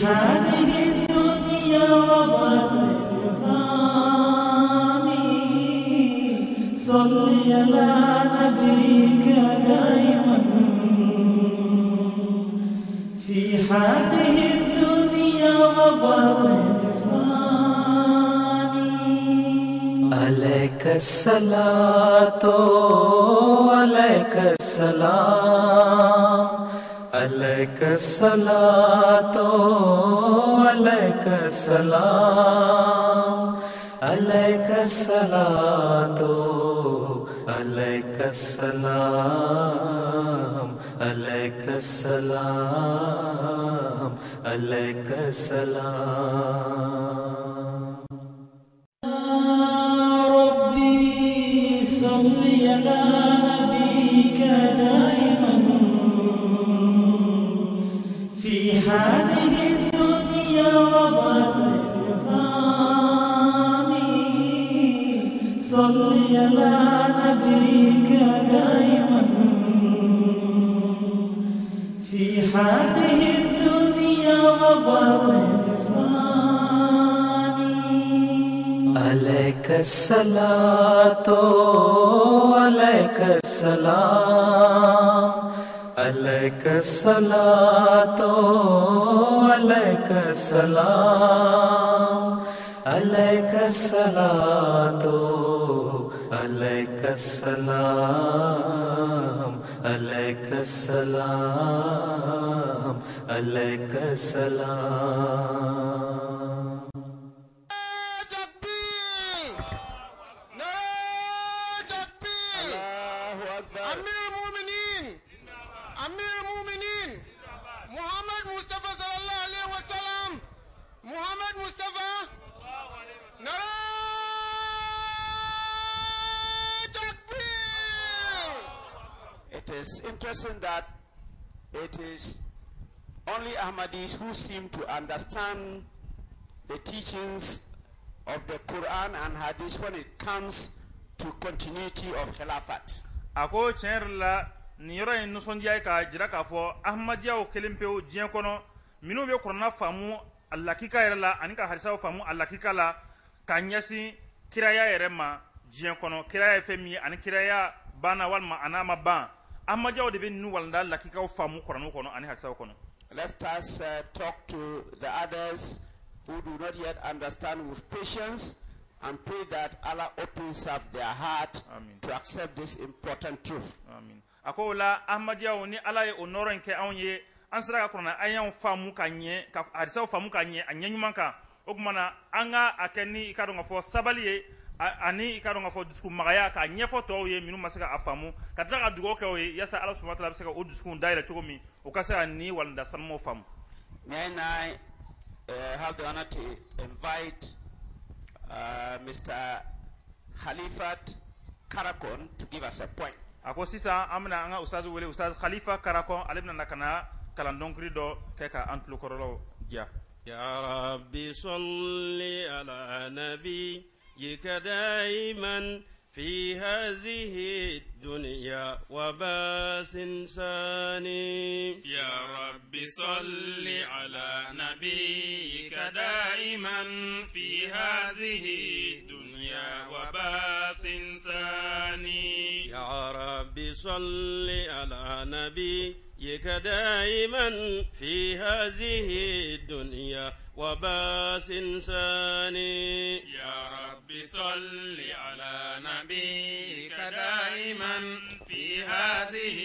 هذه الدنيا وبعد ثاني صل على نبيك دائما في هذه الدنيا وبعد ثاني. عليك الصلاة عليك السلام عليك الصلاة عليك السلام عليك الصلاة عليك السلام عليك السلام عليك السلام. يا ربي صل على نبيك دائما في هذه الدنيا وبعد ثاني صل على نبيك دائما في هذه الدنيا وبعد ثاني. عليك الصلاة عليك السلام عليك الصلاة عليك السلام عليك الصلاة عليك السلام عليك السلام عليك السلام. تكبير نعرة تكبير. الله أكبر. أمير المؤمنين، أمير المؤمنين محمد مصطفى صلى الله عليه وسلم، محمد مصطفى. نعرة تكبير. It is interesting that it is only Ahmadis who seem to understand the teachings of the Quran and Hadith when it comes to continuity of Khilafat. A ko tiɲɛ yɛrɛ la, nin yɔrɔ in nisɔndiya ye k'a jira k'a fɔ Ahmadiyaw kelen pewu diɲɛ kɔnɔ minnu bɛ kuranna faamu a lakika yɛrɛ la ani ka hadisaw faamu a lakika la ka ɲɛsin kiraya yɛrɛ ma diɲɛ kɔnɔ, kiraya ye fɛn min ye ani kiraya banna walima a n'a ma ban, Ahmadiyaw de bɛ ninnu walanda lakikaw faamu kuranɛ kɔnɔ ani hadisaw kɔnɔ. Let us talk to the others who do not yet understand with patience and pray that Allah opens up their heart Amin. To accept this important truth. Amin. A ko o la, Ahmadiyaw, ni Ala ye o nɔrɔ in kɛ anw ye, an sera ka kuranɛ ayaw faamu ka ɲɛ, ka hadisaw faamu ka ɲɛ a ɲɛ ɲuman kan, o tuma na an ka a kɛ ni i ka dɔn k'a fɔ sabali ye ani i ka dɔn k'a fɔ dusukun magaya k'a ɲɛfɔ tɔw ye minnu ma se ka a faamu, ka tila ka dugawu kɛ o ye yaasa Ala subahana taala bɛ se ka o dusukun dayɛlɛ cogo min, o ka se ka nin walanda sanumaw faamu. May I now have the honor to invite Mr. Khalifat Karakon to give us a point. A ko sisan an bɛna an ka ustaz wele, Ustaz Khalifa Karakon, ale bɛna na ka na kalan dɔnkili dɔ kɛ ka an tulokɔrɔlaw diya. يا رب صل على نبيك دائما في هذه الدنيا وباس ثاني. يا رب صل على نبيك دائما في هذه الدنيا وباس ثاني. يا رب صل على نبيك دائما في هذه الدنيا وباس ثاني. يا رب صل على نبيك دائما في هذه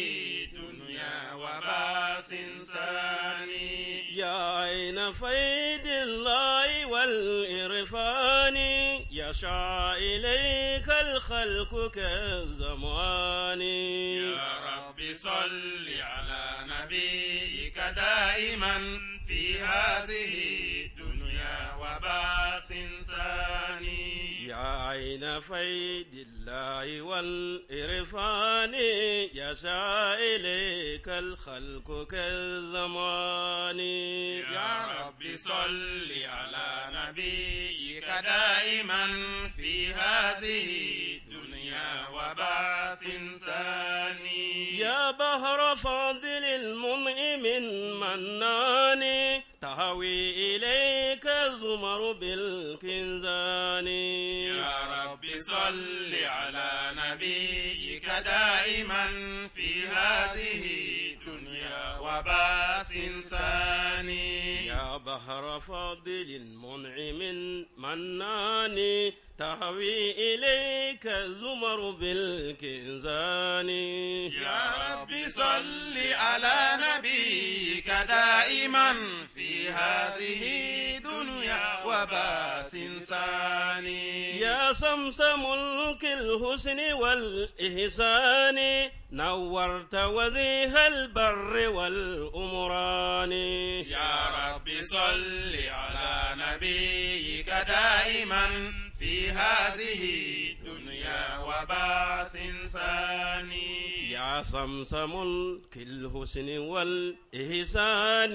الدنيا وباس ثاني. يا عين فيض الله والإرفان يشع إليك الخلق كالزمان. يا رب صل على نبيك دائما في هذه الدنيا وباس ثاني. يا عين فيض الله والإرفان يسعى إليك الخلق كالزمان. يا رب صل على نبيك دائما في هذه الدنيا وباس ثاني. يا بحر فضل المنعم المنان تهوى تهوي إليك الزمر بالكنزان. يا رب صل على نبيك دائما في هذه الدنيا وباس ثاني. يا بحر فضل منعم منان تهوي إليك الزمر بالكنزان. يا رب صل على نبيك دائما في هذه الدنيا وباس ثاني. يا سمسم ملك الحسن والإحسان نورت وجه البر والأمران. يا رب صل على نبيك دائما في هذه الدنيا وباس ثاني. يا سمسم ملك الحسن والإحسان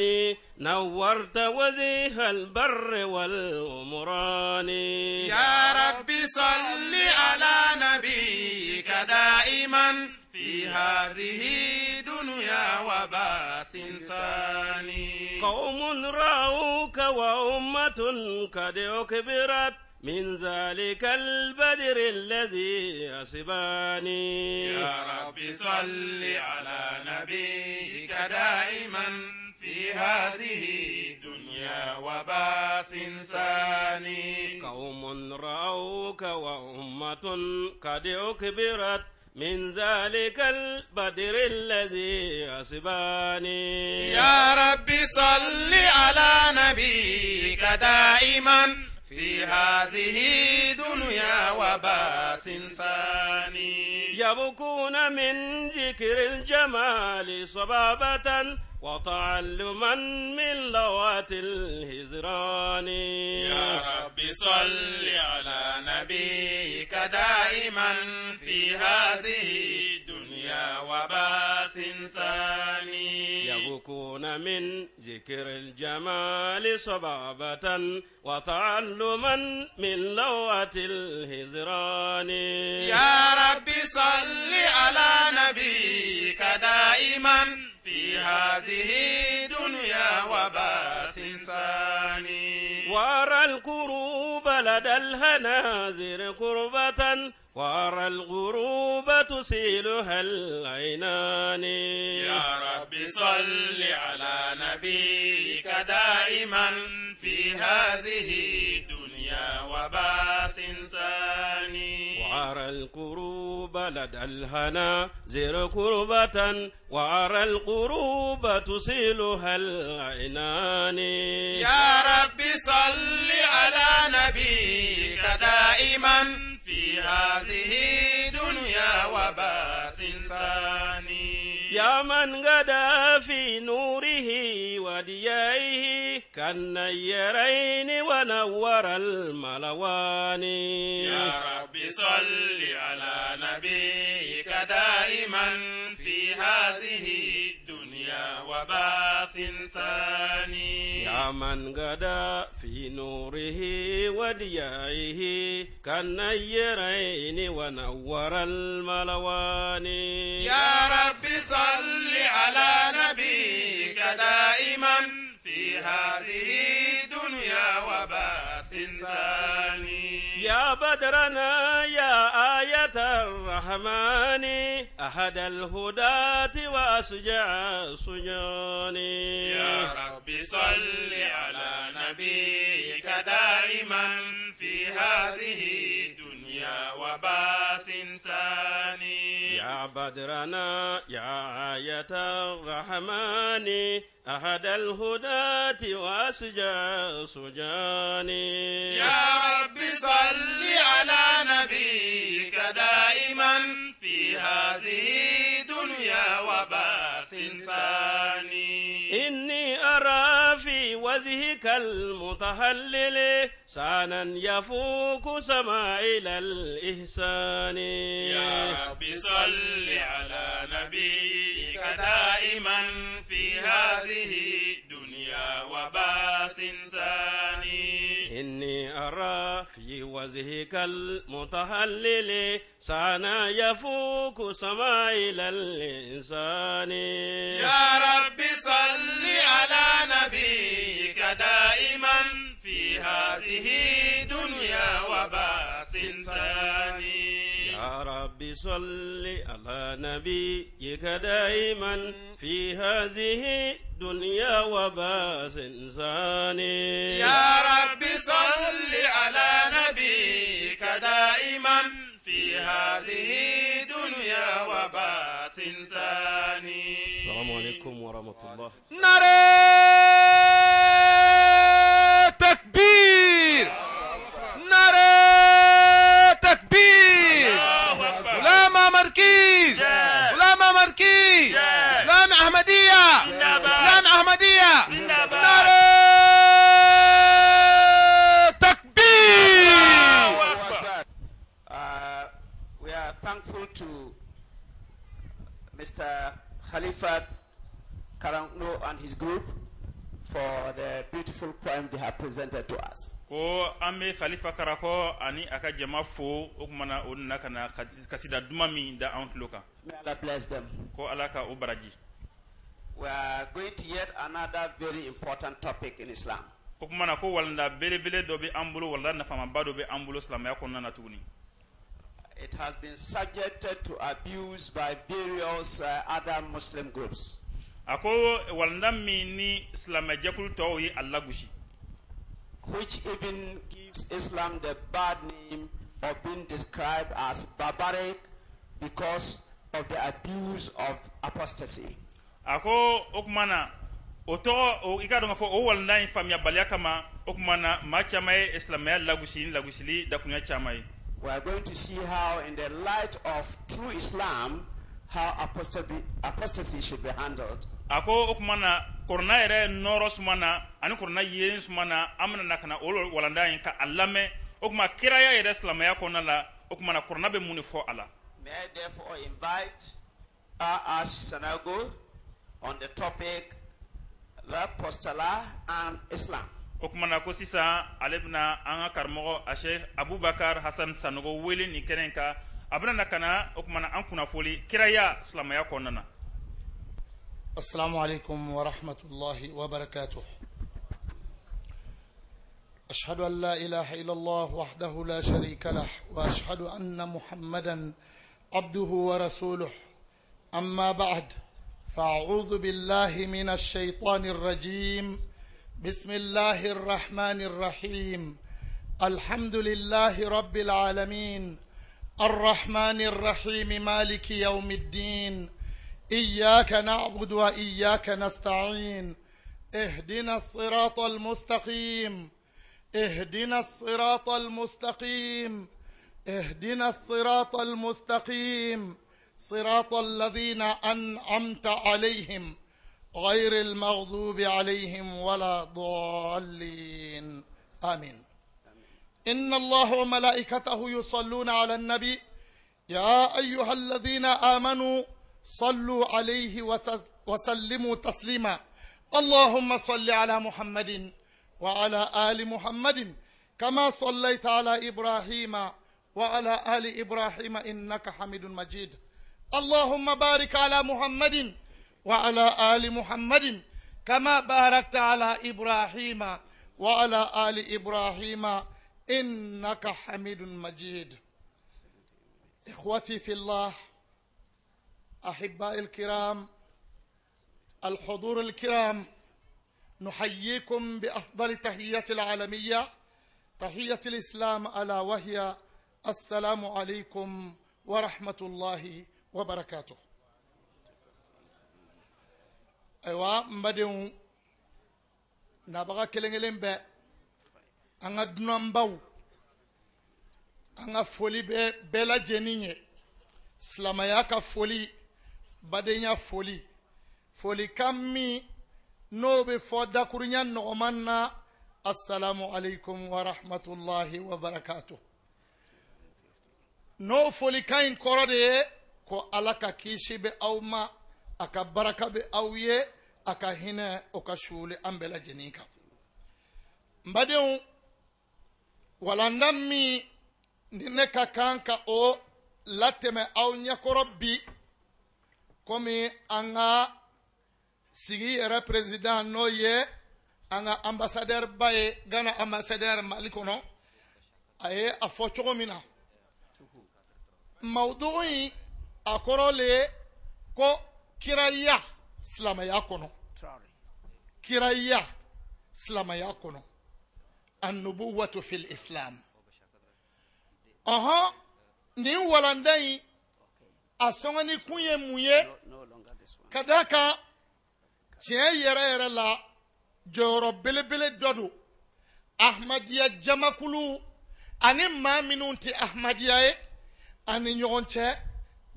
نورت وجه البر والأمران. يا رب صل على نبيك دائما في هذه الدنيا وباس ثاني. قوم رأوك وأمة قد أكبرت من ذلك البدر الذي أصباني. يا رب صل على نبيك دائما في هذه الدنيا وباس ثاني. قوم رأوك وأمة قد أكبرت من ذلك البدر الذي أصباني. يا رب صل على نبيك دائما في هذه الدنيا وباس ثاني. يبكون من ذكر الجمال صبابة وتعلما من لوات الهزران. يا رب صل على نبيك دائما في هذه الدنيا وباس ثاني. يبكون من ذكر الجمال صبابة وتعلما من لوات الهزران. يا رب صل على نبيك دائما في هذه الدنيا وباس ثاني. وأرى الكروب لدى الهنازر كربة وأرى الغروب تسيلها العينان. يا رب صل على نبيك دائما في هذه الدنيا وباس ثاني. وأرى الكروب لدى الهنازر كربة وأرى الغروب تسيلها العينان. يا رب صل على نبيك دائما في هذه الدنيا وباس ثاني. يا من غدا في نوره وديائه كالنيرين ونور الملوان. يا رب صل على نبيك دائما في هذه الدنيا وباس ثاني. يا من غدا في نوره وديائه كالنيرين ونور الملوان. يا رب صل على نبيك دائما في هذه الدنيا وباس ثاني. يا بدرنا يا آية الرحمن أحد الهداة وأسجع السجان. يا رب صل على نبيك دائما في هذه الدنيا وباس ثاني. يا بدرنا يا آية الرحمن أحد الهداة وأسجع السجان. يا رب صل على نبيك دائما في هذه الدنيا وباس ثاني. إني أرى في وجهك المتهلل سانا يفوق سمائل الإحسان. يا رب صل على نبيك دائما في هذه الدنيا وباس ثاني. إني أرى في وجهك المتهلل سانا يفوق سمائل الإنسان. يا رب صل على نبيك دائما في هذه الدنيا وباس ثاني. يا رب صل على نبيك دائما في هذه الدنيا وباس ثاني. يا رب صل على نبيك دائما في هذه الدنيا وباس ثاني. السلام عليكم ورحمة الله. نعرة تكبير، نعرة تكبير. غلام مركز، غلام مركز، غلام أحمدية، غلام أحمدية. نعرة تكبير. We are thankful to Mr. Khalifa Karanglo and his group for the beautiful poem they have presented to us. Ko an bɛ Khalifa Karakɔ ani a ka jama fo, o tuma na o nana ka na kasida duman min da an tulo kan. May Allah bless them. Ko Ala ka o baraji. We are going to yet another very important topic in Islam. O tuma na ko walanda belebele dɔ bɛ an bolo, walanda nafamaba dɔ bɛ an bolo silamɛya kɔnɔna na tuguni. It has been subjected to abuse by various other Muslim groups. A ko walanda min ni silamɛjɛkulu tɔw ye a lagosi. Which even gives Islam the bad name of being described as barbaric because of the abuse of apostasy. A ko o tuma na o tɔgɔ o i k'a dɔn k'a fɔ o walanda in faamuyabaliya kama, o tuma na maa caman ye silamɛya lagosi ni lagosili dakuruɲɛ caman ye. We are going to see how, in the light of true Islam, how apostasy should be handled. A ko o tuma na kɔrɔna yɛrɛ nɔrɔ suma na ani kɔrɔna yelen suma na, an bɛna na ka na o walanda in ka a lamɛn, o tuma kiraya yɛrɛ silamɛya kɔnɔna la, o tuma na kɔrɔna bɛ mun de fɔ a la. May I therefore invite R.H. Sanogo on the topic L'Apostolat and Islam. O tuma na ko sisan ale bɛna an ka karamɔgɔ a Sheikh Abubakar Hasan Sanogo wele nin kɛnɛ in kan, a bɛna na ka na o tuma na an kunnafoli kiraya silamɛya kɔnɔna na. السلام عليكم ورحمة الله وبركاته. أشهد أن لا إله إلا الله وحده لا شريك له، وأشهد أن محمدا عبده ورسوله. أما بعد، فأعوذ بالله من الشيطان الرجيم. بسم الله الرحمن الرحيم. الحمد لله رب العالمين، الرحمن الرحيم، مالك يوم الدين، إياك نعبد وإياك نستعين، اهدنا الصراط المستقيم، اهدنا الصراط المستقيم، اهدنا الصراط المستقيم، صراط الذين أنعمت عليهم غير المغضوب عليهم ولا ضالين، آمين. إن الله وملائكته يصلون على النبي، يا أيها الذين آمنوا صلوا عليه وسلموا تسليما. اللهم صل على محمد وعلى آل محمد كما صليت على إبراهيم وعلى آل إبراهيم إنك حميد مجيد. اللهم بارك على محمد وعلى آل محمد كما باركت على إبراهيم وعلى آل إبراهيم إنك حميد مجيد. إخوتي في الله، أحبائي الكرام، الحضور الكرام، نحييكم بأفضل تحية العالمية، تحية الإسلام، ألا وهي السلام عليكم ورحمة الله وبركاته. Ayiwa, n badenw, nabaga kelen kelen bɛɛ, an ka dunanbaw, an ka foli bɛ bɛɛ lajɛlen ye, silamɛya ka foli, badenya foli, folikan min n'o bɛ fɔ dakurunya nɔgɔman na, assalamu alaikum wa rahmatulahi wa barakatuh. N'o folikan in kɔrɔ de ye ko Ala ka kisi bɛ aw ma, a ka baraka bɛ aw ye, a ka hinɛ o ka suuli an bɛɛ lajɛlen kan. N badenw, walanda min ni ne ka kan ka o latɛmɛ aw ɲɛkɔrɔ bi, komi an ka sigi yɛrɛ président n'o ye An ka ambassadeur ba ye Ghana ambassadeur Mali kɔnɔ, a ye a fɔ cogo min na, mawudu in a kɔrɔ le ye ko kiraya silamɛya kɔnɔ, kiraya silamɛya kɔnɔ, annubuwatu fil islam. Ɔhɔn, nin walanda in a sɔngɔni kun ye mun ye? Ka d'a kan tiɲɛ yɛrɛ yɛrɛ la, jɔyɔrɔ belebele dɔ don Ahmadiyya jamakulu ani maa minnu tɛ Ahmadiyya ye ani ɲɔgɔn cɛ,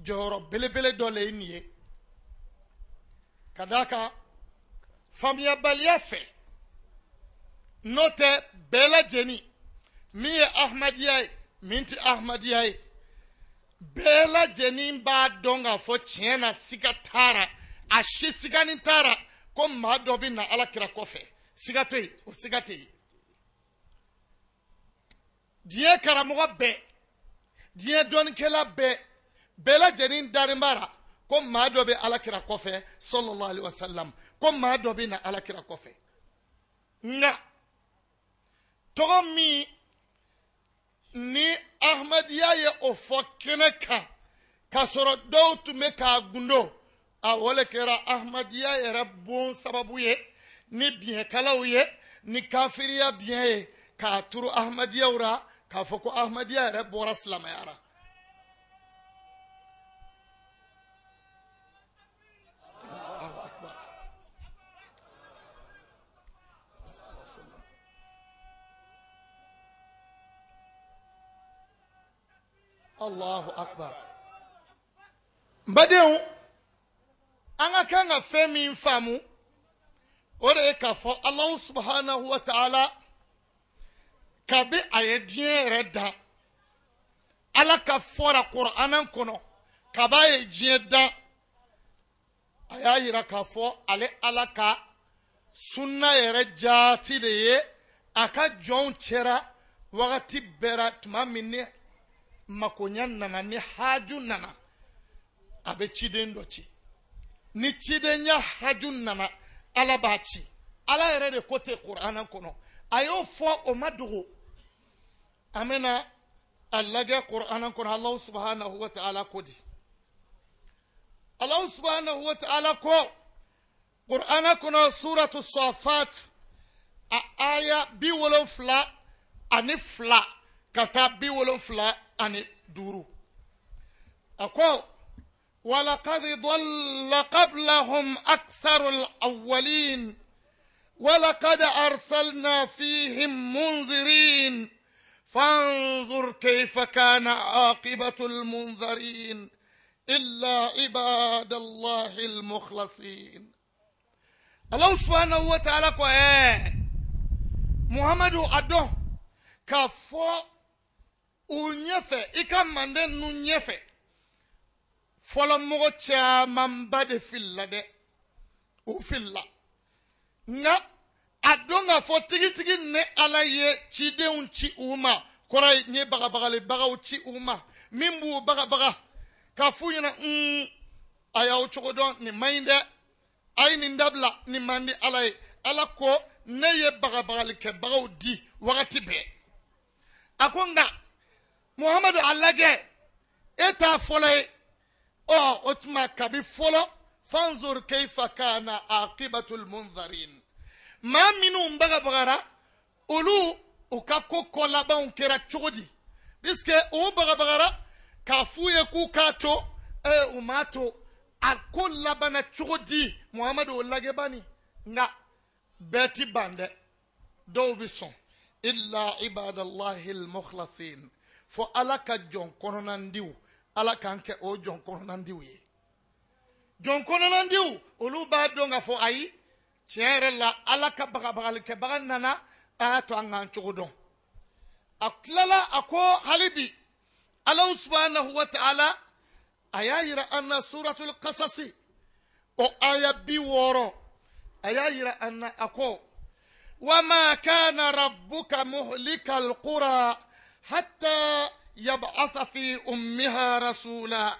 jɔyɔrɔ belebele dɔ le ye nin ye. Ka d'a kan faamuyabaliya fɛ, n'o tɛ bɛɛ lajɛlen min ye Ahmadiyya ye, min tɛ Ahmadiyya ye, bɛɛ lajɛlen b'a dɔn k'a fɔ tiɲɛ na siga t'a la, a si siganin t'a la ko maa dɔ bɛ na Ala kira kɔfɛ. Siga tɛ yen, o siga tɛ yen. Diɲɛ karamɔgɔ bɛɛ, diɲɛ dɔnnikɛla bɛɛ, bɛɛ lajɛlen dalen b'a la ko maa dɔ bɛ Ala kira kɔfɛ sallallahu alaihi wasallam, ko maa dɔ bɛ na Ala kira kɔfɛ. Nka tɔgɔ min ni Ahmadiyya ye o fɔ kɛnɛ kan k'a sɔrɔ dɔw tun bɛ k'a gundo, a o le kɛra Ahmadiyya yɛrɛ bon sababu ye ni biɲɛkalaw ye, ni kafiriya biɲɛ ye k'a turu Ahmadiyyaw la, k'a fɔ ko Ahmadiyya yɛrɛ bɔra silamɛya la. Allahu akbar. Allahu akbar. N badenw, an ka kan ka fɛn min faamu, o de ye k'a fɔ Alahu subahanahu wa ta'ala kabi a ye diɲɛ yɛrɛ dan, Ala ka fɔra Kur'ana kɔnɔ, kab'a ye diɲɛ dan, a y'a yira k'a fɔ ale Ala ka sunna yɛrɛ jaati de ye a ka jɔnw cɛra wagati bɛɛ la. Tuma min ni makoɲɛ nana, ni haju nana, a bɛ ciden dɔ ci. Ni cidenya haju nana, Ala b'a ci. Ala yɛrɛ de ko ten Kur'ana kɔnɔ, a y'o fɔ, o ma dogo. An bɛna a lajɛ Kur'ana kɔnɔ. Alahu subahanahu wa ta'ala ko di? Alahu subahanahu wa ta'ala ko Kur'ana kɔnɔ, suratu Safat, a aya 72 ka taa 75, a ko: ولقد ضل قبلهم أكثر الأولين ولقد أرسلنا فيهم منذرين فانظر كيف كان عاقبة المنذرين إلا عباد الله المخلصين. الله سبحانه وتعالى ko Muhammadu, a dɔn k'a fɔ u ɲɛfɛ, i ka manden ninnu ɲɛfɛ, fɔlɔ mɔgɔ camanba de filila dɛ, u filila. Nka a dɔn k'a fɔ tigitigi ne Ala ye cidenw ci u ma, kɔrɔ ye n ye bagabagalibagaw ci u ma min b'u bagabaga k'a f'u ɲɛna, a y'aw cogo dɔn, nin man ɲi dɛ, a ye nin dabila, nin man di Ala ye. Ala ko ne ye bagabagalikɛbagaw di wagati bɛɛ. A ko nka Muhamadu, a lajɛ, e t'a fɔlɔ ye. Ɔ o tuma kabi fɔlɔ, fanzur keifa kana aqibatul munzarin, maa minnu bagabagara, olu u ka ko kɔ labanw kɛra cogo di? Puisque u bagabagara k'a f'u ye k'u k'a to, u m'a to, a ko labanna cogo di? Muhamadu, o lajɛ bani. Nka bɛɛ ti ban dɛ, dɔw bɛ sɔn, illa ibadallahi almukhlasin, fo Ala ka jɔn kɔnɔnandiw. Ala k'an kɛ o jɔn kɔnɔnandiw ye. Jɔn kɔnɔnandiw, olu b'a dɔn k'a fɔ ayi, tiɲɛ yɛrɛ la, Ala ka bagabagalikɛbaga nana, a y'a to an k'an cogo dɔn. A tilala a ko hali bi Alahu subahanahu wa ta'ala a y'a yira an na, suratul Qasasi, o aya 60, a y'a yira an na, a ko: wama kana rabbuka muhlika alqura hatta يبعث في أمها رسولا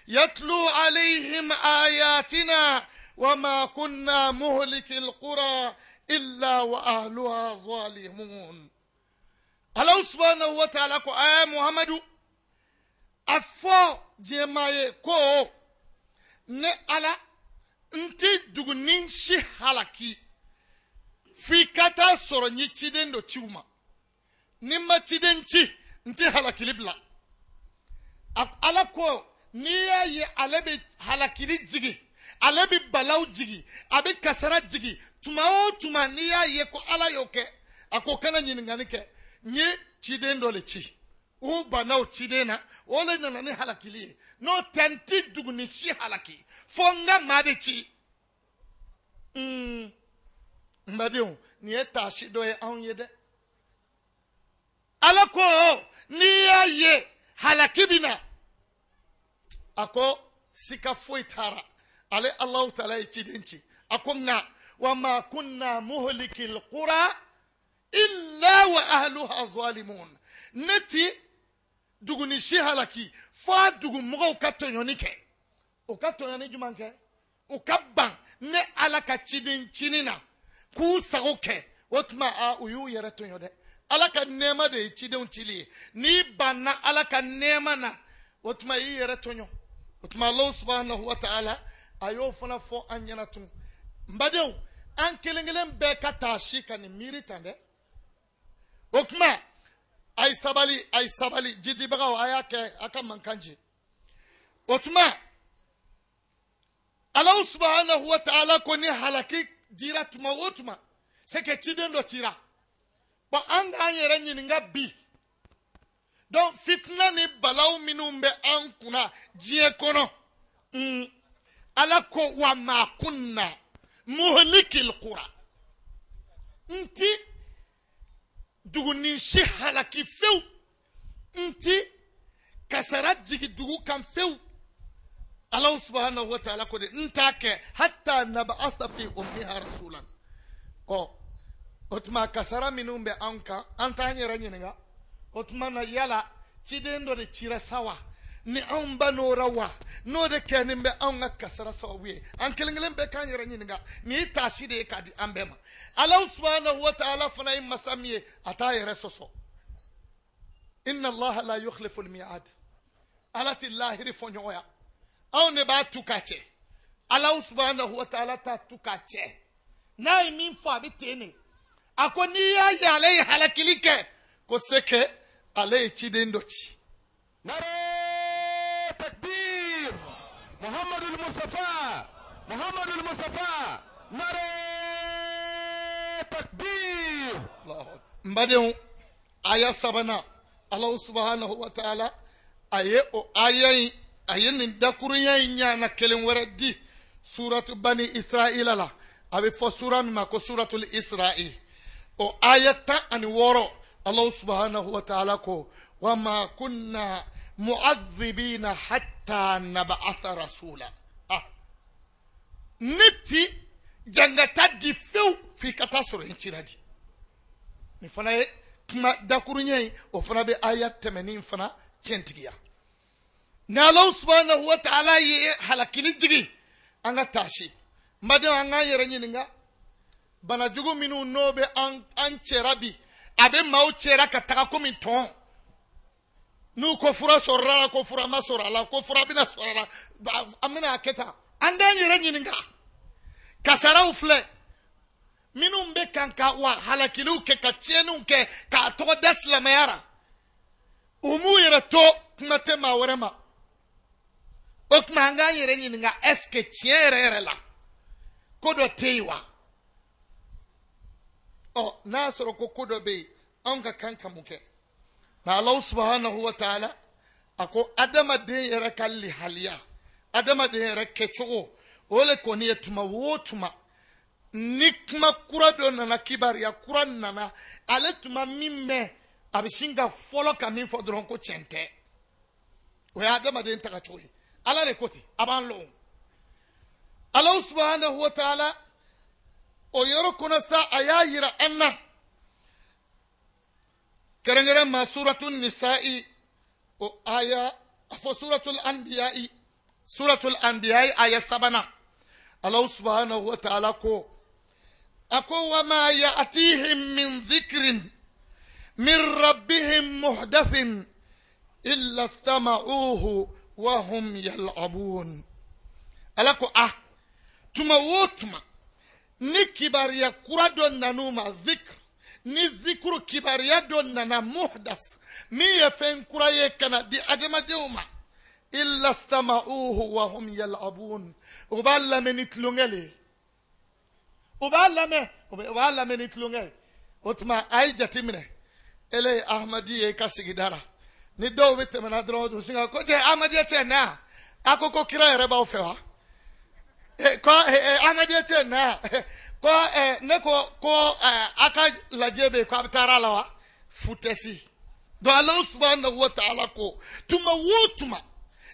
يتلو عليهم آياتنا وما كنا مهلك القرى illa wa ahluha zalimun. Ala subhanahu wa ta'ala ko ay Muhammadu, a fɔ diɲɛmaa ye ko ne Ala n tɛ dugunin si halaki f'i ka taa sɔrɔ n ye ciden dɔ ci u ma. Ni n ma ciden ci, n tɛ halakili bila. Ala ko n'i y'a ye ale bɛ halakili jigi, ale bɛ balaw jigi, a bɛ kasara jigi, tuma o tuma n'i y'a ye ko Ala y'o kɛ, a ko kana ɲininkali kɛ, n ye ciden dɔ de ci. U banna o ciden na, o de nana ni halakili ye. N'o tɛ n tɛ dugunin si halaki fo n ka maa de ci. N badenw, nin ye taasi dɔ ye anw ye dɛ. Ala ko n'i y'a ye halaki bɛ na, a ko sika foyi t'a la, ale Alahu taala ye ciden ci. A ko nka wa ma kunna muhlikil qura illa wa ahluha zalimun. Ne ti duguni si halaki fo dugumɔgɔw ka tɔɲɔni kɛ. O ka tɔɲɔni jumɛn kɛ? O ka ban ne Ala ka ciden cini na k'u sago kɛ. O tuma a u y'u yɛrɛ tɔɲɔ dɛ. Ala ka nɛɛma de ye cidenw cili ye. N'i banna Ala ka nɛɛma na, o tuma i yɛrɛ tɔɲɔ. O tuma Alahu subahanahu wa ta'ala a y'o fana fɔ an ɲɛna tun. N badenw, an kelen kelen bɛɛ ka taasi ka nin miiri tan dɛ. O tuma a ye sabali, a ye sabali, jidibagaw a y'a kɛ a ka mankan ci. O tuma Alahu subahanahu wa ta'ala ko ni halaki dira tuma o tuma, c'est que ciden dɔ cira. Bon, an k'an yɛrɛ ɲininka bi. Donc fitina ni balaw minnu bɛ an kunna diɲɛ kɔnɔ, Ala ko wa ma kunna muhlikil qura. N ti dugunin si halaki fewu, n ti kasara jigi dugu kan fewu. Alahu subahanahu wa ta'ala ko de n t'a kɛ hatta nab'asa fi ummiha rasulan. Ɔ o tuma kasara minnu bɛ anw kan, an t'an yɛrɛ ɲininka. O tuma na yala ciden dɔ de cira sa wa? Ni anw ba n'o ra wa? N'o de kɛlen bɛ anw ka kasara sababu ye. An kelen kelen bɛɛ k'an yɛrɛ ɲininka. Nin ye taasi de ye k'a di an bɛɛ ma. Alahu subahanahu wa ta'ala fana ye masa min ye, a t'a yɛrɛ sɔsɔ. Inna Allaha la yukhlifu al-mi'ad. Ala tɛ lahiri fɔ ɲɔgɔn ya. Anw de b'a tu k'a cɛ. Alahu subahanahu wa ta'ala t'a tu k'a cɛ. N'a ye min fɔ a bɛ ten de. A ko n'i y'a ye ale ye halakili kɛ, ko c'est que ale ye ciden dɔ ci. Nare takbir, Muhammadul Mustafa, Muhammadul Mustafa, nare takbir. N badenw, aya sabanan, Alahu subahanahu wa ta'ala a ye o aya in, a ye nin dakurunya in ɲana kelen wɛrɛ di suratu Bani Israila la. A bɛ fɔ sura min ma ko suratul Israil. O aya 16, Alahu subahanahu wa ta'ala ko wa ma kunna mu'adhibina hatta nab'atha rasula. Ah, ne ti jangata di fewu f'i ka taa sɔrɔ n cira di. Nin fana ye kuma dakurunya ye, o fana bɛ aya tɛmɛnen fana tiɲɛtigiya. Ni Alahu subahanahu wa ta'ala ye halakili jigi, an ka taasi. N badenw, an k'an yɛrɛ ɲininka. Banajugu minnu n'o bɛ an cɛra bi, a bɛ maaw cɛra ka taga komi tɔn. N'u ko fura sɔrɔla la, ko fura ma sɔrɔ a la, ko fura bɛna sɔrɔ a la, an bɛna a kɛ tan. An k'an yɛrɛ ɲininka. Kasaraw filɛ minnu bɛ kan ka wa halakiliw kɛ, ka tiɲɛniw kɛ, k'a tɔgɔ da silamɛya la, u m'u yɛrɛ to, kuma tɛ maa wɛrɛ ma. O tuma an k'an yɛrɛ ɲininka, est ce que tiɲɛ yɛrɛ yɛrɛ la ko dɔ tɛ yen wa? Ɔ n'a y'a sɔrɔ ko ko dɔ bɛ yen, anw ka kan ka mun kɛ? Nka Alahu subahanahu wa ta'ala a ko adamaden yɛrɛ ka lihaliya, adamaden yɛrɛ kɛcogo, o de kɔni ye tuma o tuma ni kuma kura dɔ nana, kibaruya kura nana, ale tuma min mɛn, a bɛ sin ka fɔlɔ ka min fɔ dɔrɔn ko tiɲɛ tɛ. O ye adamaden tagacogo ye. Ala de ko ten, a b'an lɔn. Alahu subahanahu wa ta'ala o yɔrɔ kɔnɔ sa, a y'a yira an na kɛrɛnkɛrɛn ma suratul nisa'i o aya, a fɔ suratul anbiya'i, suratul anbiya'i aya sabanan, Alahu subahanahu wa ta'ala ko A ko wama ya'tihim min dhikrin min rabbihim muhdathin illa istama'uhu wa hum yal'abun. Ala ko ah, tuma o tuma ni kibaruya kura dɔ nan'u ma, zikr ni zikuru kibaruya dɔ nana, muhdas min ye fɛn kura ye ka na di adamadenw ma, illa istama'uhu wa hum yal'abun, u b'a lamɛn ni tulonkɛ le ye, u b'a lamɛn, u b'a lamɛn ni tulonkɛ ye. O tuma a ye jateminɛ, ele ye Ahmadi ye i ka sigida la, ni dɔw bɛ tɛmɛ na dɔrɔn, u sin ka ko cɛ Ahmadiya cɛ na yan, a ko ko kira yɛrɛ b'aw fɛ wa? Ko Ahmadiya cɛ na yan, ko ne ko ko a ka lajɛ bɛ yen, ko a bɛ taa la wa? Futɛsi. Donc Alahu subahanahu wa ta'ala ko tuma o tuma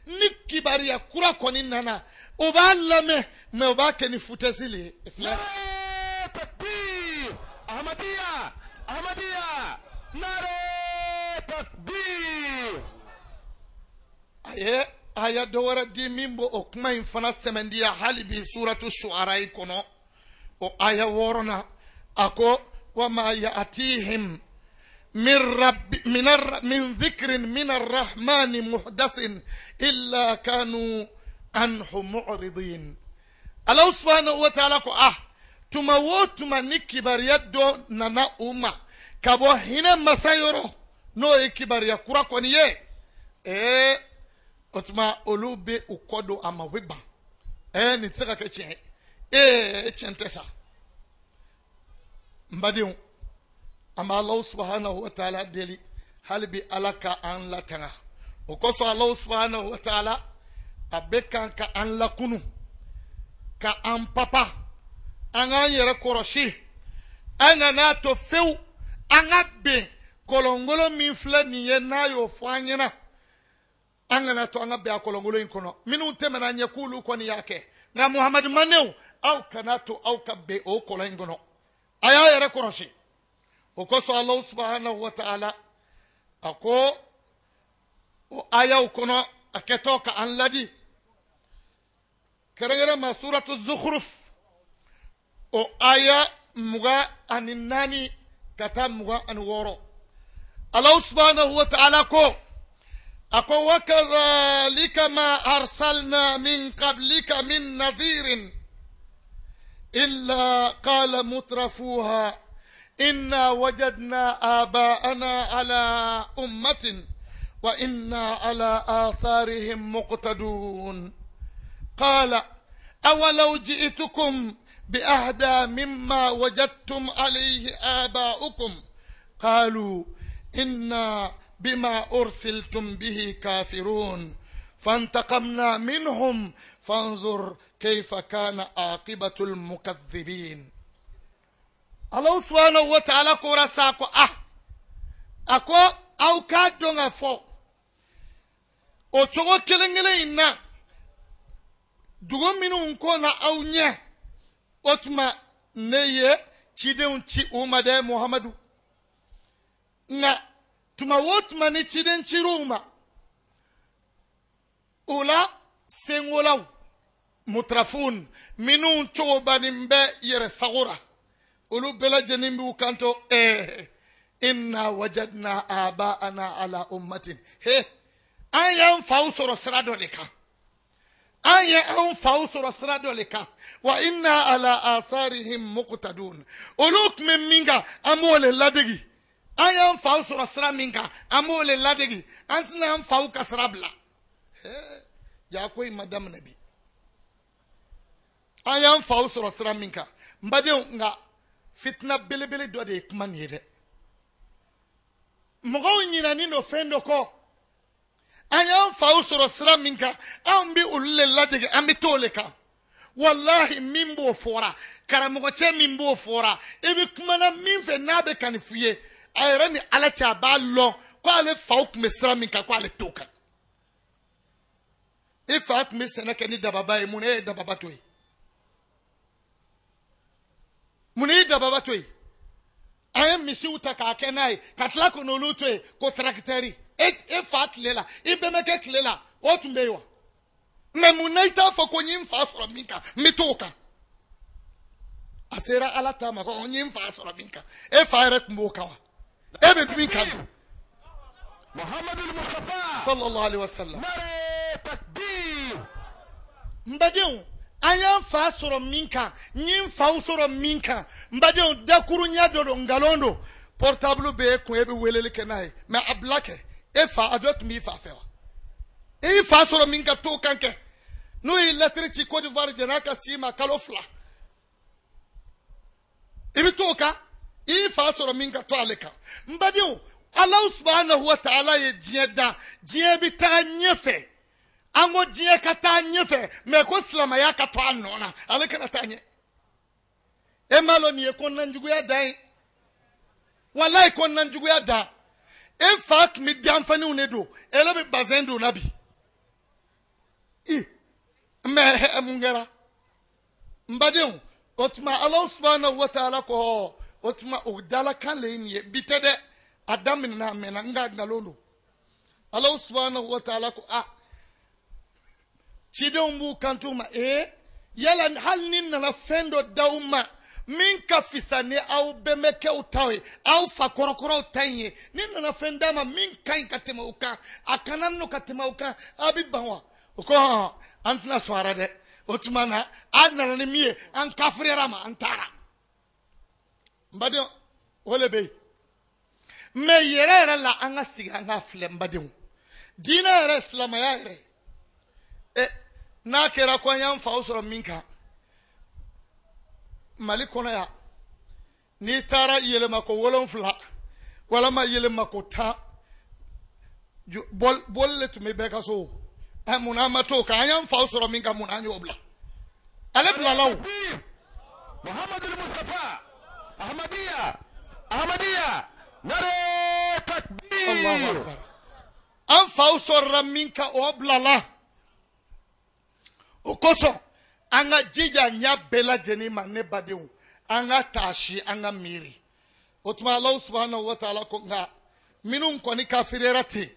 ni kibaruya kura kɔni nana, o b'a lamɛn, mɛ o b'a kɛ ni futɛsi le ye. Filɛ. Takbir! Ahmadiyya! Ahmadiyya! Nare takbir! A ye aya dɔ wɛrɛ di min b'o o kuma in fana sɛmɛndiya hali bi, suratu Shu'ara kɔnɔ, o aya 6nan, a ko wama ya'tihim min rabbi min min dhikrin min arrahmani muhdathin illa kanu anhu mu'ridin. Alahu subhanahu wa ta'ala ko ah, tuma o tuma ni kibaruya dɔ nana u ma ka bɔ hinɛ masa yɔrɔ, n'o ye kibaruya kura kɔni ye, ee, o tuma olu bɛ u kɔ don a ma, u bɛ ban, nin tɛ se ka kɛ tiɲɛ ye, ee, tiɲɛ tɛ sa. N badenw, an bɛ Alahu subahanahu wa taala deli hali bi Ala ka an latanga. O kosɔn Alahu subahanahu wa taala a bɛ kan ka an lakunu, ka an papa, an k'an yɛrɛ kɔrɔsi, an kana to fewu an ka bɛn kɔlɔngolo min filɛ nin ye, n'a y'o fɔ an ɲɛna, an kana to an ka bɛn a kɔlɔngolo in kɔnɔ. Minnu tɛmɛna an ɲɛ k'olu kɔni y'a kɛ, nka Muhamadu manew, aw kana to aw ka bɛn o kɔlɔn in kɔnɔ, a y'a yɛrɛ kɔrɔsi. O kosɔn Alahu subahanahu wa ta'ala a ko o ayaw kɔnɔ, a kɛtɔ ka an ladi kɛrɛnkɛrɛn ma, suratu Zukhruf, o aya 24 ka taa 26, Alahu subahanahu wa ta'ala ko, a ko wakadhalika ma arsalna min qablika min nadhirin illa qala mutrafuha inna wajadna aba'ana ala ummatin wa inna ala atharihim muqtadun. Qala awalaw ji'tukum biahda mimma wajadtum alayhi aba'ukum qalu inna bima ursiltum bihi kafirun fantaqamna minhum fanzur kayfa kana aqibatu almukaththibin. Allah subhanahu wa ta'ala ko rasa ko ah, a ko aw k'a dɔn ka fɔ o cogo kelen kelen in na, dugu minnu ko na aw ɲɛ, o tuma ne ye cidenw ci u ma dɛ, Muhamadu. Nka tuma o tuma ni ciden cir'u ma, o la sengolaw, mutrafun, minnu cogobanin bɛ yɛrɛ sago la, olu bɛɛ lajɛlen b'u kanto, inna wajadna aba'ana ala ummatin, he, an y'an faw sɔrɔ sira dɔ de kan, an ye an faw sɔrɔ sira dɔ de kan, wa inna ala asarihim muqtadun, olu tun bɛ min kan, an b'o le ladegi. An y'an faw sɔrɔ sira min kan, an b'o le ladegi, an tɛna an faw ka sira bila. Ja ko in ma daminɛ bi. An y'an faw sɔrɔ sira min kan, n badenw, nka fitina belebele dɔ de ye kuma nin ye dɛ. Mɔgɔw ɲinɛnen don fɛn dɔ kɔ. An y'an faw sɔrɔ sira min kan, anw bɛ olu le ladege, an bɛ t'o le kan. Walahi, min b'o fɔra, karamɔgɔcɛ min b'o fɔra, i bɛ kumana min fɛ n'a bɛ ka nin f'i ye, a yɛrɛ ni Ala cɛ, a b'a lɔn ko ale faw tun bɛ sira min kan, ko ale t'o kan. I fa tun bɛ sɛnɛ kɛ ni dababa ye, mun e ye dababa to yen? Mun ye dababa to yen? An ye misiw ta k'a kɛ n'a ye, ka tila ka n'olu to yen ko tarakitɛri. E fa tile la, i bɛnbakɛ tile la, o tun bɛ yen wa? Mɛ mun na i t'a fɔ ko n ye n fa sɔrɔ min kan, n bɛ t'o kan? A sera Ala ta ma ko n ye n fa sɔrɔ min kan, e fa yɛrɛ tun b'o kan wa? E bɛ min kan? Muhammadu Mustafa sallallahu alaihi wasallam. Nare takbir. N badenw, an y'an fa sɔrɔ min kan, n ye n faw sɔrɔ min kan, n badenw, dakurunya dɔ don, nkalon don. Portable bɛ e kun, e bɛ weleli kɛ n'a ye, mais a bila kɛ e fa, a dɔ tun b'i fa fɛ wa? E y'i fa sɔrɔ min kan, t'o kan kɛ. N'o ye lɛtiri ci Côte d'Ivoire jɛn'a ka s'i ma kalo 2, i bɛ t'o kan. I y'i fa sɔrɔ min kan, to ale kan. N badenw, Alahu subahanahu wa taala ye diɲɛ da, diɲɛ bɛ taa ɲɛfɛ. An ko diɲɛ ka taa ɲɛfɛ, mais ko silamɛya ka to a nɔ na, ale kana taa ɲɛ. E m'a lɔn nin ye kɔnɔnajuguya dan ye? Walayi kɔnɔnajuguya dan. E fa tun bɛ danfaniw de don, e yɛrɛ bɛ bazɛn don na bi. I mais mun kɛra? N badenw, o tuma Alahu subahanahu wa taala ko, o tuma o dalakan le ye nin ye, bi tɛ dɛ, a daminɛna a mɛnna, nka nkalon don. Alahu subahanahu wa taala ko a cidenw b'u kanto ma, ee yala hali ni nana fɛn dɔ d'aw ma min ka fisa ni aw bɛnbakɛw ta ye, aw fa kɔrɔkɔrɔw ta in ye, ni nana fɛn d'a ma min ka ɲi ka tɛmɛ o kan, a kana nɔ ka tɛmɛ o kan, aw bɛ ban wa? O ko hɔn, an tɛna sɔn a la dɛ. O tuma na a nana ni min ye, an kafiriyara ma, an taara. N badenw, o le bɛ yen. Mais yɛrɛ yɛrɛ la, an ka sigi an ka filɛ, n badenw, diinɛ yɛrɛ, silamɛya yɛrɛ, ɛ n'a kɛra ko an y'an faw sɔrɔ min kan Mali kɔnɔ yan, n'i taara yɛlɛmako 7 walama yɛlɛmako 10, bɔli le tun bɛ bɛɛ ka so. Ɛ munna an ma t'o kan? An y'an faw sɔrɔ min kan, munna an y'o bila? Ale bilala o. Muhammadu Mustafa Ahmadiyya Ahmadiyya nare takbir. Allahu akbar. An faw sɔrɔla min kan, o bilala. O kosɔn an ka jija ɲa bɛɛ lajɛlen ma, ne badenw, an ka taasi, an ka miiri. O tuma Alahu subahanahu wa taala ko nka minnu kɔni kafiriyara ten,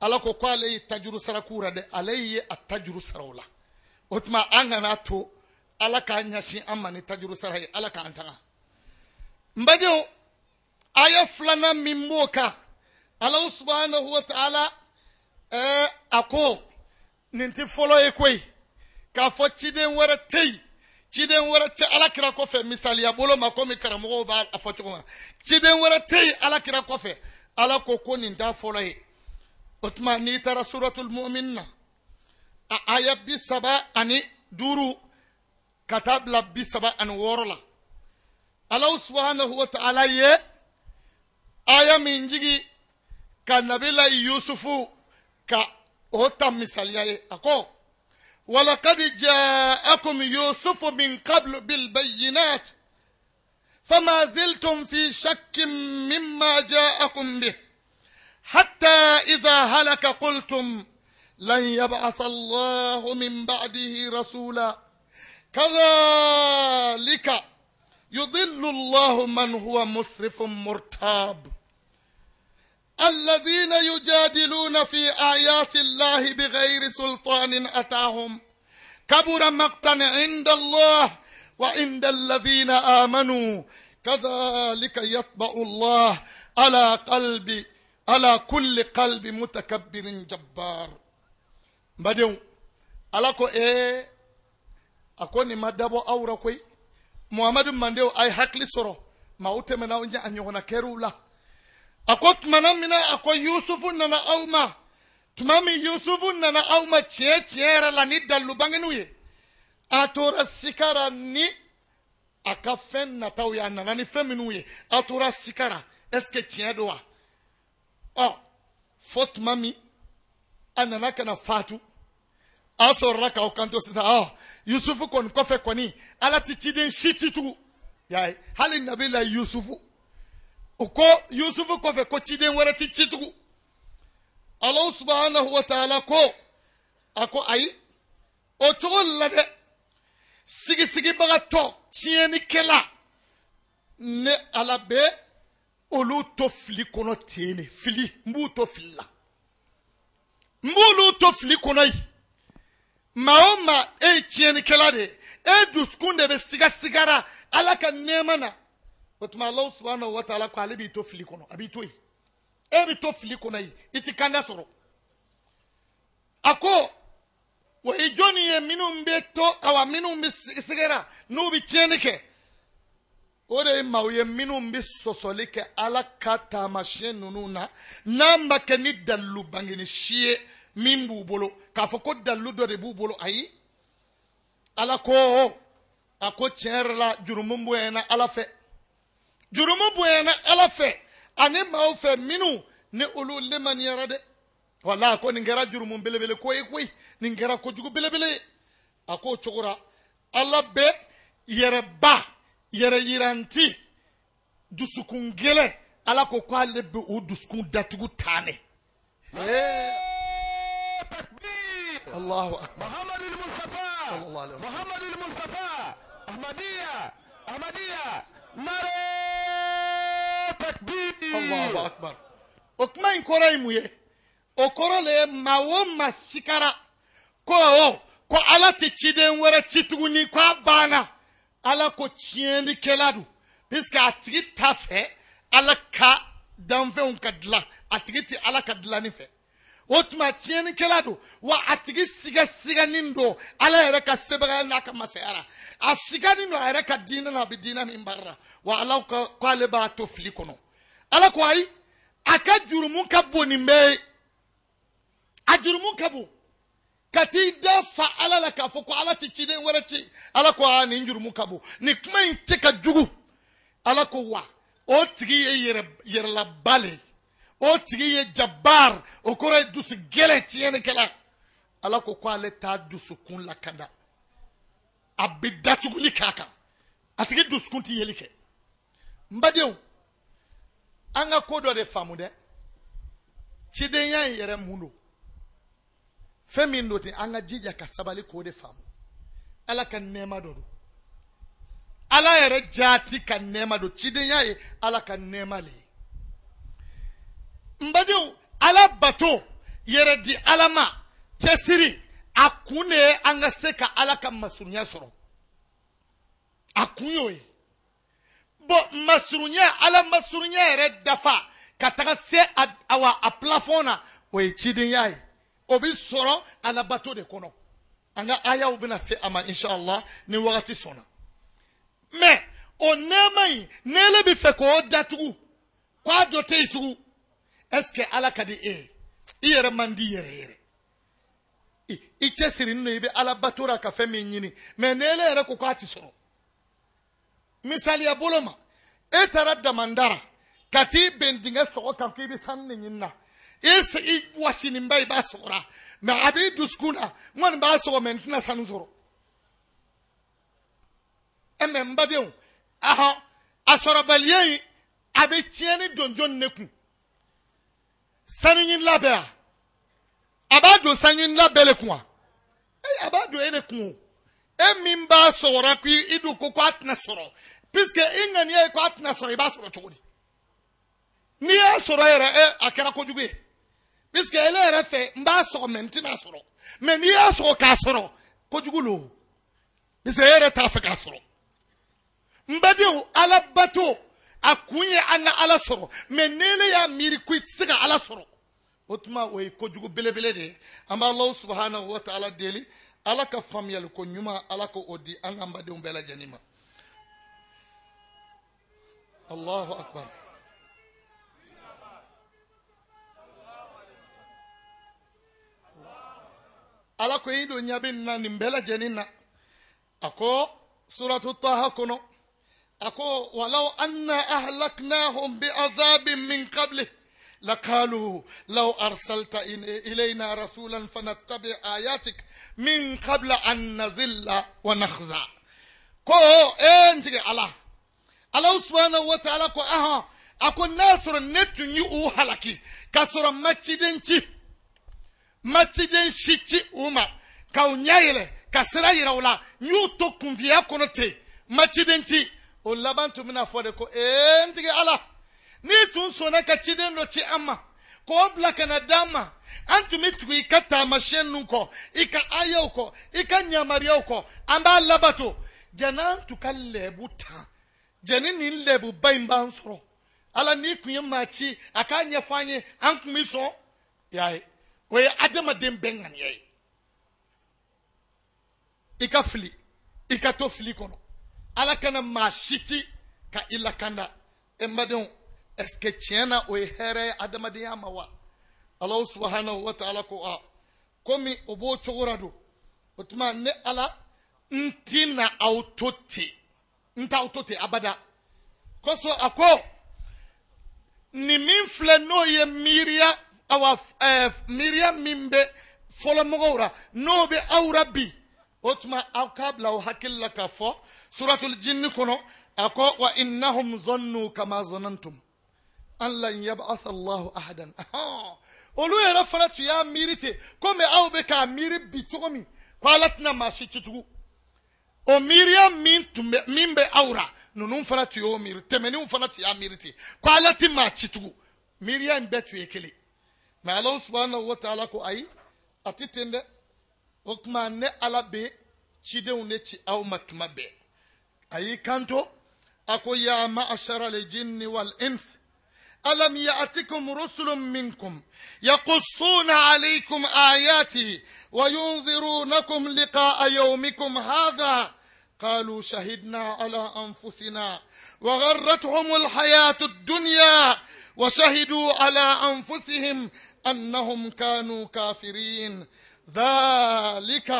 Ala ko k'ale ye tajuru sara k'u la dɛ, ale ye a tajuru sara o la. O tuma an kana to Ala k'a ɲɛsin an ma ni tajuru sara ye, Ala k'an tanga. N badenw, aya filanan min b'o kan, Alahu subahanahu wa taala a ko nin tɛ fɔlɔ ye koyi, k'a fɔ ciden wɛrɛ tɛ yen, ciden wɛrɛ tɛ Ala kira kɔfɛ, misaliya bolo ma komi karamɔgɔw b'a fɔ cogo min na, ciden wɛrɛ tɛ yen Ala kira kɔfɛ. Ala ko ko nin t'a fɔlɔ ye. O tuma n'i taara suratul mu'min na, a aya 35 ka taa bila 36 la, Alahu subahanahu wa taala ye aya min jigi ka nabila Yusufu ka o ta misaliya ye, a ko ولقد جاءكم يوسف من قبل بالبينات فما زلتم في شك مما جاءكم به حتى إذا هلك قلتم لن يبعث الله من بعده رسولا كذلك يضل الله من هو مسرف مرتاب الذين يجادلون في آيات الله بغير سلطان أتاهم كبر مقتا عند الله وعند الذين آمنوا كذلك يطبع الله على كل قلب متكبر جبار. بدو على كو إيه أكوني ما دابو أورا كوي محمد مانديو أي حقلي سرو ما أوتمنا ونجا أن يغنى كيرولا. A ko tumana min na a ko Yusufu nana aw ma, tuma min Yusufu nana aw ma tiɲɛ tiɲɛ yɛrɛ la ni dalilu bangeniw ye, a tora sikara ni a ka fɛn nataw ye, a nana ni fɛn minnu ye, a tora sikara, est ce que tiɲɛ don wa? Ɔ fo tuma min a nana ka na fatu, a sɔrɔla k'aw kanto sisan, ɔ Yusufu kɔni kɔfɛ kɔni Ala ti ciden si ci tugun, y'a ye, hali nabila Yusufu o ko Yusufu kɔfɛ ko ciden wɛrɛ ti ci tugun. Alahu subahanahu wa taala ko a ko ayi, o cogo la dɛ, sigisigibagatɔ tiɲɛnikɛla ne Ala bɛ olu to fili kɔnɔ ten de, fili n b'u to fili la, n b'olu to fili kɔnɔ yen. Maa o maa e ye tiɲɛnikɛla de ye, e dusukun de bɛ sigasigara Ala ka nɛɛma na, o tuma Alahu subahanahu wa taala ko ale b'i to fili kɔnɔ, a b'i to yen, e bɛ to fili kɔnɔ yen, i ti kanda sɔrɔ. A ko o ye jɔnni ye minnu bɛ to, awa minnu bɛ sigɛra n'u bɛ tiɲɛni kɛ, o de ye maaw ye minnu bɛ sɔsɔli kɛ Ala ka taamasiyɛn ninnu na, n'a ma kɛ ni dalilu bangeni si ye min b'u bolo, k'a fɔ ko dalilu dɔ de b'u bolo, ayi. Ala ko, a ko tiɲɛ yɛrɛ la jurumu bonyana Ala fɛ, jurumu bonyana Ala fɛ ani maaw fɛ minnu ni olu lemaniyara dɛ. Wala ko nin kɛra jurumu belebele ko ye koyi, nin kɛra kojugu belebele ye. A k'o cogo la Ala bɛ yɛrɛba, yɛrɛ yiranti, dusukun gɛlɛn, Ala ko k'ale bɛ o dusukun datugu tan ne. Allahu akbar. Muhammadu Mustafa. Sallallahu alaihi wasallam. Muhammadu Mustafa. Ahmadiyya. Ahmadiyya. Nare takbir. Allahu akbar. O kuma in kɔrɔ ye mun ye? O kɔrɔ le ye maa o maa sikara ko ko Ala tɛ ciden wɛrɛ ci tuguni, k'a banna. Ala ko tiɲɛnikɛla don, puisque a tigi t'a fɛ Ala ka danfɛnw ka dilan, a tigi tɛ Ala ka dilanni fɛ. O tuma tiɲɛnikɛla don, wa a tigi sigasiganin don Ala yɛrɛ ka sebagaya n'a ka masaya la, a siganin don a yɛrɛ ka diinɛ na, a bɛ diinɛ min baara la, wa Ala ko k'ale b'a to fili kɔnɔ. Ala ko ayi, a ka jurumu ka bon nin bɛɛ ye, a jurumu ka bon ka t'i da fa Ala la k'a fɔ ko Ala tɛ ciden wɛrɛ ci. Ala ko aa, nin jurumu ka bon, nin kuma in cɛ ka jugu. Ala ko wa o tigi ye yɛrɛlaba le ye, o tigi ye jabar, o kɔrɔ ye dusu gɛlɛn tiɲɛnikɛla. Ala ko k'ale t'a dusukun lakanda, a bɛ datuguli k'a kan, a tigi dusukun tɛ yeli kɛ. N badenw, an ka ko dɔ de faamu dɛ, cidenya in yɛrɛ mun don, fɛn min don ten, an ka jija ka sabali k'o de faamu. Ala ka nɛɛma dɔ don, Ala yɛrɛ jaati ka nɛɛma don, cidenya ye Ala ka nɛɛma le ye. N badenw, Ala bato, yɛrɛ di Ala ma, cɛsiri, a kun de ye an ka se ka Ala ka masurunya sɔrɔ, a kun y'o ye. Bɔn, masurunya, Ala masurunya yɛrɛ dafa ka taga se awa a plafond na, o ye cidenya ye, o bɛ sɔrɔ Ala bato de kɔnɔ. An ka ayaw bɛna se a ma inshallah ni wagati sɔnna. Mais o nɛɛma in, n'ele bɛ fɛ k'o datugu, k'a dɔ tɛ yen tugun, est ce que Ala ka di e ye? I yɛrɛ man di yɛrɛ yɛrɛ. I cɛsirilen don, i bɛ Ala bato la ka fɛn min ɲini, mais n'ele yɛrɛ ko k'a ti sɔrɔ. Misaliya bolo ma, e taara damandara ka t'i bɛn dingɛ sɔgɔ kan k'i bɛ sanu de ɲini na, i wasininba i b'a sɔgɔra, mais a b'i dusukun na, n kɔni b'a sɔgɔ mais n tɛna sanu sɔrɔ. Mais n badenw, ahɔn, a sɔrɔbaliya in a bɛ tiɲɛni don jɔnni de kun? Sanu ɲinila bɛ yan, a b'a don sanu ɲinila bɛɛ de kun wa? A b'a don e de kun o. E min b'a sɔgɔra k'i dun ko k'a tɛna sɔrɔ, puisque i ŋaniya ye k'a tɛna sɔrɔ, i b'a sɔrɔ cogo di? N'i y'a sɔrɔ yɛrɛ, a kɛra kojugu ye, puisque ele yɛrɛ fɛ n b'a sɔgɔ mais n tɛna sɔrɔ, mais n'i y'a sɔgɔ k'a sɔrɔ, kojugu lo, puisque e yɛrɛ t'a fɛ k'a sɔrɔ. N badenw, Ala bato a kun ye an ka Ala sɔrɔ, mais n'ele y'a miiri ko i tɛ se ka Ala sɔrɔ, o tuma o ye kojugu belebele de ye. An bɛ Alahu subahanahu wa taala deli, Ala ka faamuyali ko ɲuman, Ala k'o di an n'an badenw bɛɛ lajɛlen ma. Allahu akbar. Ala ko i don ɲɛ bɛ nin na nin bɛɛ lajɛlen na. A ko suratu Taha kɔnɔ, a ko walaw anna ahlaknahum bi azabin min qabli laqalu law arsalta ilayna rasulan fanattabi ayatik min qabla an nazilla wa nakhza. Ko n tigi Ala, Ala subhanahu wa ta'ala ko ahan, a ko n'a sɔrɔ ne tun ye u halaki k'a sɔrɔ ma ciden ci, ma ciden si ci u ma k'aw ɲɛ yɛlɛ ka sira yira u la, n y'u to kunfiya kɔnɔ ten, ma ciden ci, o laban tun bɛna fɔ de ko n tigi Ala, n'i tun sɔnna ka ciden dɔ ci an ma k'o bila ka na d'an ma, an tun bɛ tugu i ka taamasiyɛn ninnu kɔ, i ka ayaw kɔ, i ka yamaruyaw kɔ, an b'a labato. Jana tun ka lɛbu ta jɛni nin lɛbuba in b'an sɔrɔ ala n'i tun ye maa ci a k'a ɲɛfɔ an ye an tun bɛ sɔn y'a ye o ye adamaden bɛɛ ŋaniya ye i ka fili i ka to fili kɔnɔ ala kana maa si ci ka i lakanda e n badenw est ce que tiɲɛ na o ye hɛrɛ ye adamadenya ma wa Alahu subahanahu wa taala ko a komi o b'o cogo la don o tuma ne ala n tɛna aw to ten n t'aw to ten abada kosɔn a ko nin min filɛ n'o ye miiriya awa ɛɛ miiriya min bɛ fɔlɔmɔgɔw ra n'o bɛ aw ra bi o tuma aw k'a bila aw hakili la k'a fɔ suratul jinni kɔnɔ a ko wa innahum zannu kama zanantum an lan yab'atha Allahu ahadan olu yɛrɛ fana tun y'a miiri ten komi aw bɛ k'a miiri bi cogo min ko ala tɛna maa si ci tugun o miiriya min tun bɛ min bɛ aw ra ninnu fana tun y'o miiri tɛmɛnenw fana tun y'a miiri ten ko ala tɛ maa ci tugun miiriya in bɛɛ tun ye kelen mɛ Alahu subahanahu wa taala ko ayi a tɛ ten dɛ o tuma ne ala bɛ cidenw de ci aw ma tuma bɛɛ a y'i kanto a ko ya ma'ashara al-jinni wal ins alam ya'tikum rusulun minkum yaqussuna alaykum ayati wa yunzirunakum liqa'a yawmikum hadha قالوا شهدنا على أنفسنا وغرتهم الحياة الدنيا وشهدوا على أنفسهم أنهم كانوا كافرين ذلك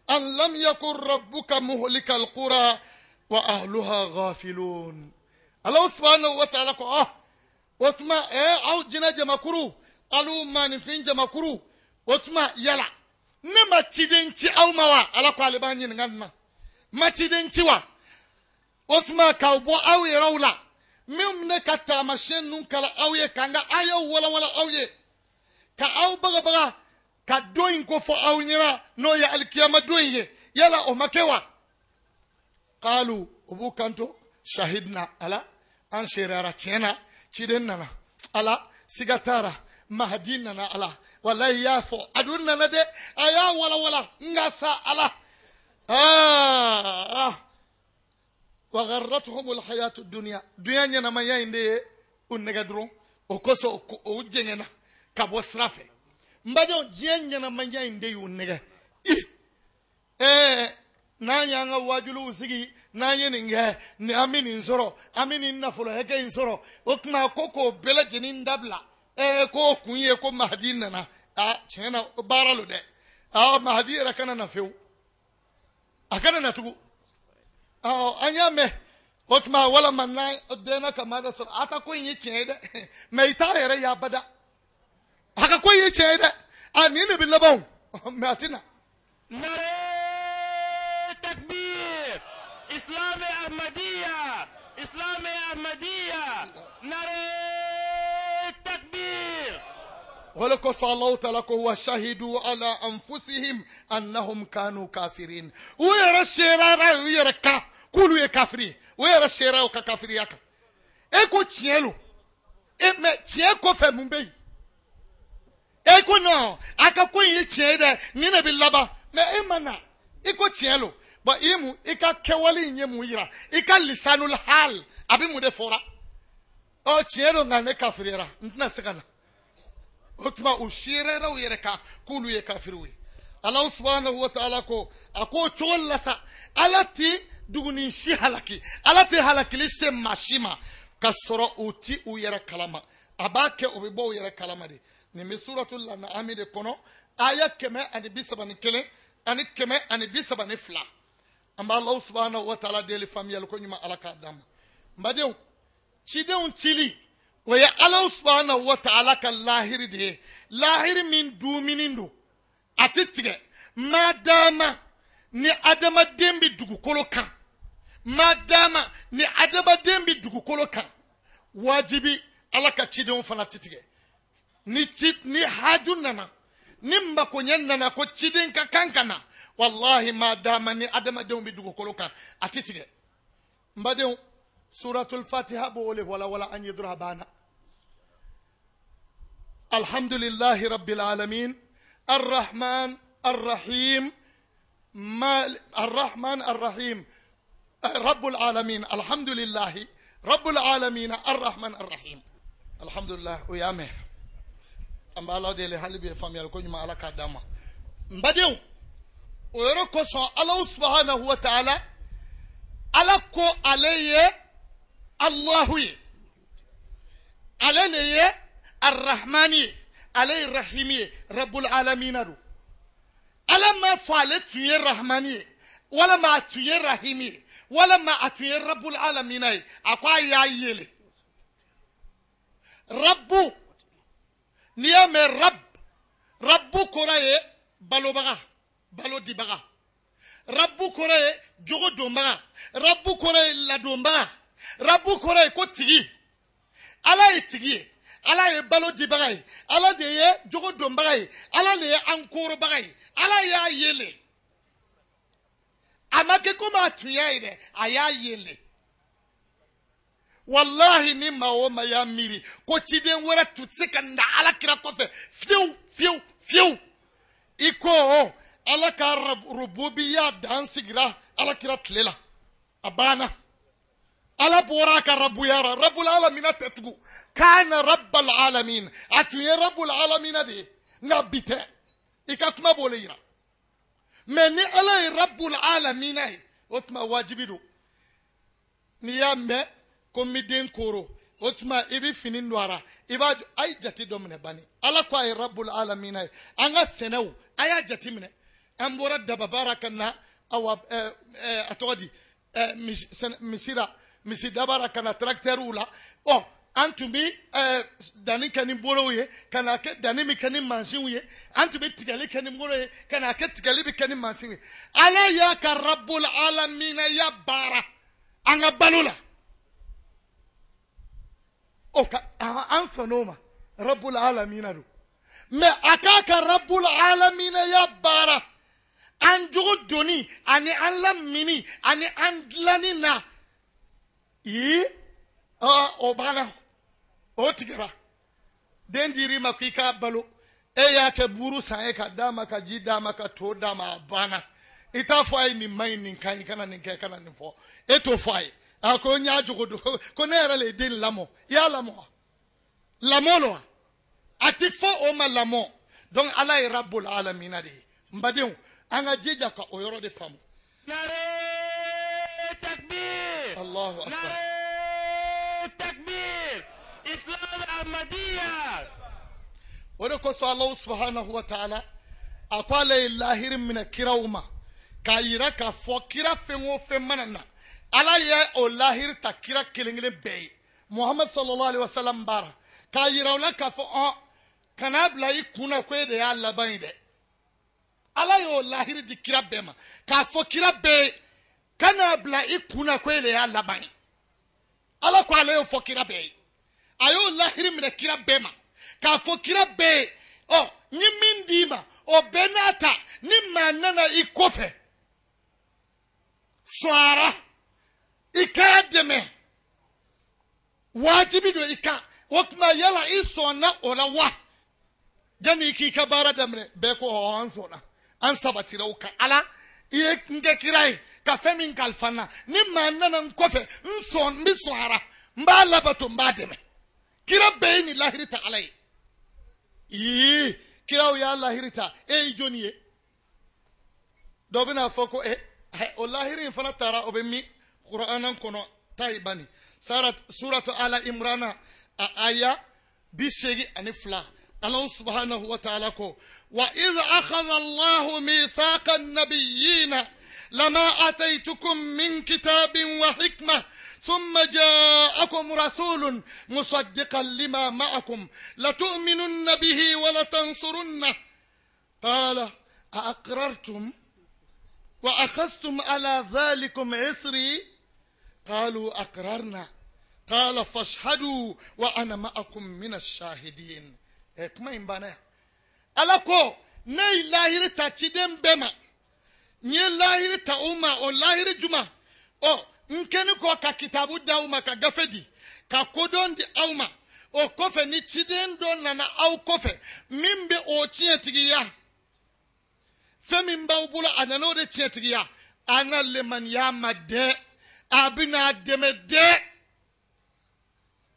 أن لم يكن ربك مهلك القرى وأهلها غافلون الله سبحانه وتعالى ko o tuma aw jinɛ jamakuru alu maaninfin jamakuru o tuma yala ne ma ciden ci aw ma wa ala ko ale b'an ɲininka nin na ma ciden ci wa o tuma k'aw bɔ aw yɛrɛw la min ne ka taamasiyɛn ninnu kalan aw ye k'an ka ayaw walawala aw ye ka aw bagabaga ka don in ko fɔ aw ɲɛna n'o ye alikiyama don in ye yala o ma kɛ wa qalu u b'u kanto shahidna ala an seereyara tiɲɛ na ciden nana ala siga t'a ra mahadi nana ala walayi i y'a fɔ a dun nana dɛ a y'a walawala n ka sa ala wa gharratuhum alhayatu dunya dunya ɲɛnamaya in de ye u nɛgɛ dɔrɔn o kosɔn o jɛngɛnna ka bɔ sira fɛ n badenw diɲɛ ɲɛnamaya in de y'u nɛgɛ n'an y'an ka wajuliw sigi n'an ye nin kɛ ni an bɛ nin sɔrɔ an bɛ nin nafolo hakɛ in sɔrɔ o tuma ko k'o bɛɛ lajɛlen dabila k'o kun ye ko mahadi nana aa tiɲɛ na baara lo dɛ aa mahadi yɛrɛ kana na fewu a kana na tugun an y'a mɛn o tuma walama n'an denna ka maa dɔ sɔrɔ a ka ko in ye tiɲɛ ye dɛ mɛ i t'a yɛrɛ ye abada a ka ko in ye tiɲɛ ye dɛ a nin de bɛ laban o mɛ a tɛ na. Nare takbir Islam Ahmadiyya Islam Ahmadiyya Nare takbir. O kosɔn Alahu taala ko wa shahidu ala anfusihim annahum kanu kafirin u yɛrɛ seereyara u yɛrɛ kan k'olu ye kafiri ye u yɛrɛ seereya u ka kafiriya kan e ko tiɲɛ lo e mɛ tiɲɛ kɔfɛ mun bɛ yen e ko non a ka ko in ye tiɲɛ ye dɛ nin de bɛ laban mɛ e ma na i ko tiɲɛ lo bɔn i mun i ka kɛwale in ye mun yira i ka lisanul hal a bɛ mun de fɔra ɔ tiɲɛ don nka ne kafiriyara n tɛna se ka na o tuma u seereyara u yɛrɛ kan k'olu ye kafiriw ye Alahu subahanahu wa taala ko a k'o cogo la sa ala ti dugunin si halaki ala ti halakili se maa si ma ka sɔrɔ u ti u yɛrɛ kalama a b'a kɛ o bɛ bɔ u yɛrɛ kalama de nin bɛ suratul an'am de kɔnɔ aya 131 ani 132 an b'a Alahu subahanahu wa taala deli faamuyali ko ɲuman ala k'a d'an ma n badenw cidenw cili o ye Alahu subahanahu wa taala ka lahiri de ye lahiri min dumuni don a tɛ tigɛ maadama ni adamaden bɛ dugukolo kan maadama ni adamaden bɛ dugukolo kan wajibi ala ka cidenw fana tɛ tigɛ ni ci ni haju nana ni makoɲɛ nana ko ciden ka kan ka na walahi maadama ni adamadenw bɛ dugukolo kan a tɛ tigɛ n badenw suratul fatiha b'o le walawala an ye dɔrɔn a banna alhamdulillahi rabbil alamin arrahman arrahim mal arrahman arrahim Rabbul alamin, alhamdulillahi rabbul alamin, arrahman arrahim. Alhamdulillah, o y'a mɛn. An b'Ala deli hali bi faamuyali ko ɲuman Ala k'a d'an ma. N badenw, o yɔrɔ kosɔn Alahu subahanahu wa taala, Ala ko ale ye Alahu ye, ale le ye arrahmani ye, ale ye rahimi ye, rabbul alamina don. Ala m'a fɔ ale tun ye rahmani ye, walama a tun ye rahimi ye, walama a tun ye rabbul alamina ye. A ko a y'a yele rabbu. N'i y'a mɛn rab, rabbu kɔrɔ ye balobaga, balo dibaga. Rabbu kɔrɔ ye jogo donbaga, rabbu kɔrɔ ye ladonbaga, rabbu kɔrɔ ye ko tigi. Ala ye tigi ye, Ala ye balo dibaga ye, Ala de ye jogo donbaga ye, Ala de ye an korobaga ye. Ala y'a yele, a ma kɛ komi a tun y'a ye dɛ, a y'a yele. Walahi, ni maa o maa y'a miiri ko ciden wɛrɛ tun tɛ se ka na Ala kira kɔfɛ fiyewu fiyewu fiyewu, i ko Ala ka rububiya dan sigira Ala kira tile la, a banna. Ala bɔra a ka rabuya la, rabul alamina tɛ tugun, kana rabbal alamin, a tun ye rabbul alamina de ye, nka bi tɛ. I ka kuma b'o le yira. Mɛ ni Ala ye rabbul alamina ye, o tuma wajibi don. N'i y'a mɛn ko n bɛ den koro, o tuma i bɛ fini don a la, i b'a a ye jate dɔ minɛ bani. Ala ko a ye rabbul alamina ye. An ka sɛnɛw, a y'a jate minɛ. An bɔra dababaara ka na, awa a tɔgɔ di, misira misi dabara ka na tractɛriw la. Ɔ, an tun bɛ danni kɛ ni bolow ye, ka na kɛ danni bɛ kɛ ni mansinw ye. An tun bɛ tigɛli kɛ ni bolo ye, ka na kɛ tigɛli bɛ kɛ ni mansin ye. Ala y'a ka rabbul alamina ya baara an ka balo la. O ka an sɔnn'o ma, rabbul alamina don. Mɛ a k'a ka rabbul alamina ya baara an jogo donni ani an lamini ani an dilanni na. Yi o banna, o tigɛra. Den dir'i ma k'i k'a balo, e y'a kɛ buru san ye ka d'a ma, ka ji d'a ma, ka to d'a ma, a banna. I t'a fɔ a ye nin man ɲi, nin ka ɲi, kana nin kɛ, kana nin fɔ. E t'o fɔ a ye. A ko n y'a jogo don, ko ne yɛrɛ le ye den lamɔ. I y'a lamɔ wa? Lamɔ lo wa? A ti fɔ o ma lamɔ. Donc Ala ye rabbul alamina de ye. N badenw, an ka jija ka o yɔrɔ de faamu. Nare takbir. Allahu akbar. Nare takbir. Islam Ahmadiyya. O de kosɔn Alahu subahanahu wa taala a ko ale ye lahiri minɛ kiraw ma, k'a yira k'a fɔ kira fɛn o fɛn mana na, Ala ye o lahiri ta kira kelen kelen bɛɛ ye. Muhamadu sallallahu alaihi wa sallam baara k'a yira o la k'a fɔ ɔ kan'a bila i kun na ko e de y'a laban ye dɛ. Ala y'o lahiri di kira bɛɛ ma k'a fɔ kira bɛɛ ye kan'a bila i kun na ko e de y'a laban ye. Ala ko ale y'o fɔ kira bɛɛ ye, a y'o lahiri minɛ kira bɛɛ ma k'a fɔ kira bɛɛ ye, ɔ n ye min d'i ma o bɛɛ n'a ta, ni maa nana i kɔfɛ sɔn i k'a dɛmɛ, wajibi don i kan. O tuma yala i sɔnna o la wa? Janni i k'i ka baara daminɛ, bɛɛ ko ɔ an sɔnna, an sabatira o kan. Ala, i ye n kɛ kira ye ka fɛn min kalifa n na, ni maa nana n kɔfɛ, n sɔn, n bɛ sɔn a la, n b'a labato, n b'a dɛmɛ. Kira bɛɛ ye nin lahiri ta Ala ye. Ii, kiraw y'a lahiri ta, e ye jɔnni ye? Dɔ bɛna fɔ ko o lahiri in fana taara, o bɛ min Kur'ana kɔnɔ ta bani. Suratu Ala Imrana a aya 82, Allahu subhanahu wa ta'ala ko wa idh akhadha Allahu mithaqa an-nabiyyina lama ataytukum min kitabin wa hikmah ثم جاءكم رسول مصدقا لما معكم لتؤمنن به ولتنصرنه قال أأقررتم وأخذتم على ذلكم عصري قالوا أقررنا قال فاشهدوا وأنا معكم من الشاهدين. Kuma in banna yan. Ala ko ne ye lahiri ta ciden bɛɛ ma, n ye lahiri ta u ma, o lahiri juma ɔ n kɛni kɔ ka kitabu di aw ma, ka gafe di, ka kodɔn di aw ma. O kɔfɛ ni ciden dɔ nana aw kɔfɛ min bɛ o tiɲɛtigiya, fɛn min b'aw bolo a nana o de tiɲɛtigiya, a na lemaniya ma dɛ. A bɛna a dɛmɛ dɛ.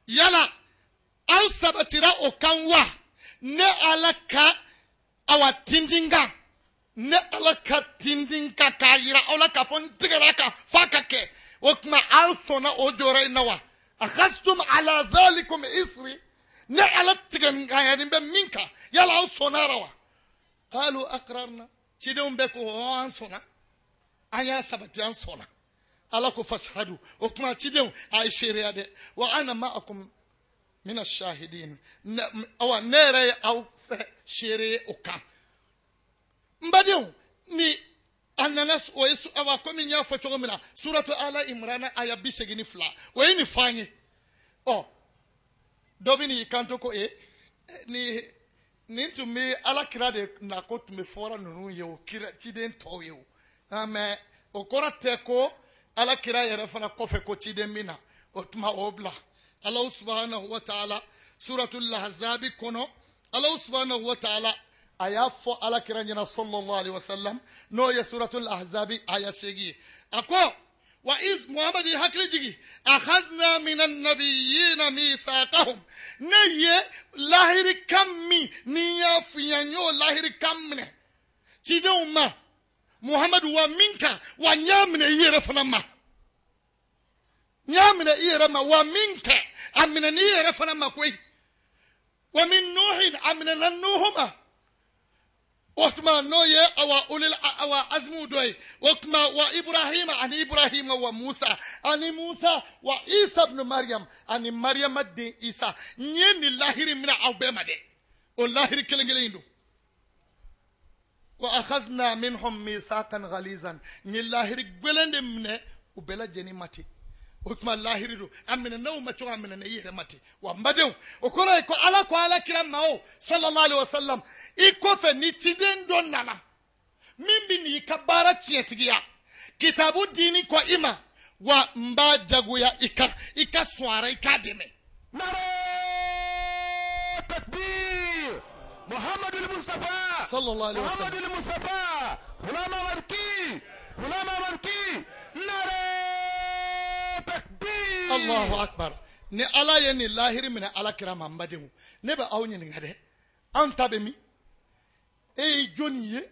Yala aw sabatira o kan wa? Ne Ala ka awa tintin kan, ne Ala ka tintin kan k'a yira aw la k'a fɔ n tigɛra a kan f'a ka kɛ. O tuma aw sɔnna o jɔyɔrɔ in na wa? Akhastum ala zalikum isri. Ne Ala tigɛ bɛ min kan, yala aw sɔnna a la wa? Qalu aqrarna. Cidenw bɛɛ ko hɔn, an sɔnna, an y'a sabati, an sɔnna. Ala ko fashhadu. O tuma cidenw a ye seereya dɛ. Wa ana ma'akum mina shahidin. Awa ne yɛrɛ ye aw fɛ seere ye o kan. N badenw, ni a nana o ye, awa komi n y'a fɔ cogo min na, suratu Ala Imrana aya 82, o ye nin fɔ an ye. Ɔ dɔ bɛ n'i kanto ko e ni nin tun bɛ Ala kira de nako tun bɛ fɔra ninnu ye o, kira ciden tɔw ye o. Mɛ o kɔrɔ tɛ ko Ala kira yɛrɛ fana kɔfɛ ko ciden min na. O tuma o bila Alahu subahanahu wa taala suratul Lahzabi kɔnɔ, Alahu subahanahu wa taala a y'a fɔ Ala kira ɲɛna sallallahu alaihi wasallam, n'o ye suratul Ahzabi aya 8 ye. A ko wa iz Muhammad i hakili jigi, akhadna minan nabiyina mithaqahum. Ne ye lahiri kan min ni n y'a f'i ɲɛna, n y'o lahiri kan minɛ cidenw ma Muhammad wa min kan, wa n y'a minɛ i yɛrɛ fana ma, n y'a minɛ i yɛrɛ ma, wa min kɛ a minɛ n'i yɛrɛ fana ma koyi. Wa min Nuhin, a minɛna Nuhu ma. O tuma n'o ye awa ulil awa azmu dɔ ye. O tuma wa Ibrahima, ani Ibrahima, wa Musa, ani Musa, wa Isa ibn Mariam, ani Mariama den Isa. N ye nin lahiri minɛ aw bɛɛ ma dɛ, o lahiri kelen kelen in don. Wa akhadna minhum mithaqan ghalizan. N ye lahiri gbɛlɛn de minɛ u bɛɛ lajɛlen ma ten. O tuma lahiri don, a minɛ n'aw ma cogo, a minɛ i yɛrɛ ma ten. Wa n badenw, o kɔrɔ ye ko Ala ko Ala kira ma o sallallahu alaihi wasallam, i kɔfɛ ni ciden dɔ nana min bɛ n'i ka baara tiɲɛtigiya kitabu diini kɔ i ma, wa n b'a jagoya i kan, i ka sɔn a ra, i k'a dɛmɛ. Nare takbir Muhammadul Mustafa sallallahu alaihi wasallam. Muhammadul Mustafa Ghulam Malki Ghulam Malki. Nare takbir. Allahu akbar. Ni Ala ye nin lahiri minɛ Ala kira ma, n badenw, ne bɛ aw ɲininka dɛ, anw ta bɛ min? E ye jɔnni ye?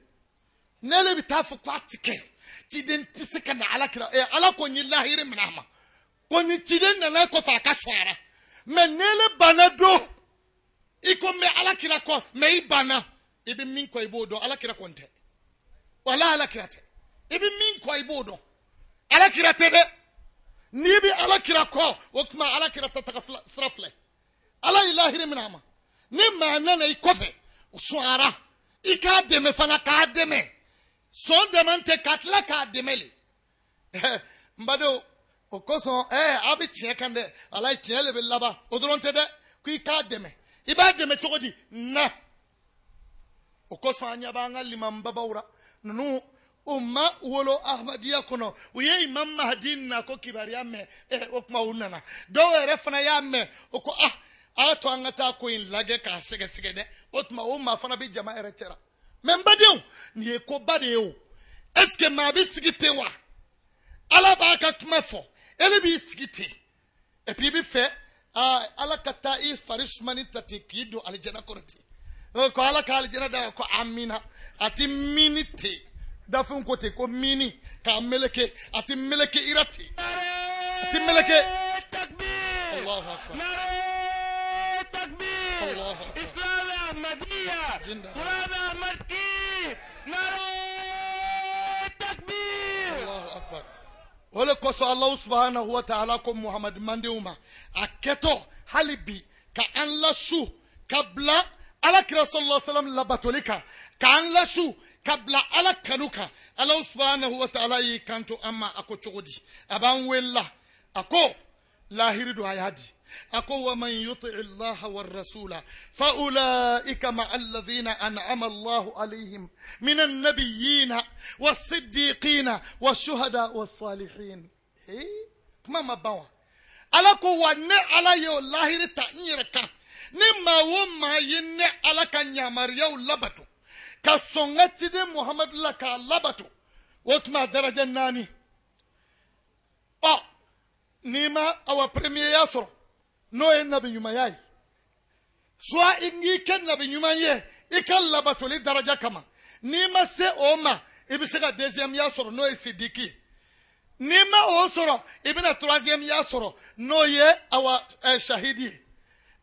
Ne le bɛ taa fɔ k'a ti kɛ, ciden tɛ se ka na Ala kira. Ɛ Ala ko n ye lahiri minɛ a ma ko ni ciden nana kɔfɛ a ka sɔn a la. Mɛ ne le banna don i ko n bɛ Ala kira kɔ, mɛ i banna, i bɛ min kɔ i b'o dɔn. Ala kira kɔni tɛ, wala Ala kira tɛ. I bɛ min kɔ i b'o dɔn, Ala kira tɛ dɛ. N'i bɛ Ala kira kɔ, o tuma Ala kira ta taga sira filɛ. Ala ye lahiri minɛ a ma, ni maa nana i kɔfɛ sɔn a ra, i k'a dɛmɛ fana, k'a dɛmɛ. Sɔn dɛmɛ tɛ ka tila k'a dɛmɛ le. N badenw, o kosɔn aw bɛ tiɲɛ kan dɛ, walayi tiɲɛ de bɛ laban. O dɔrɔn tɛ dɛ, ko i k'a dɛmɛ. I b'a dɛmɛ cogo di? Na o kosɔn an ɲɛ b'an ka limanbabaw la, ninnu u ma wolo Ahmadiyya kɔnɔ, u ye Imam Mahdi na ko kibaruya mɛn, o tuma u nana. Dɔw yɛrɛ fana y'a mɛn, o ko ah, a y'a to an ka taa ko in lajɛ k'a sɛgɛsɛgɛ dɛ. O tuma o maa fana bɛ jama yɛrɛ cɛra. Mɛ n badenw, nin ye koba de ye o. Est ce que maa bɛ sigi ten wa? Ala b'a ka kuma fɔ, e de b'i sigi ten, et puis i bɛ fɛ Ala ka taa i fari sumani ta ten k'i don alijana kɔnɔ ten, ko Ala ka alijana da, ko amina. A ti mini ten, dafɛnw ko ten ko mini k'a meleke, a ti meleke i la ten, a ti meleke. Takbir. Allahu akbar. Nare takbir. Allahu akbar. Islam Ahmadiyya. Zinda. Ghulam Ahmad ki. Nare takbir. Allahu akbar. O de kosɔn Alahu subahanahu wa taala ko Muhamadu mandenw ma, a kɛtɔ hali bi ka an lasu ka bila Ala kira sallallahu alaihi wasallam labatoli kan, k'an lasu ka bila Ala kanu kan. Alahu subahanahu wa taala y'i kanto an ma, a ko cogo di? A b'an wele, a ko lahiri don, a y'a di. A ko wa man yuti allaha wa rasula fa ulaika ma alladhina an'ama Allahu alayhim min an-nabiyyina was-siddiqina wash-shuhada was-salihin. Kuma ma ban wa? Ala ko wa ne Ala ye o lahiri ta n yɛrɛ kan, ni maa o maa ye ne Ala ka yamaruyaw labato, ka sɔn n ka ciden Muhamadu la k'a labato, o tuma daraja 4. Ɔ N'i ma awa premier ya sɔrɔ, n'o ye nabi ɲumanya ye, soit i k'i kɛ nabi ɲuman ye i ka labatoli daraja kama, n'i ma se o ma, i bɛ se ka deuxième ya sɔrɔ, n'o ye sidiki ye. N'i ma o sɔrɔ, i bɛna troisième ya sɔrɔ, n'o ye awa shahidi ye.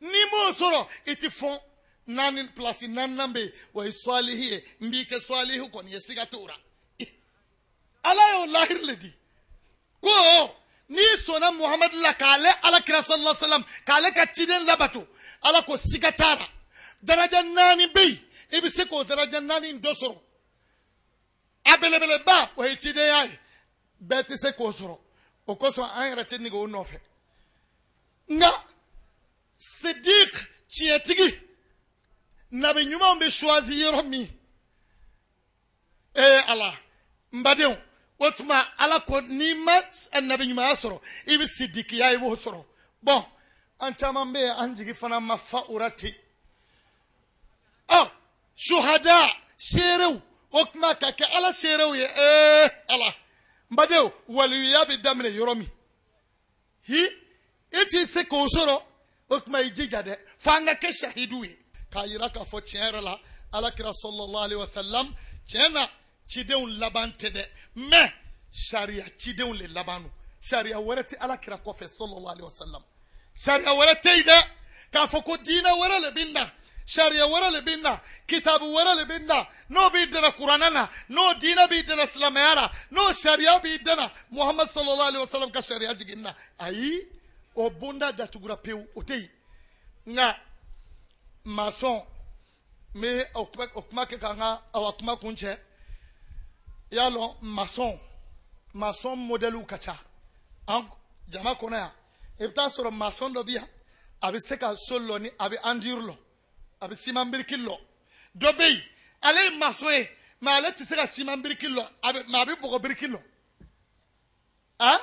N'i m'o sɔrɔ, i ti fɔn. Naani place naaninan bɛ yen, o ye sɔlihi ye. N b'i kɛ sɔlihi kɔni ye, siga t'o la. Ala y'o lahiri le di ko n'i sɔnna Muhamadu la, k'ale ala kira sallallahu alaihi wa sallam, k'ale ka ciden labato, ala ko siga t'a la, daraja naani bɛ yen, i bɛ se k'o daraja naani dɔ sɔrɔ. A belebeleba, o ye cidenya ye, bɛɛ tɛ se k'o sɔrɔ, o kosɔn an yɛrɛ tɛ nege o nɔfɛ. Nka Sidik, tiɲɛtigi, nabi ɲumanw bɛ choisi yɔrɔ min, ee ala, n badenw, o tuma ala ko n'i ma nabi ɲumanya sɔrɔ, i bɛ sidikiya, i b'o sɔrɔ. Bɔn, an caman bɛ yen, an jigi fana ma fa o la ten. Ɔ suhada, seerew, o tuma ka kɛ ala seerew ye. Ee ala, n badenw, waliyuya bɛ daminɛ yɔrɔ min, hi, e t'i se k'o sɔrɔ, o tuma i jija dɛ, f'an ka kɛ sahidu ye, k'a yira k'a fɔ tiɲɛ yɛrɛ la, ala kira sallallahu alaihi wa sallam, tiɲɛ na, cidenw laban tɛ dɛ, mɛ sariya cidenw le laban don. Sariya wɛrɛ tɛ ala kira kɔfɛ sallallahu alaihi wa sallam. Sariya wɛrɛ tɛ yen dɛ, k'a fɔ ko diinɛ wɛrɛ le bɛ na, sariya wɛrɛ le bɛ na, kitabu wɛrɛ le bɛ na, n'o b'i dɛmɛ kuranɛ na, n'o diinɛ b'i dɛmɛ silamɛya la, n'o sariya b'i dɛmɛ Muhamadu sallallahu alaihi wa sallam ka sariya jiginna. Ayi, o bonda datugura pewu, o tɛ yen. Nka masɔn, n bɛ o kuma kɛ k'an ka awa kuma kun cɛ. I y'a lɔn, masɔn modɛliw ka ca an jama kɔnɔ yan. I bɛ taa sɔrɔ masɔn dɔ bɛ yan, a bɛ se ka so lɔ, ni a bɛ andir lɔ, a bɛ siman biriki lɔ. Dɔ bɛ yen, ale ye masɔn ye, mɛ ale tɛ se ka siman biriki lɔ, mɛ a bɛ bɔgɔ biriki lɔ. A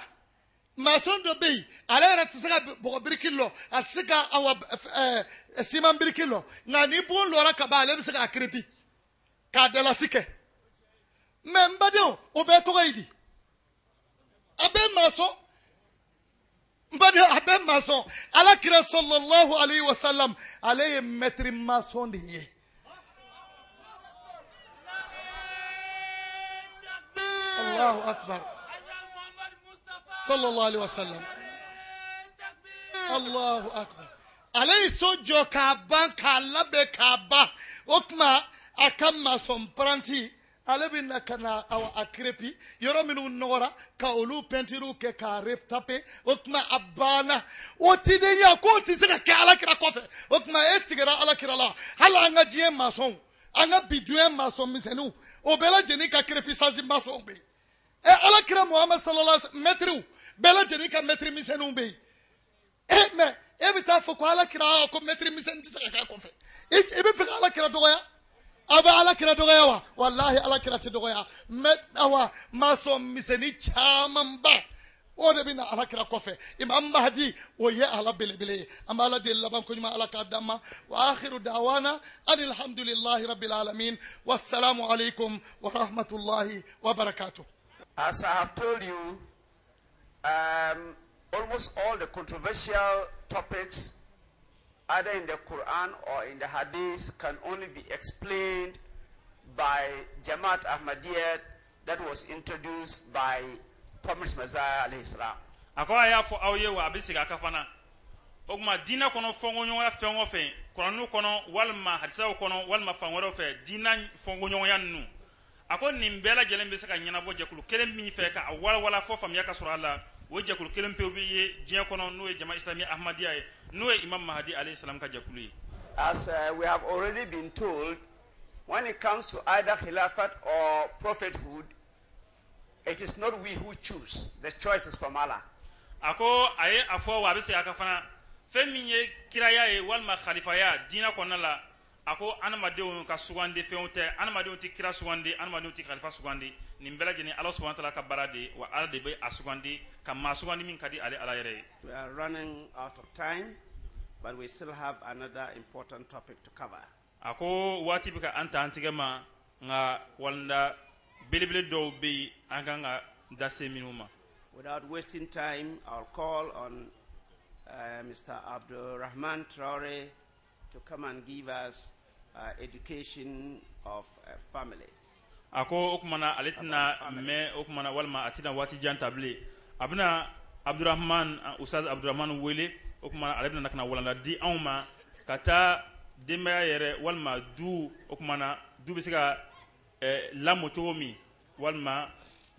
masɔn dɔ bɛ yen, ale yɛrɛ tɛ se ka bɔgɔ biriki lɔ, a tɛ se ka awa siman biriki lɔ, nka ni bon lɔra ka ban, ale bɛ se k'a kirepi k'a dalasi kɛ. Mɛ n badenw, o bɛɛ tɔgɔ ye di? A bɛɛ masɔn. N badenw, a bɛɛ masɔn. Ala kira sallallahu alaihi wa sallam, ale ye mɛtiri masɔn de ye. Allahu akbar, sallallahu alaihi wa sallam, Allahu akbar. Ale ye so jɔ k'a ban, k'a labɛn k'a ban, o tuma a ka masɔn paranti, ale bɛ na ka na awa a kirepi yɔrɔ minnu nɔgɔra, ka olu pɛntiriw kɛ k'a retape, o tuma a banna. O cidenya k'o tɛ se ka kɛ alakira kɔfɛ. O tuma e tigɛra alakira la. Hali an ka diɲɛ masɔnw, an ka bi diɲɛ masɔn misɛnninw, o bɛɛ lajɛlen ka crepisage masɔnw bɛ yen. Ɛ alakira Muhamadu sallallahu alaihi wa sallam, mɛtiriw bɛɛ lajɛlen ka mɛtiri misɛnninw bɛ yen. E mɛ e bɛ taa fɔ ko alakira ko mɛtiri misɛnnin tɛ se ka k'a kɔfɛ. I bɛ fɛ ka alakira dɔgɔya? A bɛ alakira dɔgɔya wa? Walahi, alakira tɛ dɔgɔya. Mɛ awa masɔn misɛnnin camanba, o de bɛ na alakira kɔfɛ. Imam Mahdi, o ye ala belebele ye. An bɛ ala deli laban ko ɲuman ala k'a d'an ma. Wa akhiru da'wana alhamdulillahi rabbil alamin, wassalamu alaikum wa rahmatullahi wa barakatuh. As I have told you, almost all the controversial topics, either in the Quran or in the Hadith, can only be explained by Jamaat Ahmadiyya that was introduced by Promised Messiah alayhi salam. A ko a y'a fɔ aw ye wa, a bɛ segin a kan fana. O tuma diinɛ kɔnɔ fɔnkɔɲɔgɔnya fɛn o fɛn, kuranɛ kɔnɔ walima hadisaw kɔnɔ walima fan wɛrɛw fɛ, diinɛ fɔnkɔɲɔgɔnya ninnu, a ko nin bɛɛ lajɛlen bɛ se ka ɲɛnabɔ jɛkulu kelen min fɛ ka a walawala fɔ faamuya ka sɔrɔ a la, o jɛkulu kelen pewu bɛ ye diɲɛ kɔnɔ, n'o ye Jama Islami Ahmadiyya ye, n'o ye Imam Mahdi alayhi salam ka jɛkulu ye. As we have already been told, when it comes to either Khilafat or prophethood, it is not we who choose. The choice is from Allah. A ko a ye a fɔ wa, a bɛ segin a kan fana, fɛn min ye kiraya ye walima khalifaya diinɛ kɔnɔna la, a ko adamadenw ka sugandi fɛnw tɛ. Adamadenw tɛ kira sugandi, adamadenw tɛ khalifa sugandi. Nin bɛɛ lajɛlen ala subahana taala ka baara de ye, wa ala de bɛ a sugandi ka maa sugandi min ka di ale ala yɛrɛ ye. We are running out of time, but we still have another important topic to cover. A ko waati bɛ ka an ta an tigɛ ma, nka walanda belebele dɔw bɛ yen an kan ka da se minnu ma. Without wasting time, I'll call on Mr. Abdul Rahman Traore to come and give us education of families. A ko o tuma na ale tɛna mɛn o tuma na, walima a tɛna waati jan ta bilen. A bɛna Abdurahman, Ustaz Abdurahman wele. O tuma ale bɛna ka na walanda di anw ma ka taa denbaya yɛrɛ walima du. O tuma na du bɛ se ka lamɔ cogo min, walima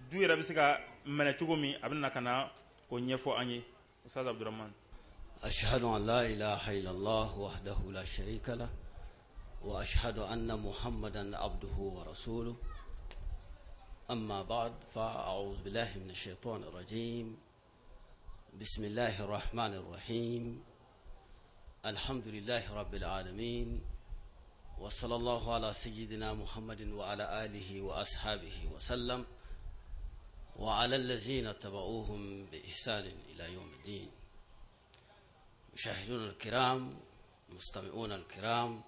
du yɛrɛ bɛ se ka minɛ cogo min, a bɛna ka na o ɲɛfɔ an ye. Ustaz Abdurahman. أشهد أن لا إله إلا الله وحده لا شريك له، وأشهد أن محمدا عبده ورسوله. أما بعد، فأعوذ بالله من الشيطان الرجيم. بسم الله الرحمن الرحيم. الحمد لله رب العالمين، وصلى الله على سيدنا محمد وعلى آله وأصحابه وسلم، وعلى الذين اتبعوهم بإحسان إلى يوم الدين. مشاهدون الكرام، مستمعون الكرام،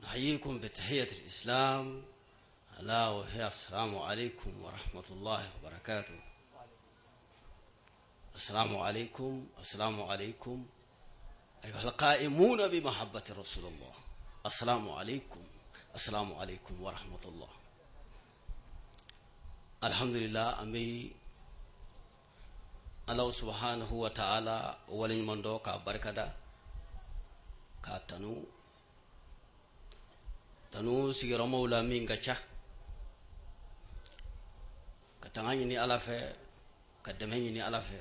نحييكم بتحية الإسلام، ألا وهي السلام عليكم ورحمة الله وبركاته. السلام عليكم، السلام عليكم أيها القائمون بمحبة رسول الله. السلام عليكم، السلام عليكم ورحمة الله. الحمد لله. An bɛ Ala سبحانه وتعالى waleɲuman dɔn, k'a barikada, k'a tanu, tanu sigiyɔrɔmaw la min ka ca, ka tanga ɲini Ala fɛ, ka dɛmɛ ɲini Ala fɛ,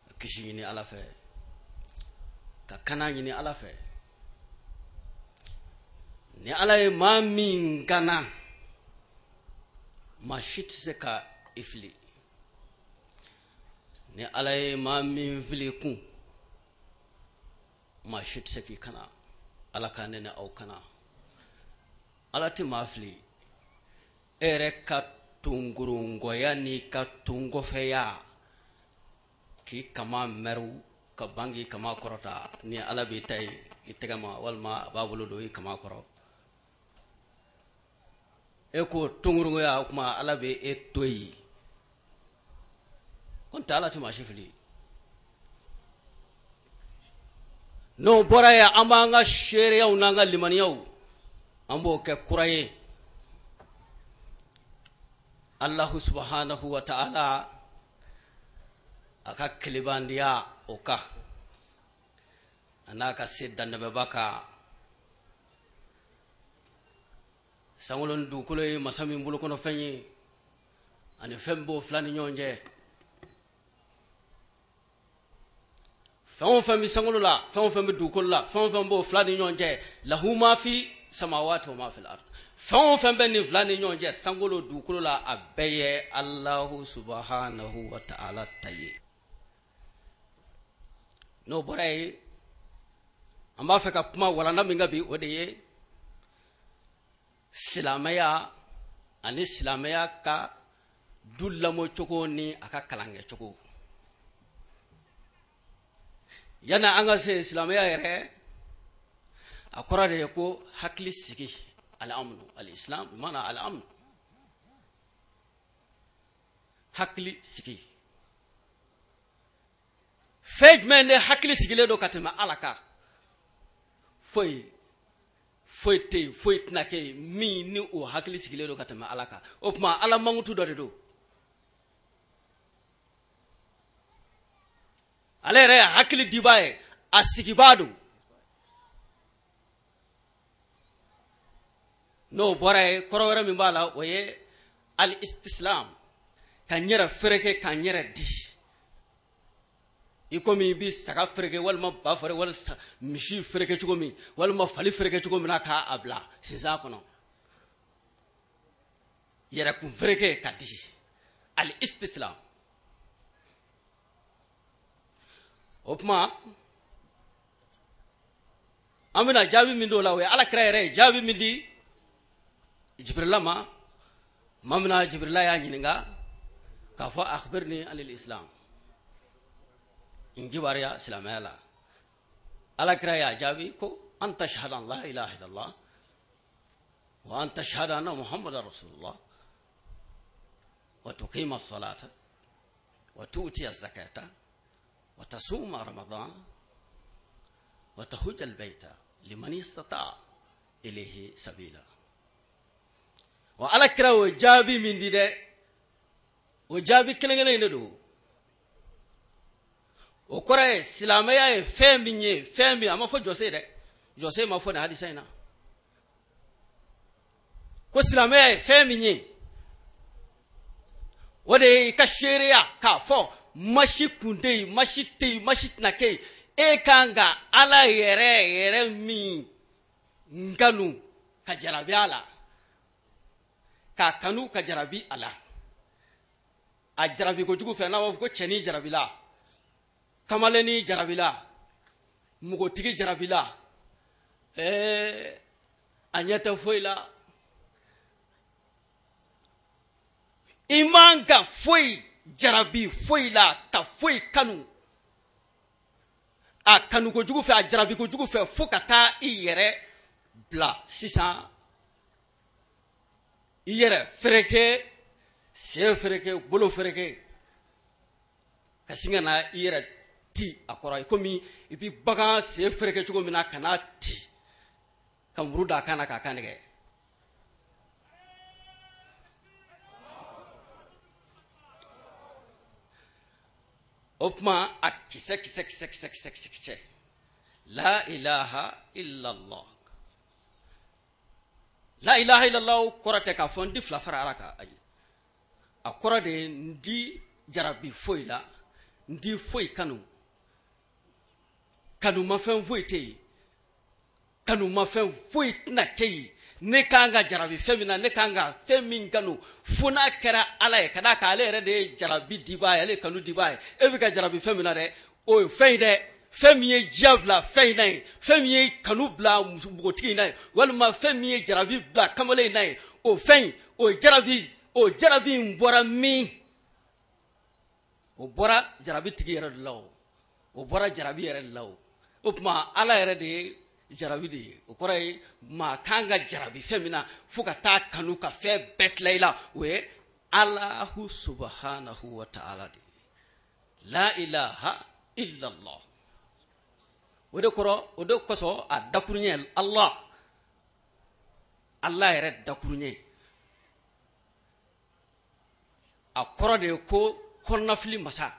ka kisi ɲini Ala fɛ, ka kana ɲini Ala fɛ. Ni Ala ye maa min kana, maa si tɛ se ka i fili. Ni Ala ye maa min fili kun, maa si tɛ se k'i kana. Ala ka ne ni aw kana. Ala tɛ maa fili. E yɛrɛ ka tongorongɔya n'i ka tongɔfɛya k'i kama mɛriw ka ban k'i kama kɔrɔta, ni Ala b'i ta ye i tɛgɛ ma, walima a b'a bolo don i kama kɔrɔ, e ko tongorongɔya, o tuma Ala bɛ e to yen. Ko n tɛ, Ala tɛ maa si fili. N'o bɔra yen, an b'an ka seereyaw n'an ka limaniyaw, an b'o kɛ kura ye Alahu سبحانه وتعالى a ka kelebandiya o kan, a n'a ka se dandɛmɛba kan. Sankolo ni dugukolo ye masa min bolokɔnɔfɛn ye, ani fɛn b'o fila ni ɲɔgɔn cɛ, fɛn o fɛn bɛ sankolo la, fɛn o fɛn bɛ dugukolo la, fɛn o fɛn b'o fila ni ɲɔgɔn cɛ, له ما في السماوات وما في الأرض, fɛn o fɛn bɛ nin fila ni ɲɔgɔn cɛ, sankolo, dugukolo la, a bɛɛ ye Alahu سبحانه وتعالى ta ye. N'o bɔra yen, an b'a fɛ ka kuma walanda min kan bi, o de ye silamɛya ani silamɛya ka du lamɔcogo ni a ka kalankɛcogo. Yanni an ka se silamɛya yɛrɛ, a kɔrɔ de ye ko hakili sigi, الأمن. الإسلام بمعنى الأمن, hakili sigi. Fɛn jumɛn de hakili sigilen don ka tɛmɛ Ala kan? Foyi foyi tɛ yen, foyi tɛna kɛ yen min ni o hakili sigilen don ka tɛmɛ Ala kan. O tuma Ala mankutu dɔ de don. Ale yɛrɛ ye hakili dibaa ye, a sigibaa don. N'o bɔra yen, kɔrɔ wɛrɛ min b'a la, o ye الاستسلام, ka n yɛrɛ fereke, ka n yɛrɛ di, i komi i bi saga fereke, walima ba feere, walima misi fereke cogo min, walima fali fereke cogo min na, k'a bila sinsan kɔnɔ, yɛrɛkun fereke ka di, الاستسلام. O tuma an bɛna jaabi min d'o la, o ye Ala kira yɛrɛ ye jaabi min di Jibirila ma. Maa min na Jibirila y'a ɲininka k'a fɔ: أخبرني عن الإسلام, n kibaruya silamɛya la. Ala kira y'a jaabi ko: أن تشهد أن لا إله إلا الله وأن تشهد أن محمدا رسول الله. Wa tuqima salata wa tu'tiya zakata wa tasuma ramadana wa tahujja albayta liman istata'a ilayhi sabila. Wa Ala kira o jaabi min di dɛ, o jaabi kelen kelen in de don. O kɔrɔ ye silamɛya ye fɛn min ye, fɛn min a ma fɔ jɔsen dɛ, jɔsen ma fɔ nin hadisa in na. Ko silamɛya ye fɛn min ye, o de ye i ka seereya k'a fɔ masi kun tɛ yen, masi tɛ yen, masi tɛna kɛ yen. E kan ka Ala yɛrɛ yɛrɛ min kanu ka jarabi a la, k'a kanu ka jarabi a la. A jarabi kojugu fɛ, n'a b'a fɔ ko cɛnin jarabila, kamalennin jarabila, npogotigi jarabila, a ɲɛ tɛ foyi la. I man ka foyi jarabi foyi la, ka foyi kanu a kanu kojugu fɛ, a jarabi kojugu fɛ, fo ka taa i yɛrɛ bila sisan, i yɛrɛ fereke, sen fereke, bolo fereke, ka sin ka na i yɛrɛ ti a kɔrɔ, komi i bi bagan sen fereke cogo min na, ka n'a ti ka muru da a kan na k'a kan nɛgɛ. O tuma a kisɛ kisɛ kisɛ kisɛ kisɛ kisɛ kisɛ, la ilaha illallah. La ilaha illallah kɔrɔ tɛ k'a fɔ n di fila fara Ala kan, ayi. A kɔrɔ de ye n di jarabi foyi la, n di foyi kanu, kanumafɛn foyi tɛ yen, kanumafɛn foyi tɛna kɛ yen. Ne kan ka jarabi fɛn min na, ne kan ka fɛn min kanu, fo n'a kɛra Ala ye, ka d'a kan ale yɛrɛ de ye jarabi dibaa ye, ale ye kanu dibaa ye. E bɛ ka jarabi fɛn min na dɛ, o ye fɛn ye dɛ, fɛn min ye diya bila fɛn in na ye, fɛn min ye kanu bila npogotigi in na ye, walima fɛn min ye jarabi bila kamalen in na ye, o fɛn in, o jarabi, o jarabi in bɔra min? O bɔra jarabi tigi yɛrɛ de la o, o bɔra jarabi yɛrɛ de la o. O tuma Ala yɛrɛ de ye jarabi de ye. O kɔrɔ ye maa kan ka jarabi fɛn min na fo ka taa kanu ka fɛn bɛɛ tila i la, o ye Alahu subahanahu wa ta'ala de ye. La ilaha illallah. O de kɔrɔ, o de kosɔn a dakuruɲɛ Allah, Allah yɛrɛ dakuruɲɛ, a kɔrɔ de ye ko kɔnɔnafili masa,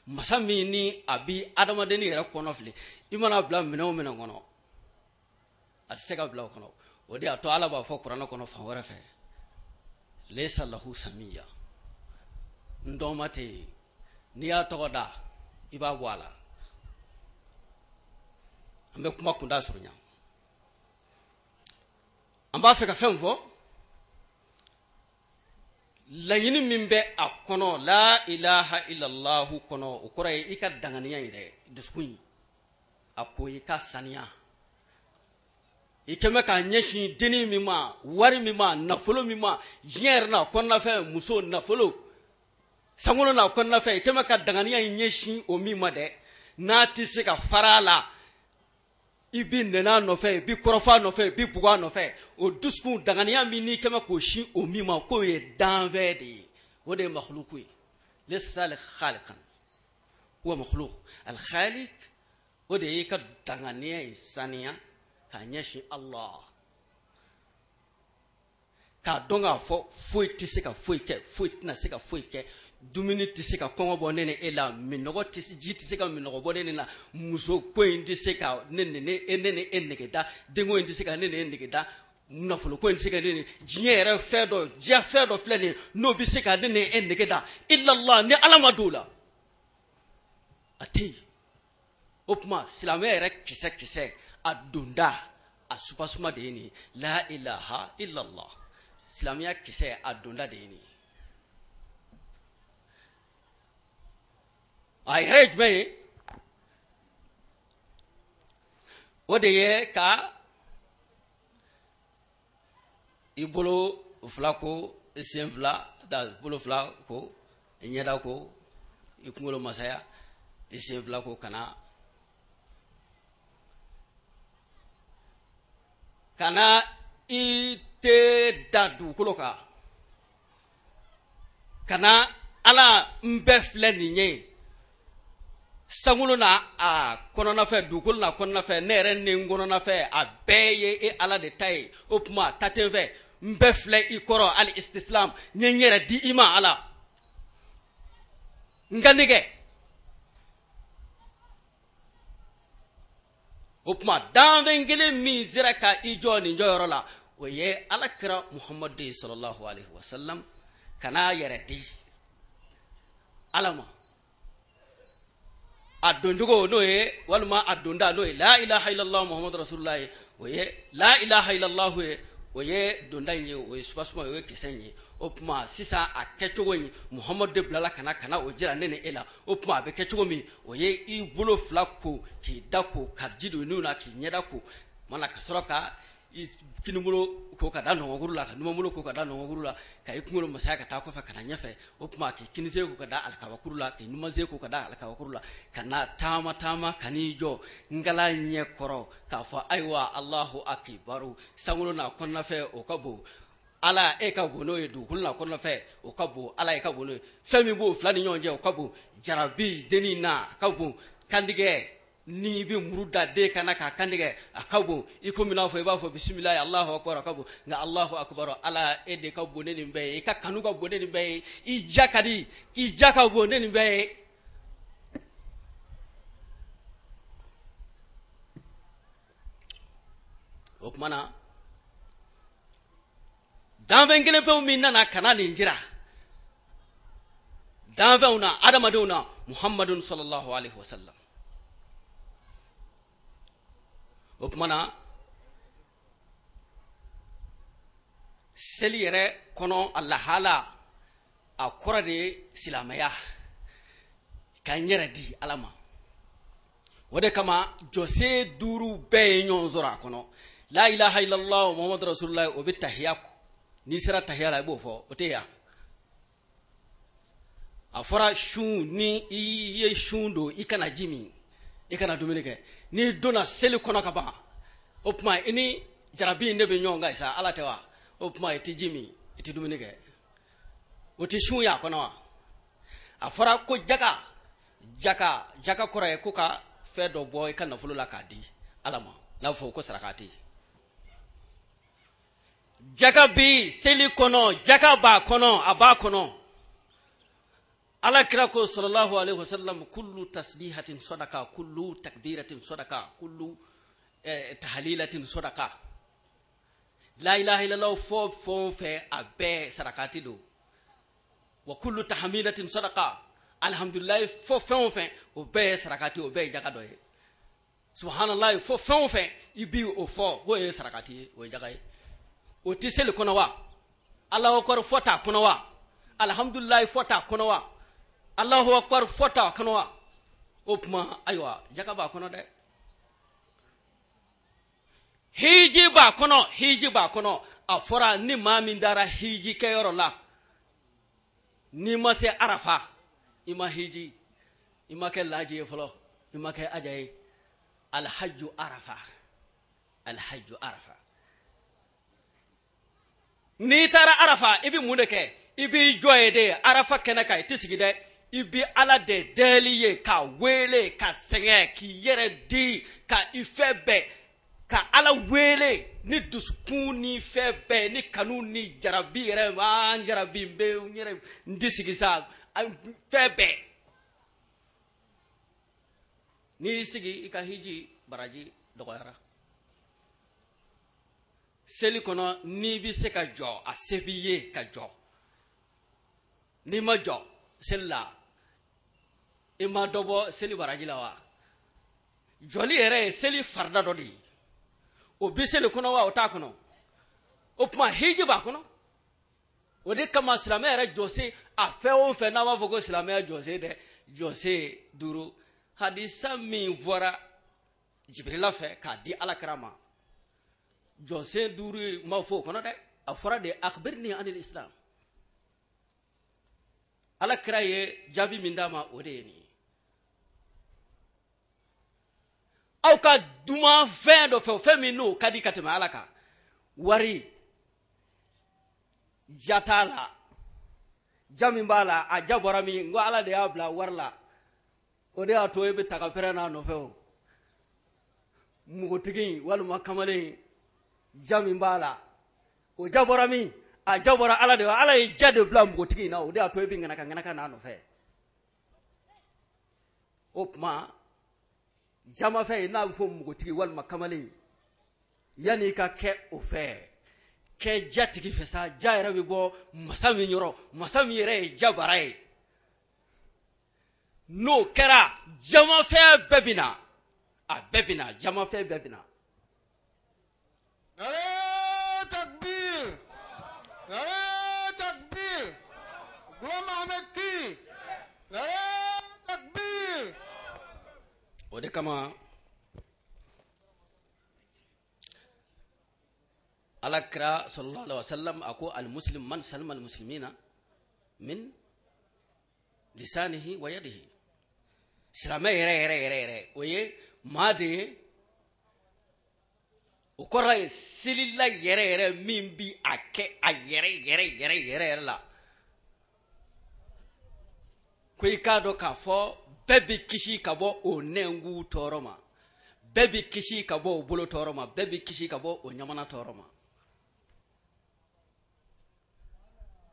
masa min ni a bi adamadenni yɛrɛ kɔnɔfili. I mana bila minɛn o minɛn kɔnɔ, a tɛ se ka bila o kɔnɔ. O de y'a to Ala b'a fɔ kuranɛ kɔnɔ fan wɛrɛ fɛ, laysa lahu samiya, n dɔnma tɛ yen, n'i y'a tɔgɔ da i b'a bɔ a la. An bɛ kuma kunda surunya. An b'a fɛ ka fɛn fɔ, laɲini min bɛ a kɔnɔ, la ilaha illallahu kɔnɔ, o kɔrɔ ye i ka danganiya in dɛ, dusukun in, a ko i ka saniya. I kɛmɛ k'a ɲɛsin dennin min ma, wari min ma, nafolo min ma, diɲɛ yɛrɛ n'a kɔnɔnafɛn, muso, nafolo, sankolo n'a kɔnɔnafɛn, i kɛmɛ ka danganiya in ɲɛsin o min ma dɛ, n'a tɛ se ka fara a la, i bi nɛnɛ a nɔfɛ, i bi kɔrɔfɔ a nɔfɛ, i bi bugɔ a nɔfɛ, o dusukun danganiya min n'i kɛmɛ k'o sin o min ma, k'o ye danfɛn de ye, o de ye makhluku ye. Laysa khaliqan huwa makhluq. Al khaliq, o de ye i ka danganiya in saniya k'a ɲɛsin Allah, k'a dɔn k'a fɔ foyi tɛ se ka foyi kɛ, foyi tɛna se ka foyi kɛ, dumuni tɛ se ka kɔngɔ bɔ ne ni e la, minnɔgɔ tɛ se, ji tɛ se ka minnɔgɔ bɔ ne ni la, muso ko in tɛ se ka ne ni ne e, ne ni e nege da, denko in tɛ se ka ne ni e nege da, nafolo ko in tɛ se ka ne ni, diɲɛ yɛrɛ fɛn dɔ, diɲɛ fɛn dɔ filɛ nin ye, n'o bɛ se ka ne ni e nege da, illallah, ni Ala ma don o la, a tɛ yen. O tuma silamɛ yɛrɛ kisɛ kisɛ, a donda, a supasuma de ye nin ye, la ilaha illallah. Silamɛya kisɛ, a donda de ye nin ye. A yɛrɛ ye jumɛn ye? O de ye ka i bolo fila ko, i sen fila da, bolo fila ko, i ɲɛda ko, i kunkolo masaya, i sen fila ko, kana i te da dugukolo kan. Ka na ala n bɛɛ filɛ nin ye sankolo n'a a kɔnɔnafɛn, dugukolo n'a kɔnɔnafɛn, ne yɛrɛ ni n kɔnɔnafɛn, a bɛɛ ye e ala de ta ye. O tuma ta tɛ n fɛ, n bɛɛ filɛ i kɔrɔ, al istislam, n ye n yɛrɛ di i ma ala, n ka nin kɛ. O tuma danfɛn kelen min sera ka i jɔ nin jɔyɔrɔ la, o ye ala kira muhamadu ye sallallahu alaihi wa sallam, ka n'a yɛrɛ di ala ma. A doncogo n'o ye, walima a donda n'o ye la ilaha illallah muhammadu rasulullah ye, o ye la ilaha illallah ye, o ye donda in ye, o ye soubassement ye, o ye kisɛ in ye. O tuma sisan a kɛcogo in, muhamadu de bilala ka na ka na o jira ne ni e la. O tuma a bɛ kɛ cogo min, o ye i bolo fila ko, k'i da ko, ka ji don i nun na, k'i ɲɛda ko, mana ka sɔrɔ ka i kinibolo ko ka da nɔgɔnkuru la, ka numanbolo ko ka da nɔgɔnkuru la, ka i kunkolo masaya ka taa kɔfɛ ka na ɲɛfɛ. O tuma k'i kinisen ko ka da alikabakuru la, k'i numansen ko ka da alikabakuru la, ka na taama taama ka n'i jɔ nkala ɲɛ kɔrɔ k'a fɔ ayiwa Alahu akibaru, sankolo n'a kɔnɔnafɛn o ka bon ala e ka bon n'o ye, dugukolo n'a kɔnɔnafɛn o ka bon ala e ka bon n'o ye, fɛn min b'o fila ni ɲɔgɔn cɛ o ka bon, jarabi dennin na a ka bon, kantigɛ n'i bɛ muru da den kan na k'a kantigɛ a ka bon, i komi n'a fɔ i b'a fɔ bisimilayi Alahu akibaru a ka bon, nka Alahu akibaru ala e de ka bon ne nin bɛɛ ye, i ka kanu ka bon ne nin bɛɛ ye, i ja ka di, i ja ka bon ne nin bɛɛ ye. O tuma na danfɛn kelen pewu min nana ka na nin jira danfɛnw na, adamadenw na, muhammadun sallallahu alaihi wasallam. O tuma na seli yɛrɛ kɔnɔ a lahala a kɔrɔ de ye silamɛya, ka n yɛrɛ di ala ma. O de kama jɔsen duuru bɛɛ ye ɲɔgɔn sɔrɔ a kɔnɔ. La ilaha illallah muhammadu rasulullah, o bɛ tahiya, n'i sera tahiya la i b'o fɔ, o tɛ yan. A fɔra sun, ni i ye sun don i kana ji min, i kana dumuni kɛ. N'i donna seli kɔnɔ ka ban, o tuma i ni jarabi in de bɛ ɲɔgɔn kan sa, ala tɛ wa? O tuma i tɛ ji min, i tɛ dumuni kɛ, o tɛ sun y'a kɔnɔ wa? A fɔra ko jaka, jaka, jaka kɔrɔ ye ko ka fɛn dɔ bɔ i ka nafolo la k'a di ala ma, n'a fɔ ko sarakati. Jaka bi seli kɔnɔ, jaka b'a kɔnɔ, a b'a kɔnɔ. Ala kira ko sallallahu alaihi wasallam, kullu tasbihatin sadaka, kullu takbiratin sadaka, kullu tahlilatin sadaka. La ilaha illallah fɔ fɛn o fɛn a bɛɛ sarakati don. Wa kullu tahmidatin sadaka, alhamdulillah fɔ fɛn o fɛn o bɛɛ ye sarakati, o bɛɛ ye jaka dɔ ye. Subhanallah fɔ fɛn o fɛn i bi o fɔ k'o ye sarakati ye, o ye jaka ye. O tɛ seli kɔnɔ wa? Alahu akbar fɔ t'a kɔnɔ wa? Alhamdulillah fɔ t'a kɔnɔ wa? Alahu akbar fɔ t'a kɔnɔ wa? O tuma ayiwa jaka b'a kɔnɔ dɛ. Hiji b'a kɔnɔ, hiji b'a kɔnɔ. A fɔra ni maa min dara hiji kɛyɔrɔ la, n'i ma se Arafa, i ma hiji, i ma kɛ laji ye fɔlɔ, i ma kɛ aja ye. Alhajju Arafa, alhajju Arafa. N'i taara Arafa, i bɛ mun de kɛ? I b'i jɔ yen de, Arafa kɛnɛ kan, i tɛ sigi dɛ. I bɛ ala de deli ye, k'a wele, ka sɛgɛn, k'i yɛrɛ di, ka i fɛn bɛɛ, ka ala wele ni dusukun ni fɛn bɛɛ, ni kanu ni jarabi yɛrɛ, an jarabi n bɛ n yɛrɛ n tɛ sigi sa, fɛn bɛɛ. N'i y'i sigi, i ka hiji baraji dɔgɔyara. Seli kɔnɔ n'i bɛ se ka jɔ, a se b'i ye ka jɔ. N'i ma jɔ seli la, i ma dɔ bɔ seli baraji la wa? Jɔli yɛrɛ ye seli farida dɔ de ye. O bɛ seli kɔnɔ wa? O t'a kɔnɔ. O tuma hiji b'a kɔnɔ. O de kama silamɛ yɛrɛ jɔsen, a fɛn o fɛn n'an b'a fɔ ko silamɛya jɔsen dɛ, jɔsen duuru. Hadisa min fɔra Jibirila fɛ k'a di Ala kira ma, jɔsen duuru ma fɔ o kɔnɔ dɛ. A fɔra de akhbirni anil islam. Ala kira ye jaabi min d'a ma, o de ye nin ye. Aw ka dumanfɛn dɔ fɛ, fɛn min n'o ka di ka tɛmɛ Ala kan, wari ja t'a la, Ja min b'a la, a ja bɔra min? N ko Ala de y'a bila wari la, o de y'a to e bɛ ta ka pɛrɛn n'a nɔfɛ. O npogotigi in walima kamalen, ja min b'a la, o ja bɔra min? A ja bɔra Ala de. Ala ye ja de bila npogotigi in na, o de y'a to e bɛ ŋanaka ŋanaka n'a nɔfɛ. O tuma jamafɛn n'a bɛ fɔ npogotigi walima kamalen, yanni i ka kɛ o fɛ, kɛ jatigi fɛ sa. Ja yɛrɛ bɛ bɔ masa min yɔrɔ, masa min yɛrɛ ye jabara ye, n'o kɛra, jamafɛn bɛɛ bɛ na, a bɛɛ bɛ na, jamafɛn bɛɛ bɛ na. Nare takbir! Nare takbir! Ghulam Ahmed ki! Nare takbir! O de kama Ala kira sallallahu alaihi wasallam a ko: المسلم من سلم المسلمين من لسانه ويده. Silamɛ yɛrɛ yɛrɛ yɛrɛ yɛrɛ, o ye maa de ye, o kɔrɔ ye selila yɛrɛ yɛrɛ min bi a kɛ a yɛrɛ yɛrɛ yɛrɛ yɛrɛ yɛrɛ la. Ko i k'a dɔn k'a fɔ bɛɛ bɛ kisi ka bɔ o nɛnku tɔɔrɔ ma, bɛɛ bɛ kisi ka bɔ o bolo tɔɔrɔ ma, bɛɛ bɛ kisi ka bɔ o ɲamana tɔɔrɔ ma.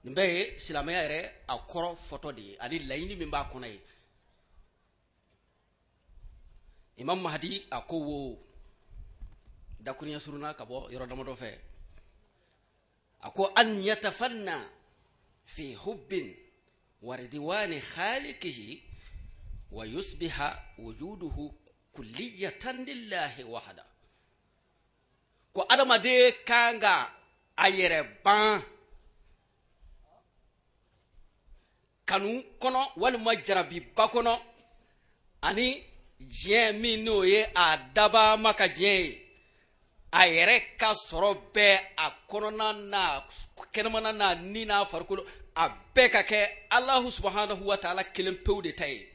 Nin bɛɛ ye silamɛya yɛrɛ a kɔrɔ fɔtɔ de ye, ani laɲini min b'a kɔnɔ ye. Imam Mahdi a ko wo dakuruɲɛ surunna ka bɔ yɔrɔ damadɔ fɛ, a ko: أن يتفنى في حب ورضوان خالقه ويصبح وجوده كلية لله وحده. Ko adamaden kan ka a yɛrɛ ban kanu kɔnɔ walima jarabiba kɔnɔ, ani diɲɛ min n'o ye a dabama ka diɲɛ ye, a yɛrɛ ka sɔrɔ bɛɛ, a kɔnɔna n'a kɛnɛmana n'a ni n'a farikolo, a bɛɛ ka kɛ Alahu subhanahu wa ta'ala kelen pewu de ta ye.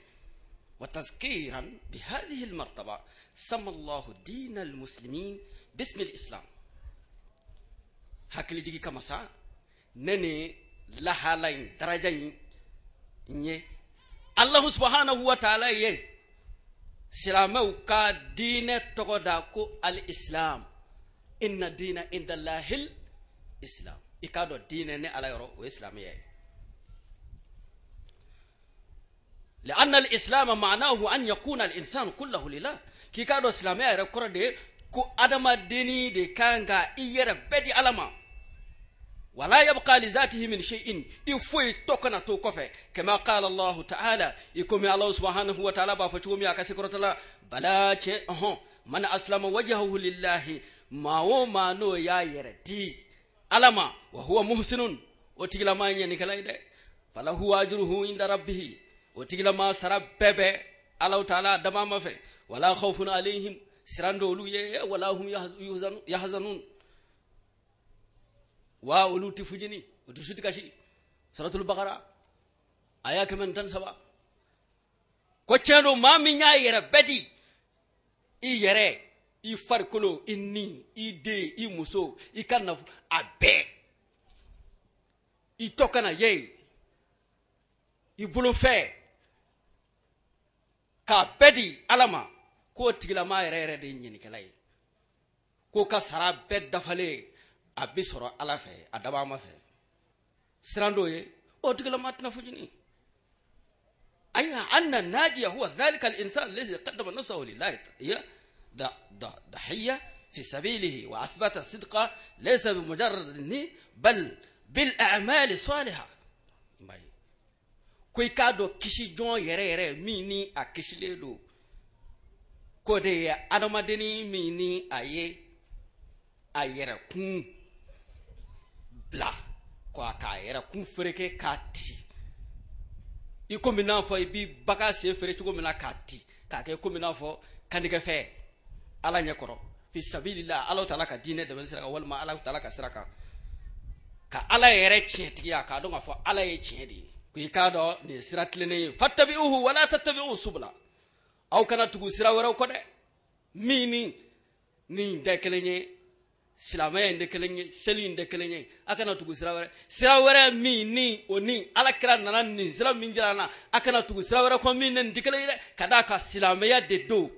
وتذكيرا بهذه المرتبة سمى الله دين المسلمين باسم الإسلام. Hakili jigi kama sa ne ni lahala in daraja in ye, Allahu subhanahu wa ta'ala ye silamɛw ka diinɛ tɔgɔ da ko al-Islam. إن الدين عند الله الإسلام. I k'a dɔn diinɛ ne Ala yɔrɔ, o ye silamɛya ye. لأن الإسلام معناه أن يكون الإنسان كله لله. K'i k'a dɔn silamɛya yɛrɛ kɔrɔ de ye ko adamadenni de kan ka i yɛrɛ bɛɛ di Ala ma. ولا يبقى لذاته من شيء، i foyi tɔ kana to kɔfɛ. كما قال الله تعالى، i komi Allah subhanahu wa ta'ala b'a fɔ cogo min a ka sekɔrɔtɔ la bala cɛ ɔhɔn: من أسلم وجهه لله، maa o maa n'o y'a yɛrɛ di Ala ma، وهو محسن، o tigilama ye ɲɛnikɛla ye dɛ، فله أجره عند ربه، o tigilama sara bɛɛ bɛ Alahu taala dama ma fɛ، ولا خوف عليهم، siran t'olu ye، ولا هم يحزنون، wa olu ti fujini, o dusu ti kasi. Suratul Bakara aya 113. Ko tiɲɛ don, maa min y'a yɛrɛ bɛɛ di, i yɛrɛ, i farikolo, i ni, i den, i muso, i ka nafolo, a bɛɛ, i tɔ kana ye i bolofɛ, k'a bɛɛ di Ala ma, k'o tigilama yɛrɛ yɛrɛ de ye ɲinikɛla ye, k'o ka sara bɛɛ dafalen a bɛ sɔrɔ Ala fɛ, a dabaa ma fɛ, siran dɔw ye, o tigilama tɛna fujini. أي أن الناجي هو ذلك الإنسان الذي قدم نفسه لله ضحية في سبيله وأثبت الصدق ليس بمجرد النية بل بالأعمال الصالحة. Ko i k'a dɔn kisi jɔn yɛrɛ yɛrɛ min ni a kisilen don, k'o de ye adamadenni min ni a ye a yɛrɛ kun bila k'a yɛrɛ kun fereke k'a ti, i komi n'a fɔ i bi bagan sen feere cogo min na k'a ti, k'a kɛ komi n'a fɔ kandigɛfɛn Ala ɲɛ kɔrɔ, fi sabilillah, Ala taala ka diinɛ dɛmɛ sira kan, walima Ala taala ka sira kan, ka Ala yɛrɛ tiɲɛtigiya, k'a dɔn k'a fɔ Ala ye tiɲɛ de ye. Ko i k'a dɔn nin ye sira tilennen ye. فاتبعوه ولا تتبعوا السبل, aw kana tugu sira wɛrɛw kɔ dɛ, min ni nin tɛ kelen ye. Silamɛya in tɛ kelen ye, seli in tɛ kelen ye. A kana tugu sira wɛrɛ, sira wɛrɛ min ni o ni ala kira nana nin sira min jira an na, a kana tugu sira wɛrɛ kɔ min ni nin tɛ kelen ye dɛ. Ka d'a kan silamɛya de don.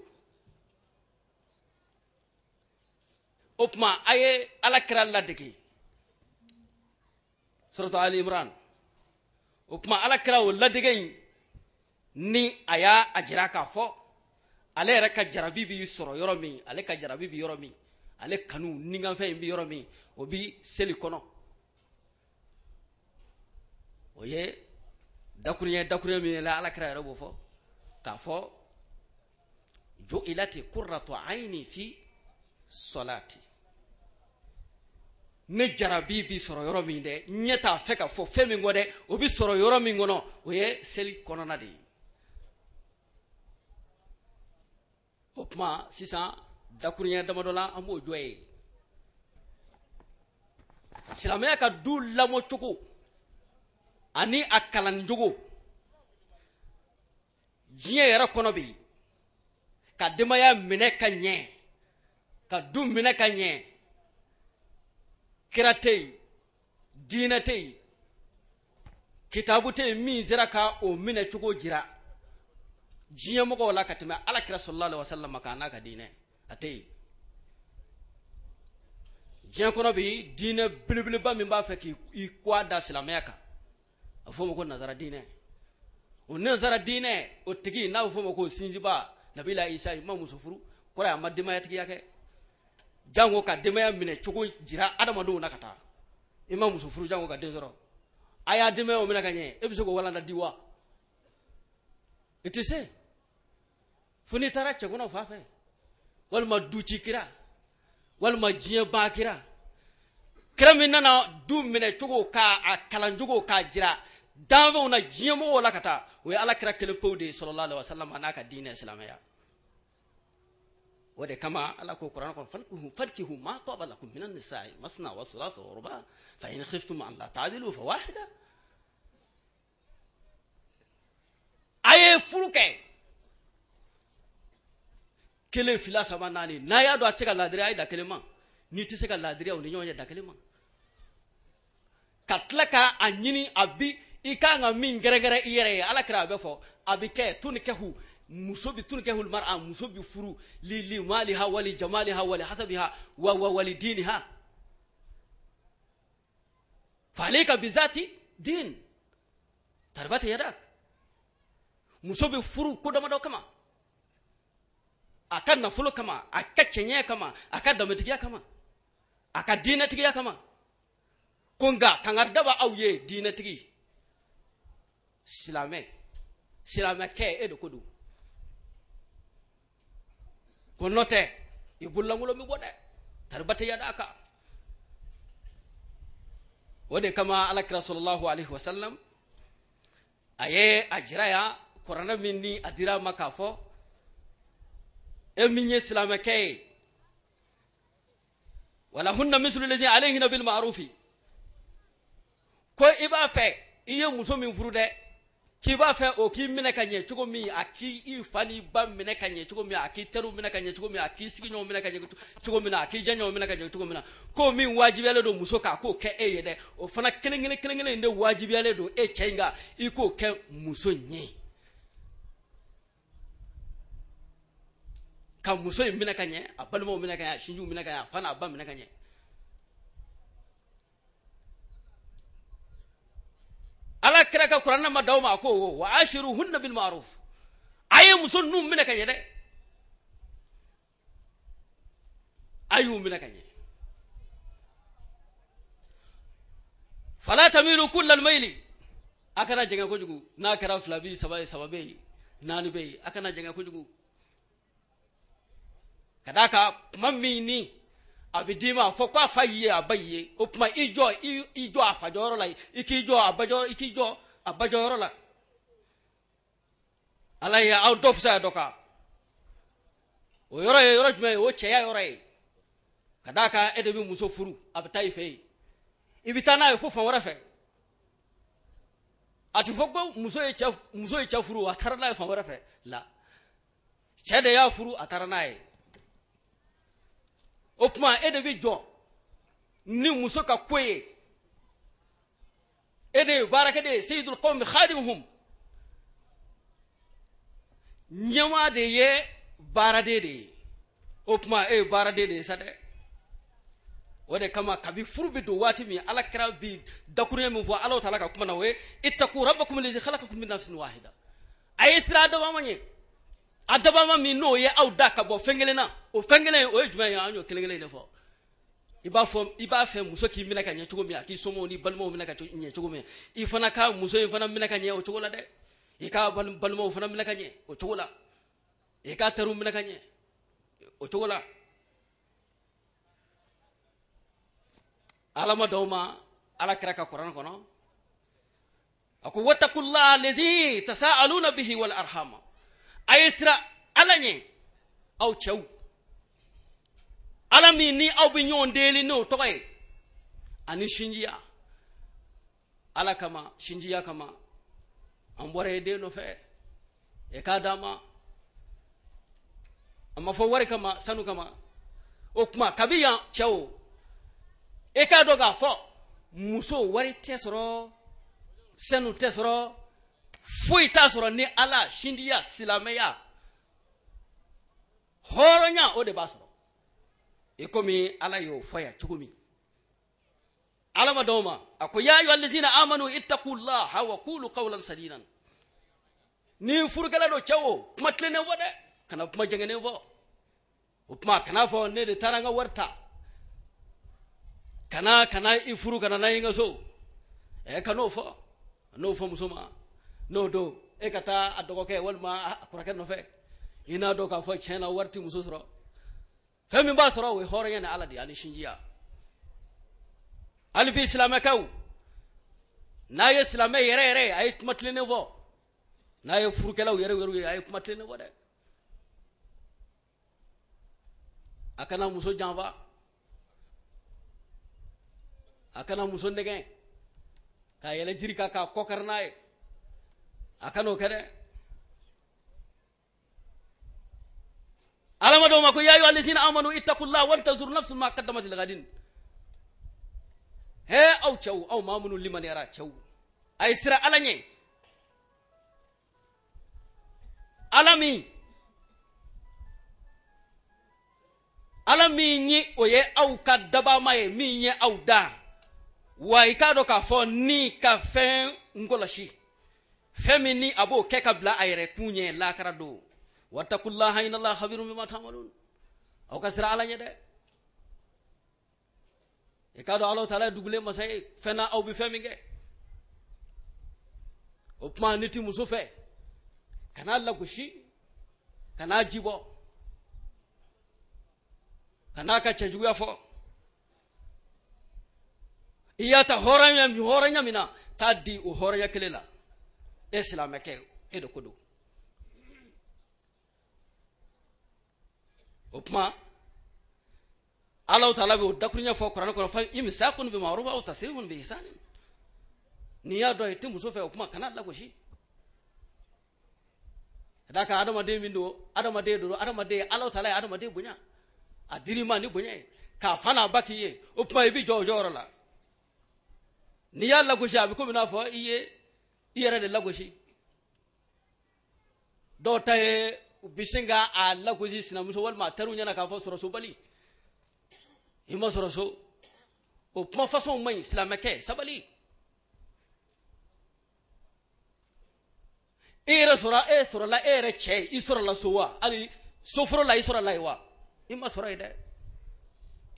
O tuma a ye ala kira ladege, suratu Ali Imran. O tuma ala kira o ladege in ni a y'a a jira k'a fɔ ale yɛrɛ ka jarabi b'i sɔrɔ yɔrɔ min, ale ka jarabi bɛ yɔrɔ min, ale kanu nikanfɛn in bɛ yɔrɔ min, o bi seli kɔnɔ. O ye dakuruɲɛ min ye la, ala kira yɛrɛ b'o fɔ k'a fɔ ju'ilati qurratu ayni fi salati. Ne jarabi bi sɔrɔ yɔrɔ min dɛ, ɲɛ t'a fɛ ka fɔ fɛn min kɔ dɛ, o bi sɔrɔ yɔrɔ min kɔnɔ, o ye seli kɔnɔna de ye. O tuma sisan dakuruɲɛ damadɔ la an b'o jɔ ye. Silamɛya ka du lamɔcogo ani a kalancogo diɲɛ yɛrɛ kɔnɔ bi, ka denbaya minɛ ka ɲɛ, ka du minɛ ka ɲɛ, kira tɛ yen, diinɛ tɛ yen, kitabu tɛ yen min sera ka o minɛ cogo jira diɲɛ mɔgɔw la ka tɛmɛ ala kira sallallahu alaihi wasallam kan n'a ka diinɛ, a tɛ yen. Diɲɛ kɔnɔ bi, diinɛ belebeleba min b'a fɛ k'i kɔ da silamɛya kan, a bɛ f'o ma ko nazara diinɛ. O nazara diinɛ o tigi n'a bɛ f'o ma ko sinjiba nabila Isa, i ma muso furu, kɔrɔ ye a ma denbayatigiya kɛ, jango ka denbaya minɛ cogo jira adamadenw na ka taa. I ma muso furu jango ka den sɔrɔ, a y'a denbayaw minɛ ka ɲɛ, e bɛ se k'o walanda di wa? I tɛ se. Fo n'i taara cɛkɔnɔ fan fɛ, walima duci kira, walima diɲɛ ba kira, kira min nana du minɛ cogo k'a kalan cogo k'a jira danfɛnw na diɲɛ mɔgɔw la ka taa, o ye ala kira kelen pewu de ye sallallahu alaihi wasallam a n'a ka diinɛ silamɛya. O de kama ala ko kuranɛ kɔnɔ, fankihu ma taba lakum minan nisa'i masna wa thulatha wa ruba fa in khiftum an la ta'dilu fa wahida. A ye furu kɛ kelen, fila, saba, naani, n'a y'a dɔn a tɛ se ka laadiriya, a ye da kelen ma. N'i tɛ se ka laadiriya, o ni ɲɔgɔn cɛ, da kelen ma. Ka tila k'a ɲini, a bi i kan ka min gɛrɛgɛrɛ i yɛrɛ ye, ala kira a bɛ fɔ a bɛ kɛ tunikahu, muso bi tunikahu mar'a, muso bi furu li maliha wali jamaliha wali hasabiha wa wa wali diniha. Fa'alayka bizati din tarbati yadak. Muso bi furu ko damadɔ kama, a ka nafolo kama, a ka cɛɲɛ kama, a ka danbetigiya kama, a ka diinɛtigiya kama. Ko nka kangari daba aw ye diinɛtigi, silamɛ, silamɛkɛ e de ko don. Ko n'o tɛ i bololankolon bɛ bɔ dɛ, taribati yadaka. O de kama ala kira sallallahu alaihi wasallam a ye a jira yan kuranɛ min ni a dira a ma k'a fɔ e min ye silamɛkɛ ye, walahunna mislu lazi alayhinna bil ma'rufi, ko i b'a fɛ i ye muso min furu dɛ, k'i b'a fɛ o k'i minɛ ka ɲɛ cogo min, a k'i fa n'i ba minɛ ka ɲɛ cogo min, a k'i teriw minɛ ka ɲɛ cogo min, a k'i sigiɲɔgɔnw minɛ ka ɲɛ cogo min na, a k'i jɛɲɔgɔnw minɛ ka ɲɛ cogo min na, ko min wajibiyalen don muso kan k'o kɛ e ye dɛ, o fana kelen kelen kelen kelen in de wajibiyalen don e cɛ in kan i k'o kɛ muso in ye. Ka muso in minɛ ka ɲɛ, a balimaw minɛ ka ɲɛ, a sinjiw minɛ ka ɲɛ, a fa n'a ba minɛ ka ɲɛ. Ala kira ka kuranɛ ma d'aw ma, a ko wa ashiruhunna bil ma'ruf, a ye muso ninnu minɛ ka ɲɛ dɛ, a y'u minɛ ka ɲɛ. Fala tamilu kullal mayli, a kana jɛngɛ kojugu, n'a kɛra fila bi saba ye, saba bɛ yen, naani bɛ yen, a kana jɛngɛ kojugu. Ka d'a kan kuma min ni a bɛ d'i ma, a fɔ k'a fa y'i ye, a ba y'i ye, o tuma i jɔ, i jɔ a fa jɔyɔrɔ la, i k'i jɔ a ba jɔ, i k'i jɔ a ba jɔyɔrɔ la. Ala ye aw dɔ fisaya dɔ kan. O yɔrɔ ye yɔrɔ jumɛn ye? O cɛya yɔrɔ ye. Ka d'a kan e de bɛ muso furu, a bɛ taa i fɛ yen, i bɛ taa n'a ye fo fan wɛrɛ fɛ. A tɛ fɔ ko muso ye cɛ furu, a taara n'a ye fan wɛrɛ fɛ la. Cɛ de y'a furu, a taara n'a ye. O tuma e de bɛ jɔ ni muso ka ko ye e de ye baarakɛden ye seyidul qawmi khadimuhum ɲɛmaa de ye baaraden de ye o tuma e ye baaraden de ye sa dɛ o de kama kabi furu bɛ don waati min ala kira bi dakuruɲɛ min fɔ Alahu taala ka kuma na o ye ittaqu rabbakum allazi khalaqakum min nafsin wahida a ye siran a dabama ɲɛ a dabama min n'o ye aw da ka bɔ fɛn kelen na o fɛn kelen o ye jumɛn ye an y'o kelen kelen de fɔ i b'a fɔ i b'a fɛ muso k'i minɛ ka ɲɛ cogo min a k'i somɔgɔw ni balimaw minɛ ka ɲɛ cogo min i fana ka muso in fana minɛ ka ɲɛ o cogo la dɛ i ka balimaw fana minɛ ka ɲɛ o cogo la i ka teriw minɛ ka ɲɛ o cogo la ala ma dɔw ma ala kira ka kuranɛ kɔnɔ a ko wattaqullaha allazi tasaaluna bihi wal arhama a ye siran ala ɲɛ aw cɛw ala min ni aw bɛ ɲɔgɔn deli n'o tɔgɔ ye ani sinjiya ala kama sinjiya kama an bɔra e den nɔfɛ e k'a d'a ma a ma fɔ wari kama sanu kama o tuma kabi yan cɛw e k'a dɔn k'a fɔ muso wari tɛ sɔrɔ sanu tɛ sɔrɔ foyi t'a sɔrɔ ni ala sinjiya silamɛya hɔrɔnya o de b'a sɔrɔ i komi ala y'o fɔ yan cogo min ala ma dɔw ma a ko ya ayyuha allazina amanu ittaqullaha wa qulu qawlan sadidan ni furukɛla don cɛw o kuma tilennen fɔ dɛ kana kuma jɛngɛnnen fɔ o tuma kana fɔ ne de taara n ka wari ta kana i furu kana n'a ye n ka so ɛ kan'o fɔ n'o fɔ muso ma n'o don e ka taa a dɔgɔkɛ walima a kɔrɔkɛ nɔfɛ i n'a dɔn k'a fɔ tiɲɛ na wari tɛ muso sɔrɔ fɛn min b'a sɔrɔ o ye hɔrɔnya ni ala de ye ani sinjiya hali bi silamɛkɛw n'a ye silamɛ yɛrɛ yɛrɛ ye a ye kuma tilennen fɔ n'a ye furukɛlaw yɛrɛ yɛrɛ ye a ye kuma tilennen fɔ dɛ a kana muso janfa a kana muso nɛgɛn k'a yɛlɛ jiri kan k'a kɔ kari n'a ye a kan'o kɛ dɛ ala ma dɔw ma ko ya ayyuha allazina amanu ittaqullaha waltanzur nafsun ma qaddamat lighadin he aw cɛw aw maa minnu limaniyara cɛw a ye siran ala ɲɛ ala min ye o ye aw ka dabama ye min ye aw da wa i k'a dɔn k'a fɔ ni ka fɛn nkɔlɔsi fɛn min ni a b'o kɛ ka bila a yɛrɛ kun ɲɛ lakara don wattaqullaha inna allaha khabirun bima ta'malun aw ka siran ala ɲɛ dɛ i k'a dɔn Alahu taala ye dugulen masa ye fɛn na aw bɛ fɛn min kɛ o tuma n'i ti muso fɛ kan'a lagosi kan'a jibɔ kan'a ka cɛjuguya fɔ i y'a ta hɔrɔnya min na t'a di o hɔrɔnya kelen la e silamɛkɛ e de ko don o tuma Alahu taala bɛ o dakuruɲɛ fɔ kuranɛ kɔnɔ fa imsakun bi ma'ruf aw tasrihun bi ihsan n'i y'a dɔn i tɛ muso fɛ o tuma kana lagosi ka d'a kan adamaden min don adamaden don adamaden Alahu taala ye adamaden bonya a dir'i ma ni bonya ye k'a fa n'a ba k'i ye o tuma i bɛ jɔ o jɔyɔrɔ la n'i y'a lagosi a bɛ komi n'a fɔ i ye i yɛrɛ de lagosi dɔw ta ye u bɛ sin ka a lagosi sinamuso walima a teriw ɲɛna k'a fɔ sɔrɔsobali i ma sɔrɔ so o kuma fasɔnw man ɲi silamɛkɛ sabali e yɛrɛ sɔrɔ e sɔrɔla e yɛrɛ cɛ ye i sɔrɔla so wa hali soforo la i sɔrɔla yen wa i ma sɔrɔ yen dɛ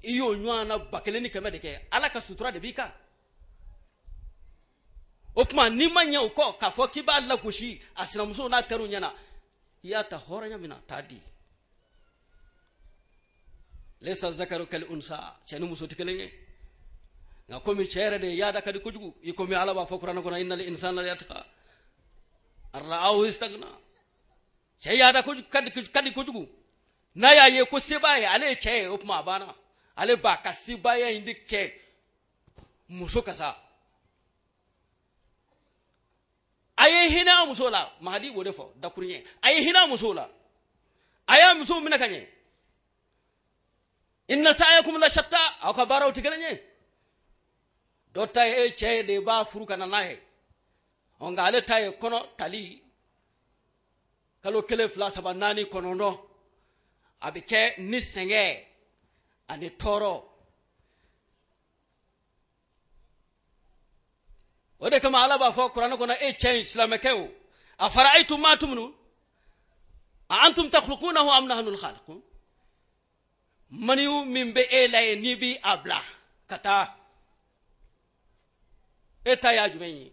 i y'o ɲɔgɔn na 1100 de kɛ ala ka sutura de b'i kan o tuma n'i ma ɲɛ o kɔ k'a fɔ k'i b'a lagosi a sinamuso n'a teriw ɲɛna i y'a ta hɔrɔnya min na t'a di laysa zakaru kal unsa cɛ ni muso tɛ kelen ye nka komi cɛ yɛrɛ de yaada ka di kojugu i komi ala b'a fɔ kuranɛ kɔnɔ innal insana layatgha an ra'ahu istaghna cɛ yaada ka di kojugu n'a y'a ye ko se b'a ye ale ye cɛ ye o tuma a banna ale b'a ka sebaaya in de kɛ muso ka sa a ye hinɛ a muso la mahadi b'o de fɔ dakuruɲɛ a ye hinɛ a muso la a y'a muso minɛ ka ɲɛ inna sa'yakum la shatta aw ka baaraw tɛ kelen ye Dɔ ta ye e cɛ ye de b'a furu ka na n'a ye. Ɔ nka ale ta ye kɔnɔ tali kalo 1 2 3 4 9 a bɛ kɛ ni sɛgɛn ani tɔɔrɔ. O de kama Ala b'a fɔ kuranɛ kɔnɔ e cɛ in silamɛkɛ o afara'aytum ma tumnun a antum takhluqunahu am nahnu al-khaliqun. Maniyu min bɛ e la yen n'i bi a bila ka taa e ta y'a jumɛn ye?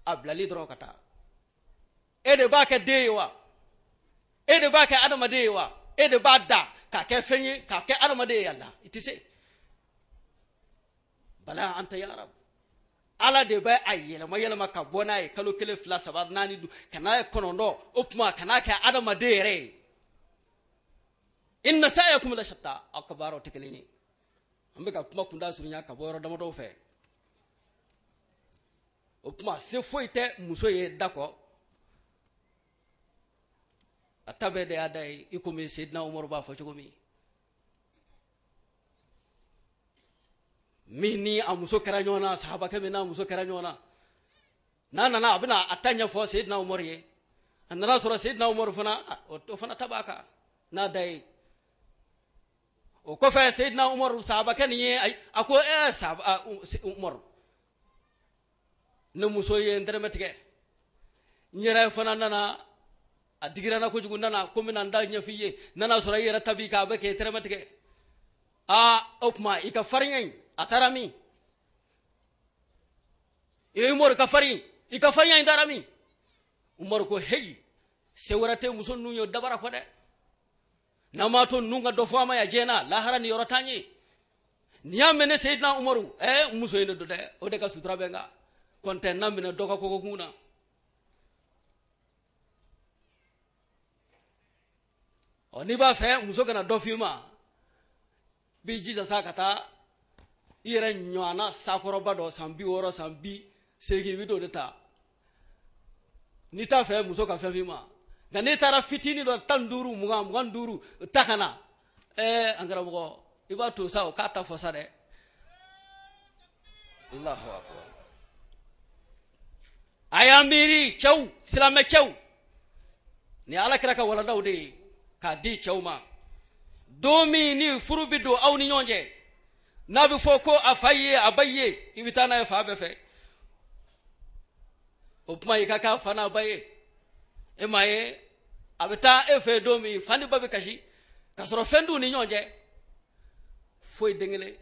A bilali dɔrɔn ka taa. E de b'a kɛ den ye wa? E de b'a kɛ adamaden ye wa? E de b'a da k'a kɛ fɛn ye k'a kɛ adamaden ye yala i tɛ se. Bala anta ya Rab. Ala de bɛ a yɛlɛma yɛlɛma ka bɔ n'a ye kalo 1 2 3 4 5 ka n'a ye 9 o tuma ka n'a kɛ adamaden yɛrɛ ye. Inna sa'yakum la shatta. Aw ka baaraw tɛ kelen ye. An bɛ ka kuma kunda surunya ka bɔ yɔrɔ damadɔw fɛ. O tuma se foyi tɛ muso ye da kɔ. A ta bɛɛ de y'a da ye i komi Seydina Umaru b'a fɔ cogo min. Min ni a muso kɛra ɲɔgɔn na, sahabakɛ min n'a muso kɛra ɲɔgɔn na, n'a nana a bɛna a ta ɲɛfɔ Seydina Umaru ye. A nana sɔrɔ Seydina Umaru fana o fana ta b'a kan n'a da ye. O kɔfɛ Seydina Umaru sahabakɛ nin ye a ko sahaba Umaru, ne muso ye n tɛrɛmɛ tigɛ, n yɛrɛ fana nana a digira n na kojugu, n nana ko n bɛna n da ɲɛfɔ i ye, n nana sɔrɔ i yɛrɛ ta b'i kan a bɛ k'e tɛrɛmɛ tigɛ. Aa o tuma i ka farinya in a taara min? E Umaru ka farin i ka farinya in taara min? Umaru ko heyi, se wɛrɛ tɛ muso ninnu ye dabara kɔ dɛ. N'an m'a to ninnu ka dɔ fɔ an ma yan diɲɛ na, lahara ni yɔrɔ t'an ye. N'i y'a mɛn ne Seydina Umaru, muso in de don dɛ, o de ka sutura bɛ n kan. Kɔntɛ n'a minɛ dɔ ka kɔgɔkun na. Ɔ n'i b'a fɛ muso kana dɔ f'i ma, b'i jija sa ka taa i yɛrɛ ɲɔgɔnna sakɔrɔba dɔ san 60 san 80 i bɛ t'o de ta. N'i t'a fɛ muso ka fɛn f'i ma, nka n'i taara fitinin dɔ 15 20 25 ta ka na, an karamɔgɔ i b'a to sa o k'a ta fɔ sa dɛ. Allahu akbar. A y'an miiri cɛw, silamɛ cɛw, nin ye Ala kira ka waladaw de ye k'a di cɛw ma. Don min ni furu bɛ don aw ni ɲɔgɔn cɛ, n'a bɛ fɔ ko a fa ye a ba ye, i bɛ taa n'a ye fa bɛɛ fɛ. O tuma i ka k'a fa n'a ba ye. E m'a ye a bɛ taa e fɛ don min fa ni ba bɛ kasi k'a sɔrɔ fɛn t'u ni ɲɔgɔn cɛ, foyi den kelen.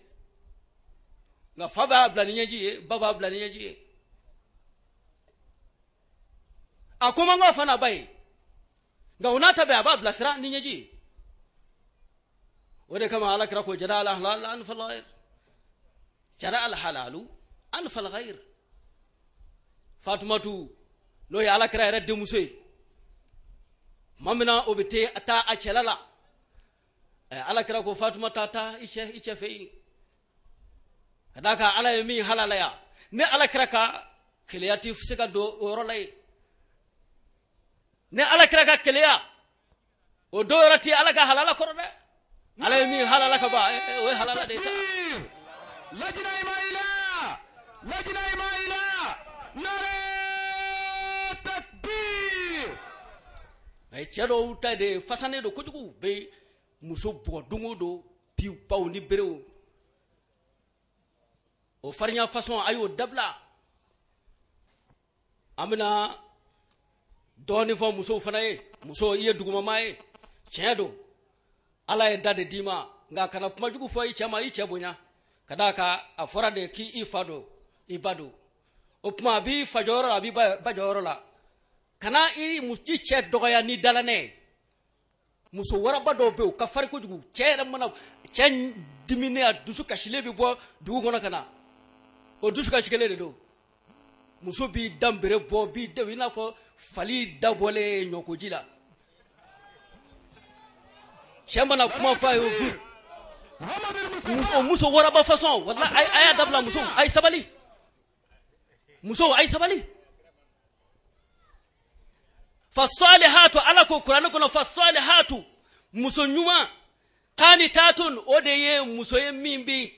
Nka fa b'a bila ni ɲɛji ye, ba b'a bila ni ɲɛji ye. A ko man go fa n'a ba ye, nka o n'a ta bɛɛ a b'a bilasira ni ɲɛji ye. O de kama Ala kira ko jara al halal an fal ghayr, jara al halalu an fal ghayr. Fatumatu n'o ye Ala kira yɛrɛ denmuso ye, tuma min na o bɛ taa a cɛla la, Ala kira ko Fatuma taa taa i cɛ fɛ yen. Ka d'a kan Ala ye min halalaya, ne Ala kira ka keleya tɛ se ka don o yɔrɔ la yen. Ne Ala kira ka keleya o dɔw yɔrɔ tɛ Ala ka halala kɔrɔ dɛ. Ala ye min halala ka ban, o ye halala de ye sa. Lajina Imaila, Lajina Imaila, nare takbir. Ayi, cɛ dɔw ta de fasanen don kojugu, bɛ muso bugɔ don o don, piw paw ni berew. O farinya façon a y'o dabila. An bɛna dɔɔnin fɔ musow fana ye. Muso, i ye dugumama ye, tiɲɛ don, Ala ye da de d'i ma, nka kana kuma jugu fɔ i cɛ ma, i cɛ bonya. Ka d'a kan a fɔra de k'i fa don, i ba don. O tuma a b'i fa jɔyɔrɔ la, a b'i ba jɔyɔrɔ la. Kana i cɛ dɔgɔya ni dalanɛ ye. Muso waraba dɔw bɛ yen, u ka farin kojugu. Cɛ yɛrɛ mana cɛ diminen, a dusu kasilen bɛ bɔ dugu kɔnɔ ka na, o dusu kasi kelen de don. Muso b'i danbere bɔ, b'i den i n'a fɔ fali dabɔlen ɲɔkoji la. Cɛ mana kuma fɔ a ye o vu. O muso waraba façon, walahi a y'a dabila. Muso, a ye sabali. Muso, a ye sabali. Fasalihatu, Ala ko kuranɛ kɔnɔ fasalihatu, muso ɲuman, qanitatun, o de ye muso ye min bi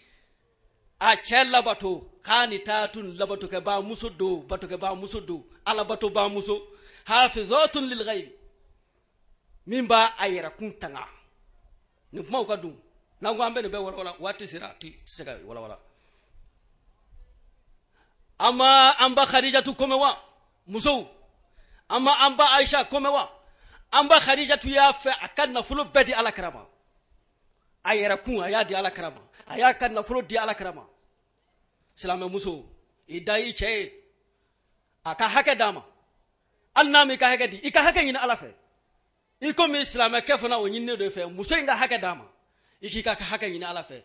A cɛ labato qanitatun labatokɛbaa muso don batokɛbaa muso don ala batobaa muso hafizatun lil ghaibi min b'a a yɛrɛkun tanga nin kumaw ka dun n'an ko an bɛ nin bɛɛ walawala waati sera a tɛ se ka walawala an ma an ba khadijatu ko mɛn wa musow an ma an ba aisha ko mɛn wa an ba khadijatu y'a fɛ a ka nafolo bɛɛ di ala kira ma a yɛrɛkun a y'a di ala kira ma a y'a ka nafolo di ala kira ma silamɛmuso i da i cɛ ye a ka hakɛ d'a ma hali n'a m'i ka hakɛ di i ka hakɛ ɲini ala fɛ i komi silamɛkɛ fana o ɲininen don i fɛ muso in ka hakɛ d'a ma i k'i ka hakɛ ɲini ala fɛ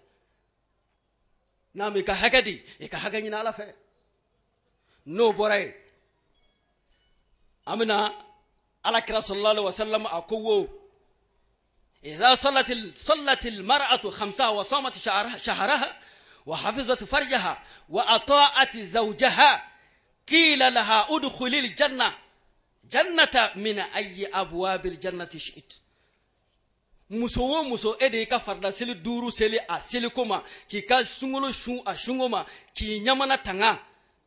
n'a m'i ka hakɛ di i ka hakɛ ɲini ala fɛ n'o bɔra yen an bɛna ala kira sallallahu alaihi wasallam a ko wo إذا صلت المرأة خمسها وصامت شهرها وحفظت فرجها وأطاعت زوجها قيل لها ادخلي الجنة جنة من أي أبواب الجنة شئت muso o muso e de y'i ka farida seli duuru seli a seliko ma k'i ka sunkalo sun a sunko ma k'i ɲamana tanga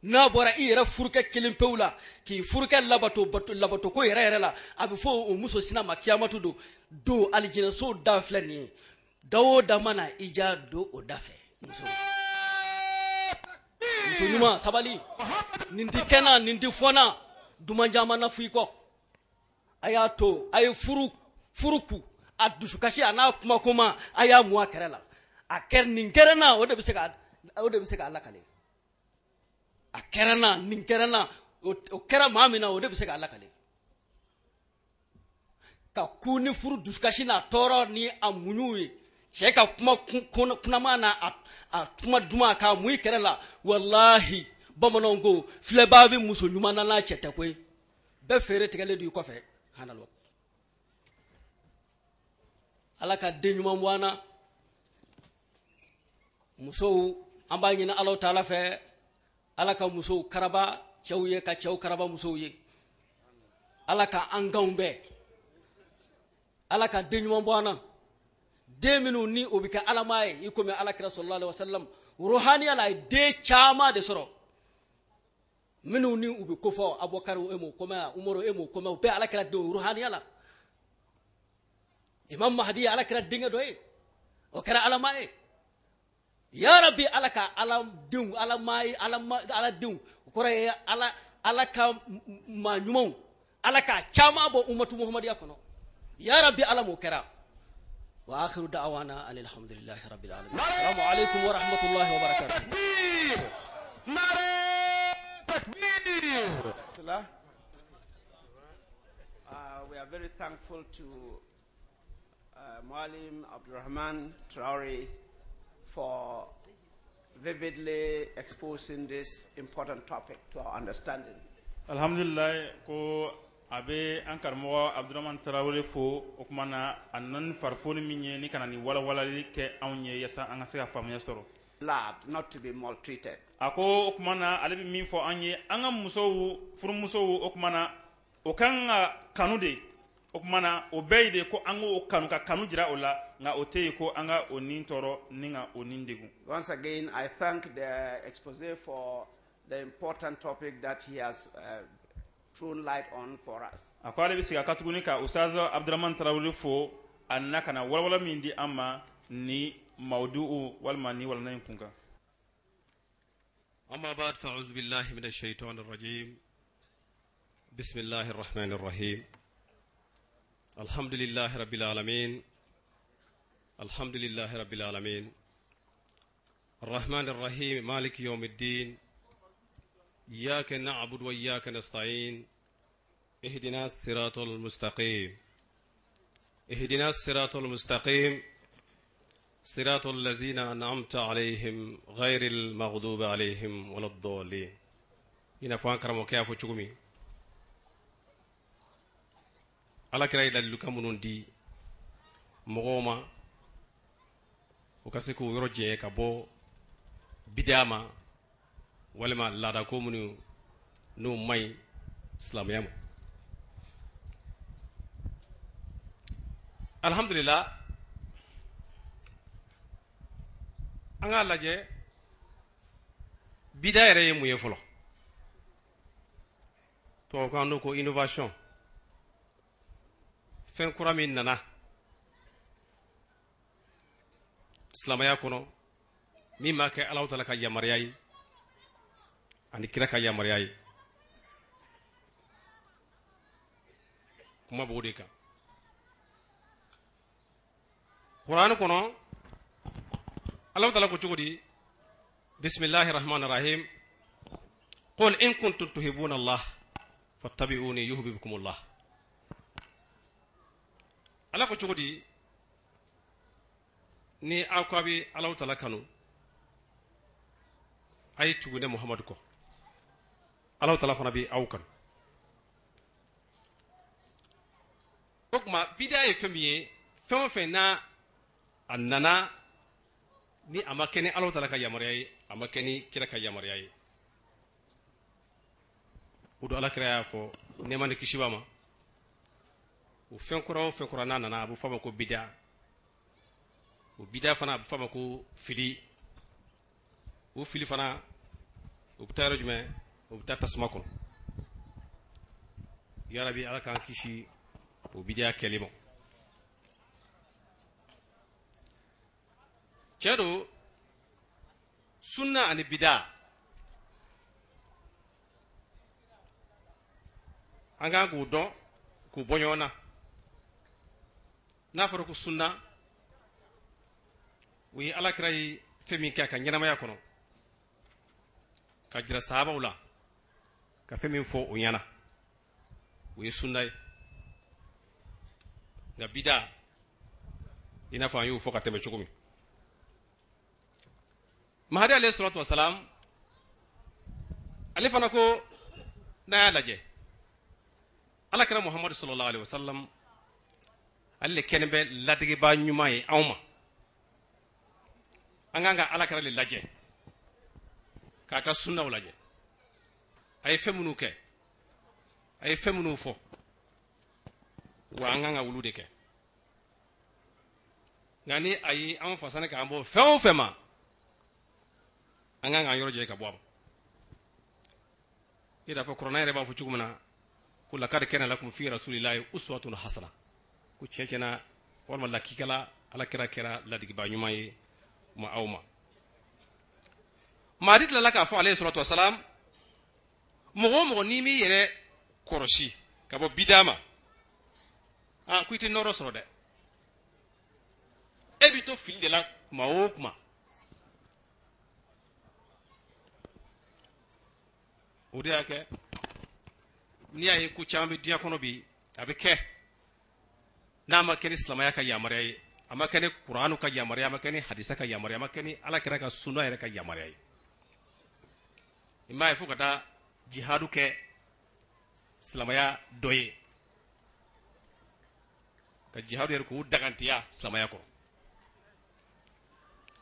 n'a bɔra i yɛrɛ furukɛ kelen pewu la k'i furukɛ labato bato labato ko yɛrɛ yɛrɛ la a bɛ fɔ o muso sina ma kiyamatu don don alijinɛso da filɛ nin ye da o da mana i ja don o da fɛ muso muso ɲuman sabali nin ti kɛ na nin ti fɔ na dumanjama na f'i kɔ a y'a to a ye furu furu ku a dusukasi a n'a kumakoma a y'a mun a kɛrɛ la a kɛra nin kɛra na o de bɛ se ka o de bɛ se k'a lakale a kɛra na nin kɛra na o kɛra maa min na o de bɛ se k'a lakale ka ku ni furu dusukasi n'a tɔɔrɔ ni a muɲu ye cɛ ka kuma kunama n'a a kuma duman k'a mun i kɛrɛ la walahi bamananw ko filɛbaa bɛ muso ɲuman na n'a cɛ tɛ koyi bɛɛ feere tigɛlen don i kɔfɛ hanalɔ ala ka den ɲuman bɔ an na musow an b'a ɲini Alahu taala fɛ ala ka musow karaba cɛw ye ka cɛw karaba musow ye ala ka an kanw bɛɛ ala ka den ɲuman bɔ an na den minnu ni o bɛ kɛ alama ye i komi ala kira sallallahu alaihi wasallam ruhaniya la a ye den caman de sɔrɔ minnu ni u bɛ kofɔ Abubakar e m'o ko mɛn Umaru e m'o ko mɛn u bɛɛ ala kira denw ruhaniya la Imam Mahdi ye ala kira denkɛ dɔ ye o kɛra alama ye ya Rabbi ala ka ala denw alama ye ala denw o kɔrɔ ye ala ala ka maa ɲumanw ala ka caman bɔ umatu muhamadiya kɔnɔ ya Rabbi ala m'o kɛra wa akhiru da'wana alhamdulillahi rabbil alamin assalamu alaikum wa rahmatullahi wa barakatuh. We are very thankful to Mualim Abdurrahman Traore for vividly exposing this important topic to our understanding. Alhamdulillah ko a bɛ an karamɔgɔ Abdurahman Tarawele fo o tuma na a nana ni farifoni min ye ni ka na ni walawalali kɛ anw ye yaasa an ka se ka faamuya sɔrɔ. Loved, not to be maltreated. A ko o tuma na ale bɛ min fɔ an ye an ka musow furumusow o tuma na o kan ka kanu de o tuma na o bɛɛ ye de ko an k'o kanu ka kanu jira o la nka o tɛ yen ko an ka o nin tɔɔrɔ ni ka o nin degun. Once again, I thank the expose for the important topic that he has thrown light on for us. A ko ale bɛ segin a kan tuguni ka Ustaz Abdurahman Tarawele fo a nana ka na walawala min di an ma ni mawudu walima ni walanda in kun kan. أما بعد فأعوذ بالله من الشيطان الرجيم بسم الله الرحمن الرحيم الحمد لله رب العالمين الحمد لله رب العالمين الرحمن الرحيم مالك يوم الدين إياك نعبد وإياك نستعين اهدنا الصراط المستقيم اهدنا الصراط المستقيم صراط الذين أنعمت عليهم غير المغضوب عليهم ولا الضالين. I n'a fɔ an karamɔgɔkɛ y'a fɔ cogo min ala kira ye ladilikan minnu di mɔgɔw ma u ka se k'u yɔrɔ jɛɲɛ ka bɔ bidaa ma walima laadako minnu n'o man ɲi silamɛya ma. Alhamdulillah an k'a lajɛ Bida yɛrɛ ye mun ye fɔlɔ? Tubabukan don ko innovation, fɛn kura min nana silamɛya kɔnɔ min ma kɛ Alahu taala ka yamaruya ye ani kira ka yamaruya ye. Kuma b'o de kan. Kuranɛ kɔnɔ, Alahu taala ko cogo di? Bisimilahi rahman rahim, qul in kuntum tuhibuna Allah fattabi'uni yuhibbukum Allah. Ala ko cogo di? Ni aw ko a bɛ Alahu taala kanu, a ye tugu ne Muhamadu kɔ, Alahu taala fana bɛ aw kanu. O tuma bida ye fɛn min ye, fɛn o fɛn n'a a nana ni a ma kɛ ni Alahu taala ka yamaruya ye, a ma kɛ ni kira ka yamaruya ye. O don, ala kira y'a fɔ, nɛɛma ni kisi b'a ma, o fɛn kura o fɛn kura n'a nana, a bɛ fɔ a ma ko bida. O bida fana, a bɛ fɔ a ma ko fili. O fili fana, o bɛ taa yɔrɔ jumɛn? O bɛ taa tasuma kɔnɔ. Yarabi, Ala k'an kisi o bidiya kɛli ma. Tiɲɛ don, sunna ani bida, an kan k'u dɔn k'u bɔ ɲɔgɔn na. N'a fɔra ko sunna, o ye alakira ye fɛn min kɛ a ka ɲɛnamaya kɔnɔ ka jira sahabaw la, ka fɛn min fɔ o ɲɛna, o ye sunna ye. Nka bida, i n'a fɔ an y'o fɔ ka tɛmɛ cogo min, Mahadi alayhi salatu wasalam, ale fana ko, n'a y'a lajɛ, alakira Muhamadu sallallahu alaihi wasallam, ale le kɛlen bɛ ladegebaa ɲuman ye anw ma. An kan ka alakira le lajɛ, k'a ka sunnaw lajɛ, a ye fɛn minnu kɛ, a ye fɛn minnu fɔ, wa an kan ka olu de kɛ. Nka ni a ye an fasani k'an bɔ fɛn o fɛn ma, an kan k'an yɔrɔ jɛ ka bɔ a ma. I n'a fɔ kuranɛ yɛrɛ b'a fɔ cogo min na ko lakad kana lakum fi rasulillahi uswatun hasana, ko tiɲɛ tiɲɛ na walima lakikala, ala kira kɛra ladigibaa ɲuman ye ma aw ma. Mahadi tilala k'a fɔ alayhi salatu wasalam, mɔgɔ o mɔgɔ n'i m'i yɛrɛ kɔlɔsi ka bɔ bida ma, a ko i tɛ nɔrɔ sɔrɔ dɛ, e b'i to fili de la kuma o kuma. O de y'a kɛ n'i y'a ye ko caman bɛ diɲɛ kɔnɔ bi, a bɛ kɛ n'a ma kɛ ni silamɛya ka yamaruya ye, a ma kɛ ni kuranu ka yamaruya, a ma kɛ ni hadisa ka yamaruya, a ma kɛ ni ala kira ka sunna yɛrɛ ka yamaruya ye. I m'a ye, fo ka taa jihadu kɛ silamɛya dɔ ye, ka jihadu yɛrɛ k'u dagantiya silamɛya kɔrɔ,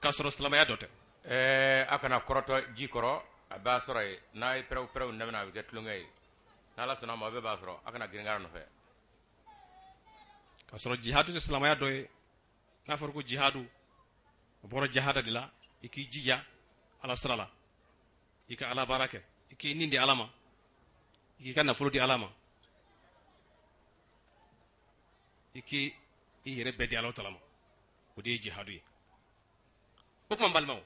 k'a sɔrɔ silamɛya dɔ tɛ. Ɛɛ, a kana kɔrɔtɔ ji kɔrɔ, a b'a sɔrɔ yen. N'a ye pɛrɛw pɛrɛw daminɛ, a bɛ kɛ tulonkɛ ye. N'Ala sɔnna a ma, a bɛɛ b'a sɔrɔ. A kana girin a nɔfɛ. K'a sɔrɔ jihadu tɛ silamɛya dɔ ye. N'a fɔra ko jihadu, o bɔra jahada de la, i k'i jija Ala sira la, i ka Ala baara kɛ, i k'i nin di Ala ma, i k'i ka nafolo di Ala ma, i k'i i yɛrɛ bɛɛ di Ala tala ma, o de ye jihadu ye. O tuma n balimaw,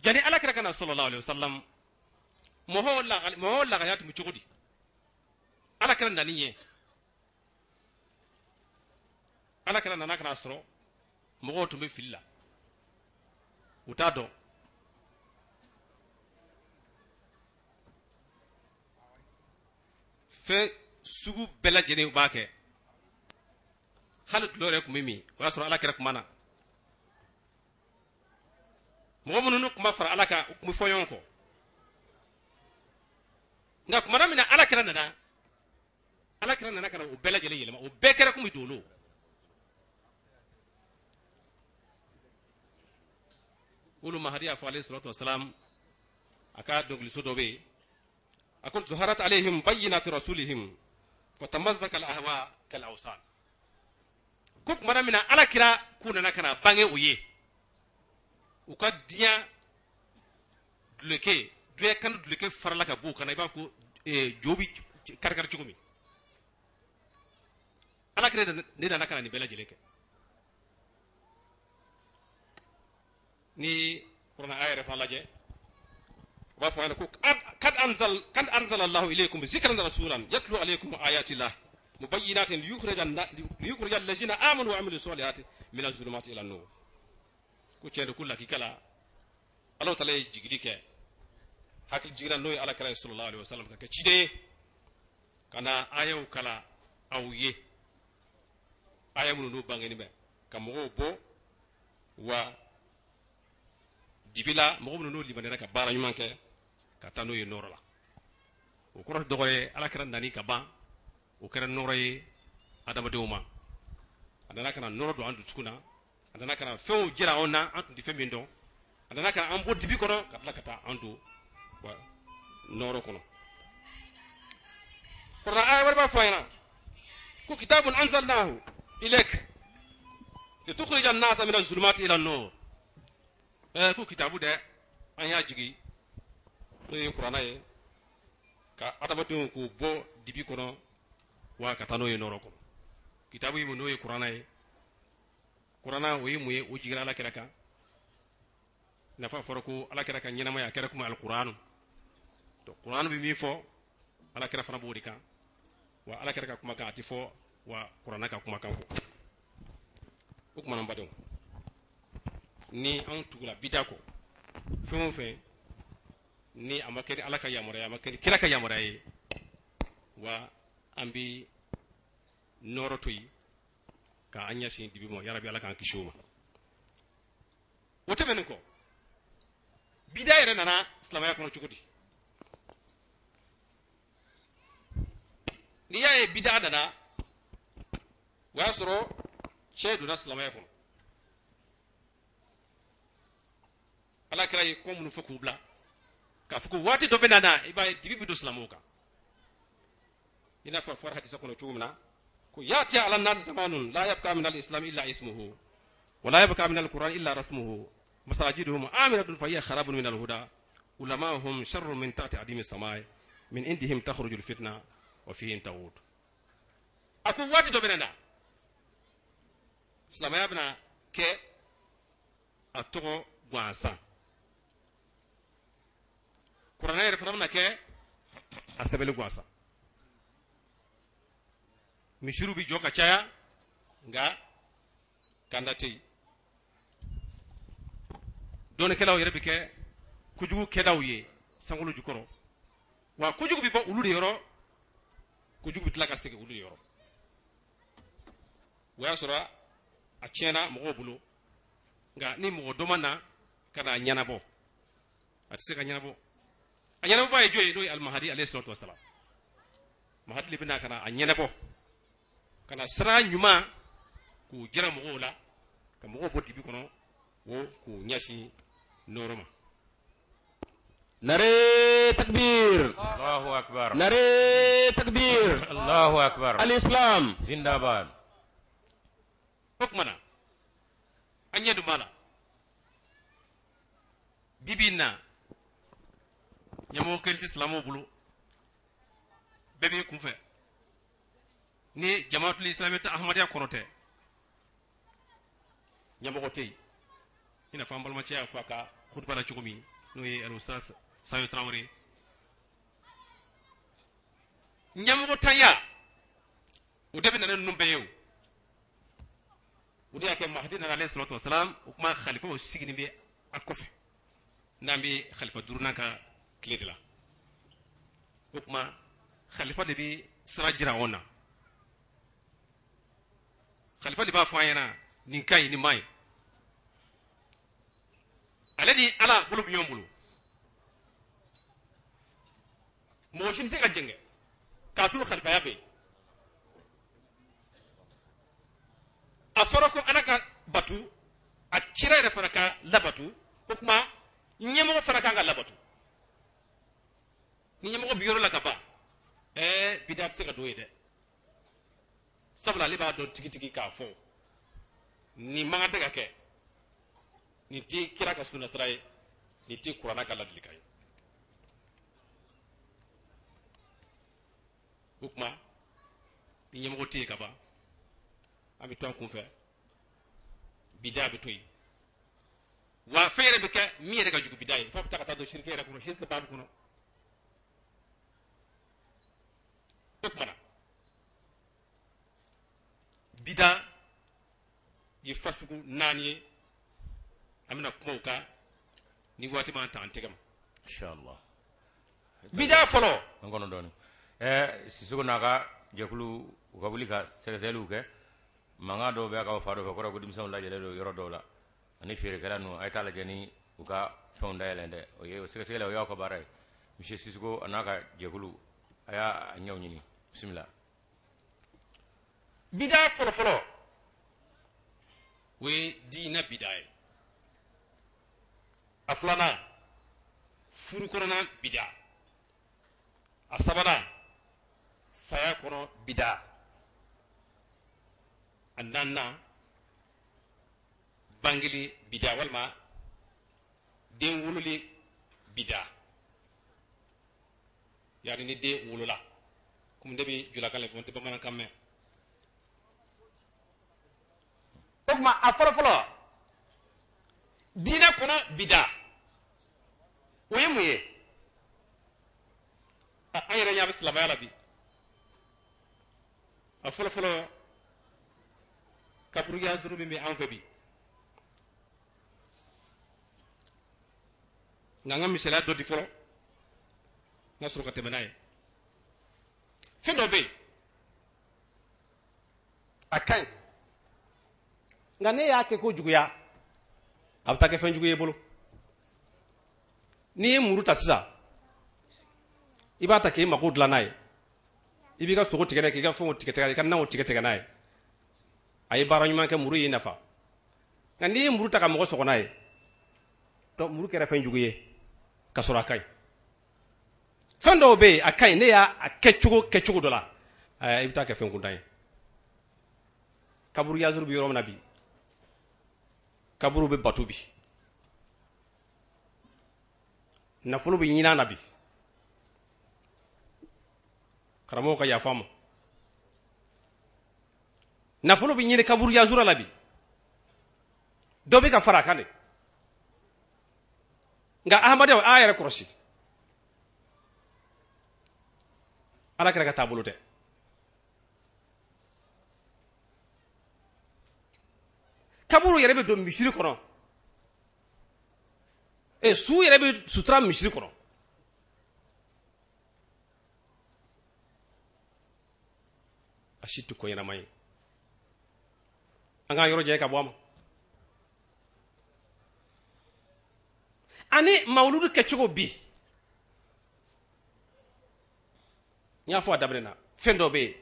jani Ala kira ka na sallallahu alaihi wasallam, mɔgɔw lagaya tun bɛ cogo di Ala kira nani ye? Ala kira nana ka na sɔrɔ mɔgɔw tun bɛ fili la, u t'a dɔn. Fɛn sugu bɛɛ lajɛlen u b'a kɛ, hali dulɔ yɛrɛ tun bɛ min. O y'a sɔrɔ Ala kira kuma na, mɔgɔ minnu ni kuma fara Ala kan, u tun bɛ fɔ ɲɔgɔn kɔ. Nka kumana min na Ala kira nana, Ala kira nana ka na o bɛɛ lajɛlen yɛlɛma, o bɛɛ kɛra komi dolo. Olu Mahadi y'a fɔ alayhi salatu wasalam, a ka dɔnkiliso dɔ bɛ yen, a ko zuharat alayhim bayyinatu rasulihim fatamazzaka al-ahwa kal awsan. Ko kumana min na Ala kira k'u nana ka na bange o ye, u ka diɲɛ Duleke dɔ kan duleke farala ka b'o kan na, i b'a fɔ ko jo bɛ kari-kari cogo min. Ala kira ne nana ka na nin bɛɛ lajɛlen kɛ. Ni kuranɛ aya yɛrɛ fana lajɛ, u b'a fɔ a ɲɛna ko kad anzal kad anzala Allahu ilaykum zikran rasulan yatlu alaykum ayatillah mubayyinatin liyukhrija allazina amanu wa amilu salihati min az-zulumati ila an-nur. Ko tiɲɛ don, ko lakika la Ala taala ye jigili kɛ, hakili jiginna n'o ye ala kira ye sallallahu alaihi wasallam ka kɛ ciden ye ka na ayaw kala aw ye, aya minnu n'u bangeni bɛ ka mɔgɔw bɔ wa dibi la, mɔgɔ minnu n'u limaniyara ka baara ɲuman kɛ ka taa n'o ye nɔɔrɔ la. O kɔrɔ tɛ dɔwɛrɛ ye, ala kira nani ka ban o kɛra nɔɔrɔ ye adamadenw ma. A nana ka na nɔɔrɔ don an dusukun na, a nana ka na fɛnw jira anw na an tun tɛ fɛn min dɔn, a nana ka an bɔ dibi kɔnɔ ka tila ka taa an don wa nɔɔrɔ kɔnɔ. Kuranɛ aya wɛrɛ b'a fɔ an ɲɛna ko kitabun anzalnahu ilayk litukhrija an-nasa min az-zulumati ila an-nur. Ko kitabu dɛ, an y'a jigi n'o ye kuranɛ ye ka adamadenw k'u bɔ dibi kɔnɔ wa ka taa n'o ye nɔɔrɔ kɔnɔ. Kitabu ye mun n'o ye kuranɛ ye. Kuranɛ o ye mun ye? O jiginna ala kira kan. Nafa fɔra ko ala kira ka ɲɛnamaya a kɛra komi alkuranu. Donc kuranu bɛ min fɔ, ala kira fana b'o de kan. Wa ala kira ka kumakan a tɛ fɔ wa kuranɛ ka kumakan kɔ. O tuma na n badenw, ni anw tugula bida kɔ, fɛn o fɛn ni a ma kɛ ni ala ka yamaruya, a ma kɛ ni kira ka yamaruya ye, wa an bɛ nɔɔrɔ to yen k'an ɲɛsin dibi ma. Yarabi ala k'an kisi o ma. O tɛmɛnen kɔ, bida yɛrɛ nana silamɛya kɔnɔ cogo di? N'i y'a ye bida nana, o y'a sɔrɔ cɛ donna silamɛya kɔnɔ. Ala kira ye ko minnu fɔ k'u bila, k'a fɔ ko waati dɔ bɛ na na, i b'a ye dibi bɛ don silamɛw kan. I n'a fɔ a fɔra hadisa kɔnɔ cogo min na ko yati ala nasi zamanun la yabqa min al-islam illa ismuhu wa la yabqa min al-quran illa rasmuhu masajiduhum aminatun fa hiya kharabun min al-huda ulamahum sharrun min tahti adimi samai min indihim takhruju al-fitna wa fihim tawud. A ko waati dɔ bɛ na na, silamɛya bɛna kɛ a tɔgɔ gansan, kuranɛ yɛrɛ fana bɛna kɛ a sɛbɛnni gansan. Misiriw bɛ jɔ ka caya, nka kanda tɛ yen. Dɔnnikɛlaw yɛrɛ bɛ kɛ kojugu kɛdaw ye sankolo jukɔrɔ, wa kojugu bɛ bɔ olu de yɔrɔ, kojugu bɛ tila ka segin olu de yɔrɔ. O y'a sɔrɔ a tiɲɛna mɔgɔw bolo, nka ni mɔgɔ dɔ ma na ka n'a ɲɛnabɔ, a tɛ se ka ɲɛnabɔ. A ɲɛnabɔbaa ye jɔn ye? N'o ye alimahadi alayhi salatu wasalam. Mahadi de bɛ na ka na a ɲɛnabɔ, ka na sira ɲuman k'o jira mɔgɔw la, ka mɔgɔw bɔ dibi kɔnɔ o k'u ɲɛsin nɔɔrɔ ma. Nare takbir. Allahu akbar. Nare takbir. Allahu akbar. Al-Islam. Zindabad. O tuma na an ɲɛ dun b'a la bibi in na, ɲɛmɔgɔ kelen tɛ silamɛw bolo, bɛɛ b'i kunfɛ. Ni jamaatul islamiya tɛ ahmadiyya kɔnɔ tɛ, ɲɛmɔgɔ tɛ yen. I n'a fɔ an balimacɛ y'a fɔ a ka kutuba la cogo min, n'o ye al-ustaz Sayo Tarawele. Ɲɛmɔgɔ tanya o de bɛ na ni ninnu bɛɛ ye. O de y'a kɛ Mahdi nana alayhi salatu wasalam, o kuma khalifaw sigilen bɛ a kɔfɛ, n'an bɛ khalifa duurunan ka tile de la. O kuma khalifa de bɛ sira jira anw na, khalifa de b'a fɔ an ɲɛna nin ka ɲi, nin man ɲi. Ale ni ala bolo bɛ ɲɔgɔn bolo, mɔgɔ si tɛ se ka jɛngɛ k'a to khalifaya bɛ yen. A fɔra ko ala ka batu, a kira yɛrɛ fana ka labatu, o kuma ɲɛmɔgɔ fana kan ka labatu. Ni ɲɛmɔgɔ bɛ yɔrɔ la ka ban, bida tɛ se ka don yen dɛ, sabula ale b'a dɔn tigitigi k'a fɔ nin man kan tɛ ka kɛ, nin tɛ kira ka sunna sira ye, nin tɛ kuranna ka ladilikan ye. O tuma ni ɲɛmɔgɔ tɛ yen ka ban, an bɛ to an kunfɛ, bida bɛ to yen. Wa fɛn yɛrɛ bɛ kɛ min yɛrɛ ka jugu bida ye, f'a bɛ taa ka taa don siriki yɛrɛ kɔnɔ, siriki baabu kɔnɔ. O tuma na bida ye fasugu 4 ye, an bɛna kuma o kan ni waati m'an ta an tɛgɛ ma. Inshallah. Bida fɔlɔ. An kɔnɔ dɔɔni. Sisoko n'a ka jɛkulu u ka wuli ka sɛgɛsɛgɛliw kɛ. Mankan dɔw bɛ ka fa dɔw fɛ, kɔrɔ ko denmisɛnw lajɛlen don yɔrɔ dɔw la, ani feerekɛla ninnu, a ye t'a lajɛ ni u ka fɛnw dayɛlɛn dɛ. O ye o sɛgɛsɛgɛli, o y'aw ka baara ye. Monsieur Sisoko a n'a ka jɛkulu, a y'a ɲɛw ɲini. Bisimila. Bida fɔlɔfɔlɔ o ye diinɛ bida ye. A filanan, furu kɔnɔna bida. A sabanan, saya kɔnɔ bida. A naaninan, bangeli bida walima den wololi bida. Yani ni den wolola, komi ne bɛ julakan le fɔ, n tɛ bamanankan mɛn. O tuma a fɔlɔfɔlɔ, diinɛ kɔnɔ bida, o ye mun ye? An yɛrɛ ɲɛ bɛ silamɛya la bi. A fɔlɔfɔlɔ, kaburuya zuru min bɛ an fɛ bi. Nka n ka misaliya dɔ di fɔlɔ, n ka sɔrɔ ka tɛmɛ n'a ye. Fɛn dɔ bɛ yen, a ka ɲi, nka ne y'a kɛ ko juguya, a bɛ taa kɛ fɛn jugu ye i bolo. N'i ye muru ta sisan, i b'a ta k'i mako dilan n'a ye, i b'i ka sogo tigɛ n'a ye, k'i ka fɛnw tigɛ tigɛ, i ka nanw tigɛ tigɛ n'a ye. A ye baara ɲuman kɛ, muru y'i nafa. Nka n'i ye muru ta ka mɔgɔ sɔgɔ n'a ye, donc muru kɛra fɛn jugu ye ka sɔrɔ a ka ɲi. Fɛn dɔw bɛ yen, a ka ɲi, ne y'a kɛcogo dɔ la, i bɛ taa kɛ fɛn kuntan ye. Kaburu yazuru bɛ yɔrɔ min na bi, kaburu bɛ bato bi, nafolo bɛ ɲin'a na bi. Karamɔgɔw ka yafa n ma, nafolo bɛ ɲini kaburu yazura la bi, dɔ bɛ ka fara a kan de. Nka ahamadenw, a y'a yɛrɛ kɔlɔsi, Ala kɛra ka taabolo tɛ. Kaburu yɛrɛ bɛ don misiri kɔnɔ, su yɛrɛ bɛ sutura misiri kɔnɔ. A si tɛ ko ɲɛnama ye. An k'an yɔrɔ janya ka bɔ a ma. Ani mawuludu kɛcogo bi, n y'a fɔ a daminɛ na, fɛn dɔ bɛ yen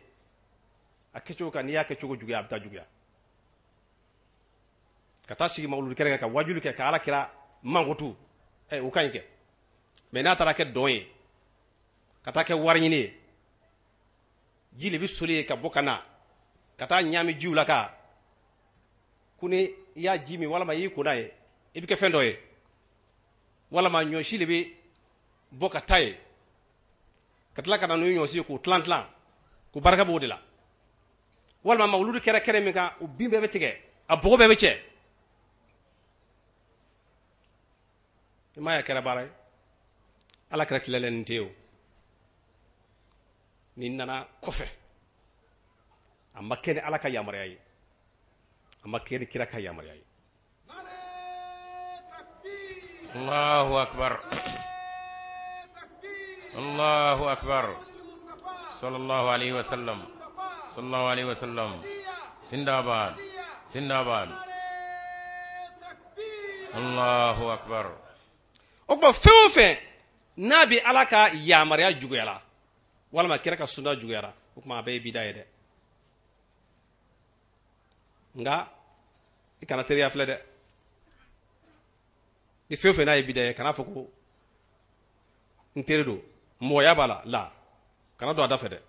a kɛcogo kan, n'i y'a kɛcogo juguya, a bɛ taa juguya. Ka taa sigi mawuludu kɛnɛ kan ka wajuli kɛ ka Ala kira mankutu, o ka ɲi kɛ. Mɛ n'a taara kɛ dɔn ye, ka taa kɛ wari ɲini ye, ji de bɛ soli ye ka bɔ ka na, ka taa ɲaami jiw la ka ko ni i y'a ji min walama i y'i ko n'a ye, i bɛ kɛ fɛn dɔ ye, walama ɲɔsi de bɛ bɔ ka taa ye, ka tila ka na n'o ɲɔsi ye k'o tilan tilan, k'o barika b'o de la. Walima mawuludu kɛra kɛnɛ min kan, o bin bɛɛ bɛ tigɛ, a bɔgɔ bɛɛ bɛ cɛ. I m'a ye a kɛra baara ye. Ala kɛra tile la nin tɛ ye o. Nin nana kɔfɛ, a ma kɛ ni Ala ka yamaruya ye, a ma kɛ ni kira ka yamaruya ye. Allahu akbar. Allahu akbar. Sallallahu alayhi wa sallam. Sallallahu alayhi wa sallam. Zindabad. Zindabad. Allahu akbar. O tuma fɛn o fɛn n'a bɛ Ala ka yamaruya juguya la, walima kira ka suna juguyara, o tuma a bɛɛ ye bida ye dɛ. Nka i kana teriya filɛ dɛ. Ni fɛn o fɛn n'a ye bida ye, kana fɔ ko n teri don, mɔgɔya b'a la, la kana don a da fɛ dɛ.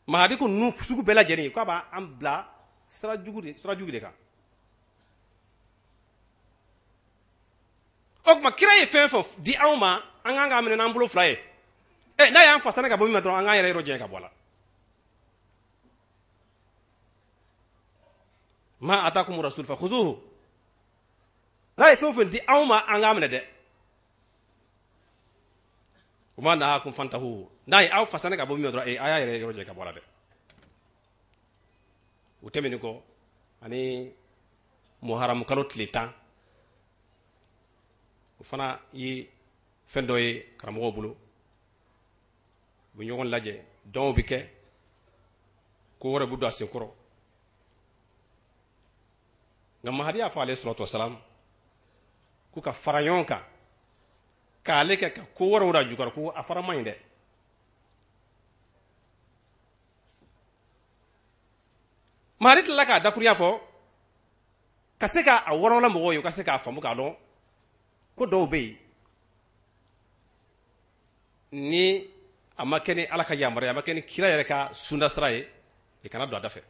Mahadi ko ninnu sugu bɛɛ lajɛlen k'a b'an bila sira jugu de kan. O tuma kira ye fɛn fɛn di anw ma, an kan k'a minɛ n'an bolo fila ye. Ɛ n'a y'an fasana ka bɔ min ma dɔrɔn, an k'an yɛrɛ yɔrɔ janya ka bɔ a la. Ma atakum rasul fa khuzuhu, n'a ye fɛn o fɛn di anw ma, an k'a minɛ dɛ. Wa ma nahakum fantahu, n'a ye aw fasana ka bɔ min ma dɔrɔn, a y'a yɛrɛ yɔrɔ janya ka bɔ a la dɛ. O tɛmɛnen kɔ, ani muharamu kalo tile 10, o fana ye fɛn dɔ ye karamɔgɔw bolo. U bɛ ɲɔgɔn lajɛ, dɔnw bɛ kɛ, ko wɛrɛ bɛ don a senkɔrɔ. Nka Mahadi y'a fɔ alayhi salatu wasalam ko ka fara ɲɔgɔn kan k'ale kɛ ka ko wɛrɛw da jukɔrɔ, ko a fara man ɲi dɛ. Mahadi tilala k'a dakurunya fɔ ka se k'a walawala mɔgɔw ye, u ka se k'a faamu k'a dɔn ko dɔw bɛ yen ni a ma kɛ ni Ala ka yamaruya, a ma kɛ ni kira yɛrɛ ka sunda sira ye, i kana don a da fɛ.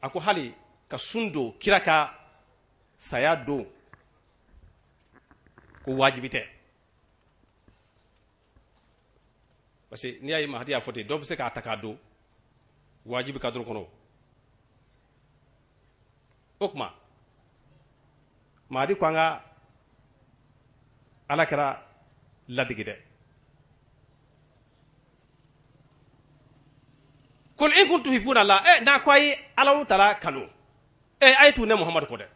A ko hali ka sun don kira ka saya don, ko wajibi tɛ. Parce que n'i y'a ye Mahadi y'a fɔ ten, dɔw bɛ se k'a ta k'a don wajibi cadre kɔnɔ. O tuma Mahadi ko an ka Ala kɛra ladege dɛ. Kul in kuntum tuhibbuna Allah, n'a ko a ye Alahu taala kanu, a ye tugu ne Muhamadu kɔ dɛ.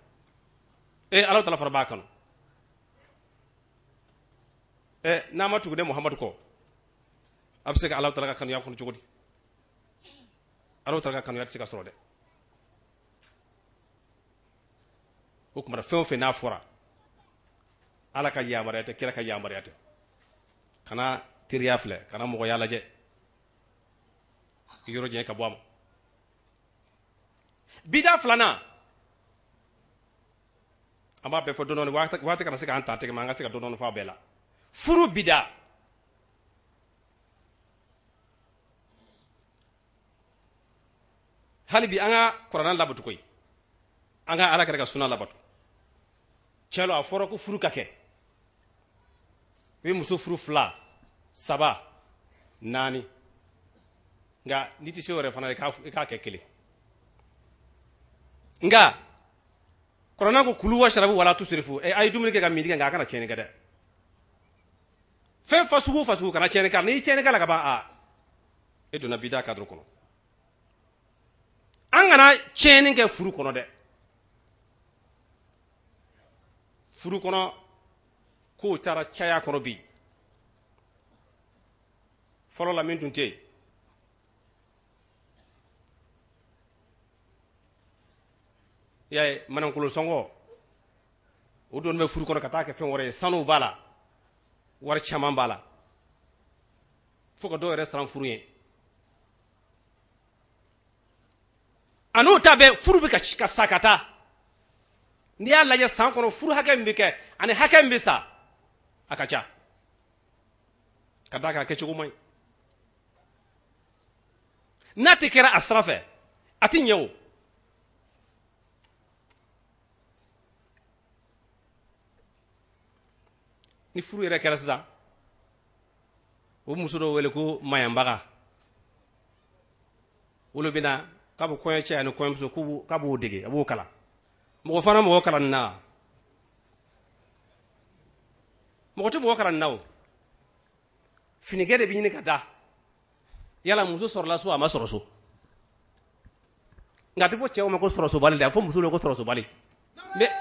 Alahu taala fana b'a kanu. N'a ma tugu ne Muhamadu kɔ, a bɛ se ka Alahu taala ka kanuya kɔnɔ cogo di? Alahu taala ka kanuya tɛ se ka sɔrɔ dɛ. O tuma fɛn o fɛn n'a fɔra Ala ka yamaruya tɛ, kira ka yamaruya tɛ, kana teriya filɛ, kana mɔgɔya lajɛ, i yɔrɔ janya ka bɔ a ma. Bida filanan, an b'a bɛɛ fɔ dɔɔni dɔɔni, waati kana se k'an ta tɛgɛ ma, an ka se ka dɔɔni dɔɔni fɔ a bɛɛ la. Furu bida, hali bi an ka kuranɛ labato koyi, an ka Ala kɛra ka suna labato. Tiɲɛ lo, a fɔra ko furu ka kɛ, i bɛ muso furu 2, 3, 4, nka n'i tɛ se o yɛrɛ fana, i k'a kɛ 1. Nka kuranɛ ko kulu wa sharabu wala tusrifu, a ye dumuni kɛ ka min kɛ, nka a kana tiɲɛni kɛ dɛ. Fɛn fasugu o fasugu kana tiɲɛni k'a la, n'i ye tiɲɛni k'a la ka ban, e donna bida cadre kɔnɔ. An kana tiɲɛni kɛ furu kɔnɔ dɛ. Furu kɔnɔ kow taara caya kɔnɔ bi. Fɔlɔ la min tun tɛ yen, i y'a ye, manankolo sɔngɔ o don bɛ furu kɔnɔ ka taa kɛ fɛn wɛrɛ ye, sanu b'a la, wari caman b'a la, fo ka dɔw yɛrɛ siran furu ye. A n'o ta bɛɛ, furu bɛ ka sa ka taa. N'i y'a lajɛ san kɔnɔ, furu hakɛ min bɛ kɛ ani hakɛ min bɛ sa, a ka ca. Ka d'a kan a kɛcogo man ɲi. N'a tɛ kɛra a sira fɛ, a tɛ ɲɛ o. Ni furu yɛrɛ kɛra sisan, o muso dɔw wele ko mayanbaga, olu bɛ na k'a bɛ kɔɲɔcɛ ani kɔɲɔmuso k'a b'o dege, a b'o kalan. Mɔgɔ fana mɔgɔ kalan nin na, mɔgɔ tɛ mɔgɔ kalan nin na o. Finikɛ de bɛ ɲini ka da, yala muso sɔrɔla so, a ma sɔrɔ so. Nka a tɛ fɔ cɛw ma ko sɔrɔsobali dɛ, a bɛ fɔ musow ma ko sɔrɔsobali. Mais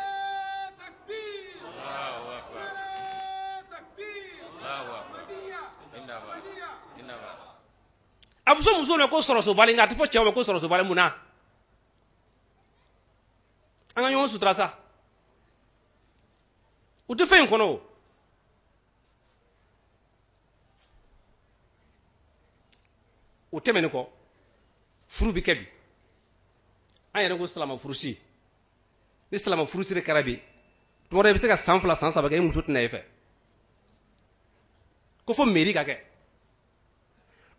a bɛ fɔ musow ma ko sɔrɔsobali, nka a tɛ fɔ cɛw ma ko sɔrɔsobali. Mun na? An ka ɲɔgɔn sutura sa. U tɛ fɛn in kɔnɔ o. O tɛmɛnen kɔ, furu bɛ kɛ bi. An yɛrɛ ko silama furusi. Ni silama furusi de kɛra bi, tuma dɔ i bɛ se ka san 2, san 3 kɛ, i muso tɛna e fɛ. Ko fo mairie ka kɛ.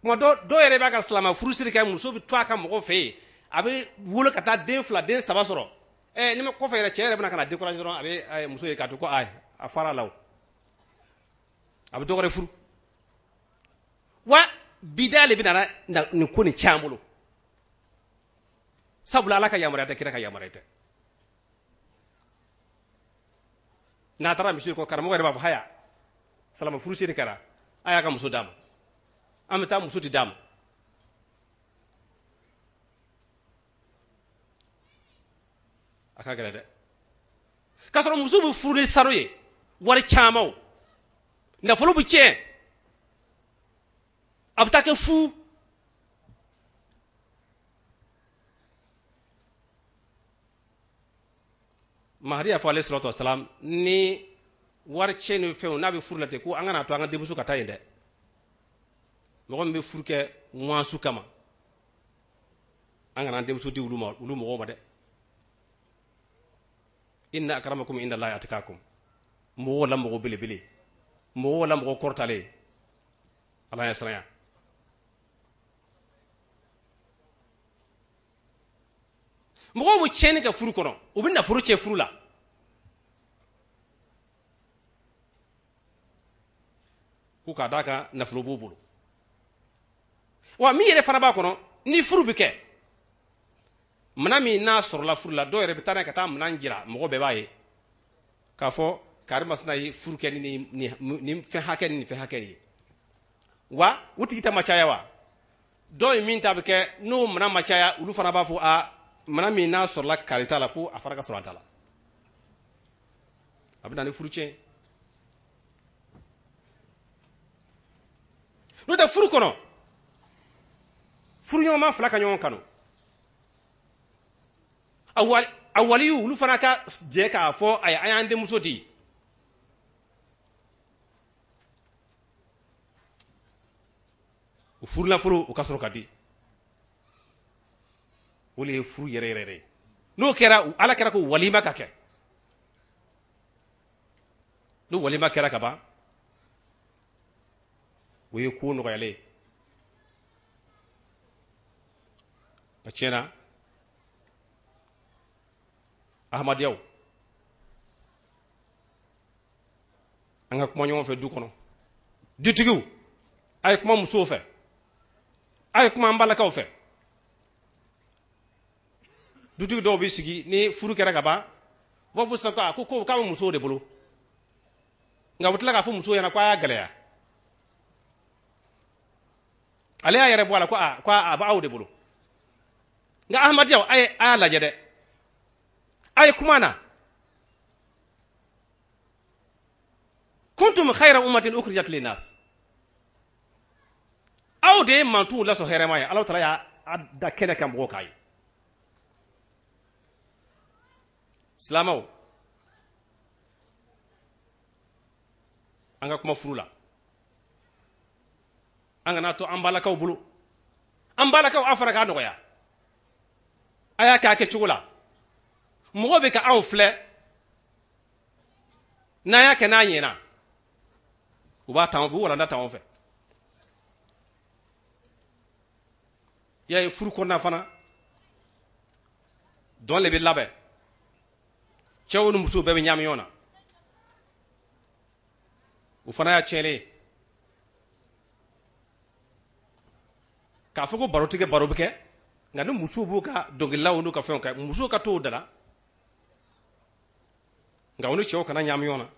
Tuma dɔ, dɔw yɛrɛ b'a ka silama furusiri kɛ, muso bɛ to a ka mɔgɔw fɛ yen, a bɛ wolo ka taa den 2, den 3 sɔrɔ. Ni ma kɔfɛ yɛrɛ, cɛ yɛrɛ bɛna ka na décourager dɔrɔn, a bɛ muso ye k'a to ko ayi, a fara la o. A bɛ dɔ wɛrɛ furu. Wa bida le bɛ nana nin ko nin caman bolo, sabula Ala ka yamaruya tɛ, kira ka yamaruya tɛ. N'a taara misiri kɔ, karamɔgɔ yɛrɛ b'a fɔ haya salama furusiri kɛra, a y'a ka muso d'a ma, an bɛ taa muso di d'a ma. A ka gɛlɛn dɛ, k'a sɔrɔ muso bɛ furu ni sanu ye, wari caman o, nafolo bɛ tiɲɛ, a bɛ taa kɛ fu. Mahadi y'a fɔ alayhi salatu wasalam, ni wari tiɲɛ ni fɛnw n'a bɛ furu la ten, ko an kana to an ka denmuso ka taa yen dɛ. Mɔgɔ min bɛ furu kɛ ŋwansu kama, an kana an denmuso di olu ma, olu mɔgɔw ma dɛ. Inna akramakum inda Allahi atqakum. Mɔgɔw la mɔgɔ belebele, mɔgɔw la mɔgɔ kɔrɔtalen, Ala ɲɛ siranya. Mɔgɔw bɛ tiɲɛni kɛ furu kɔnɔ, u bɛ nafolo tiɲɛ furu la. Ko k'a d'a kan nafolo b'u bolo. Wa min yɛrɛ fana b'a kɔnɔ, ni furu bɛ kɛ, minɛn min n'a sɔrɔla furu la, dɔw yɛrɛ bɛ taa n'a ye ka taa minɛn jira, mɔgɔ bɛɛ b'a ye k'a fɔ karimasina ye furu kɛ ni nin fɛn hakɛ ni nin fɛn hakɛ ye. Wa u tigi ta ma caya wa? Dɔw ye min ta bɛ kɛ, n'o minɛn ma caya, olu fana b'a fɔ a minɛn min n'a sɔrɔla kari ta la, fo a fana ka sɔrɔ a ta la. A bɛ na ni furu tiɲɛ. N'o tɛ furu kɔnɔ, furuɲɔgɔnma fila ka ɲɔgɔn kanu, a waliyu olu fana ka jɛ k'a fɔ ayi, an y'an denmuso di. O furunafolo o ka sɔrɔ ka di, o de ye furu yɛrɛ yɛrɛ ye. N'o kɛra, Ala kɛra ko walima ka kɛ. N'o walima kɛra ka ban, o ye ko nɔgɔyalen ye. A tiɲɛna, Ahmadiyaw, an ka kuma ɲɔgɔn fɛ du kɔnɔ. Dutigiw, a ye kuma musow fɛ, a ye kuma an balakaw fɛ. Dutigi dɔw bɛ sigi ni furu kɛra ka ban, u b'a fɔ sisan ko a ko ko k'a bɛ musow de bolo, nka u bɛ tila k'a fɔ musow ɲɛna ko a y'a gɛlɛya. Ale y'a yɛrɛ bɔ a la ko a ko a b'aw de bolo. Nka Ahmadiyaw, a y'a lajɛ dɛ, a ye kuma na. Kuntum khayra ummatin ukhrijat linnas. Aw de ye mantuw lasɔrɔ hɛrɛma ye, Alahu taala y'a da kɛnɛ kan mɔgɔw k'a ye. Silamɛw, an ka kuma furu la, an kana to an balakaw bolo. An balakaw, aw fana k'a nɔgɔya, a y'a kɛ a kɛcogo la. Mɔgɔw bɛ ka anw filɛ, n'an y'a kɛ n'a ɲɛna, u b'a ta an fɛ, u walanda ta anw fɛ. I y'a ye furu kɔnɔna fana, dɔn de bɛ labɛn, cɛw ni musow bɛɛ bɛ ɲaami ɲɔgɔn na, o fana y'a tiɲɛlen ye. K'a fɔ ko baro tɛ kɛ, baro bɛ kɛ, nka ni musow b'u ka dɔnkililaw n'u ka fɛnw kɛ, musow ka t'o da la, nka u ni cɛw kana ɲaami ɲɔgɔn na.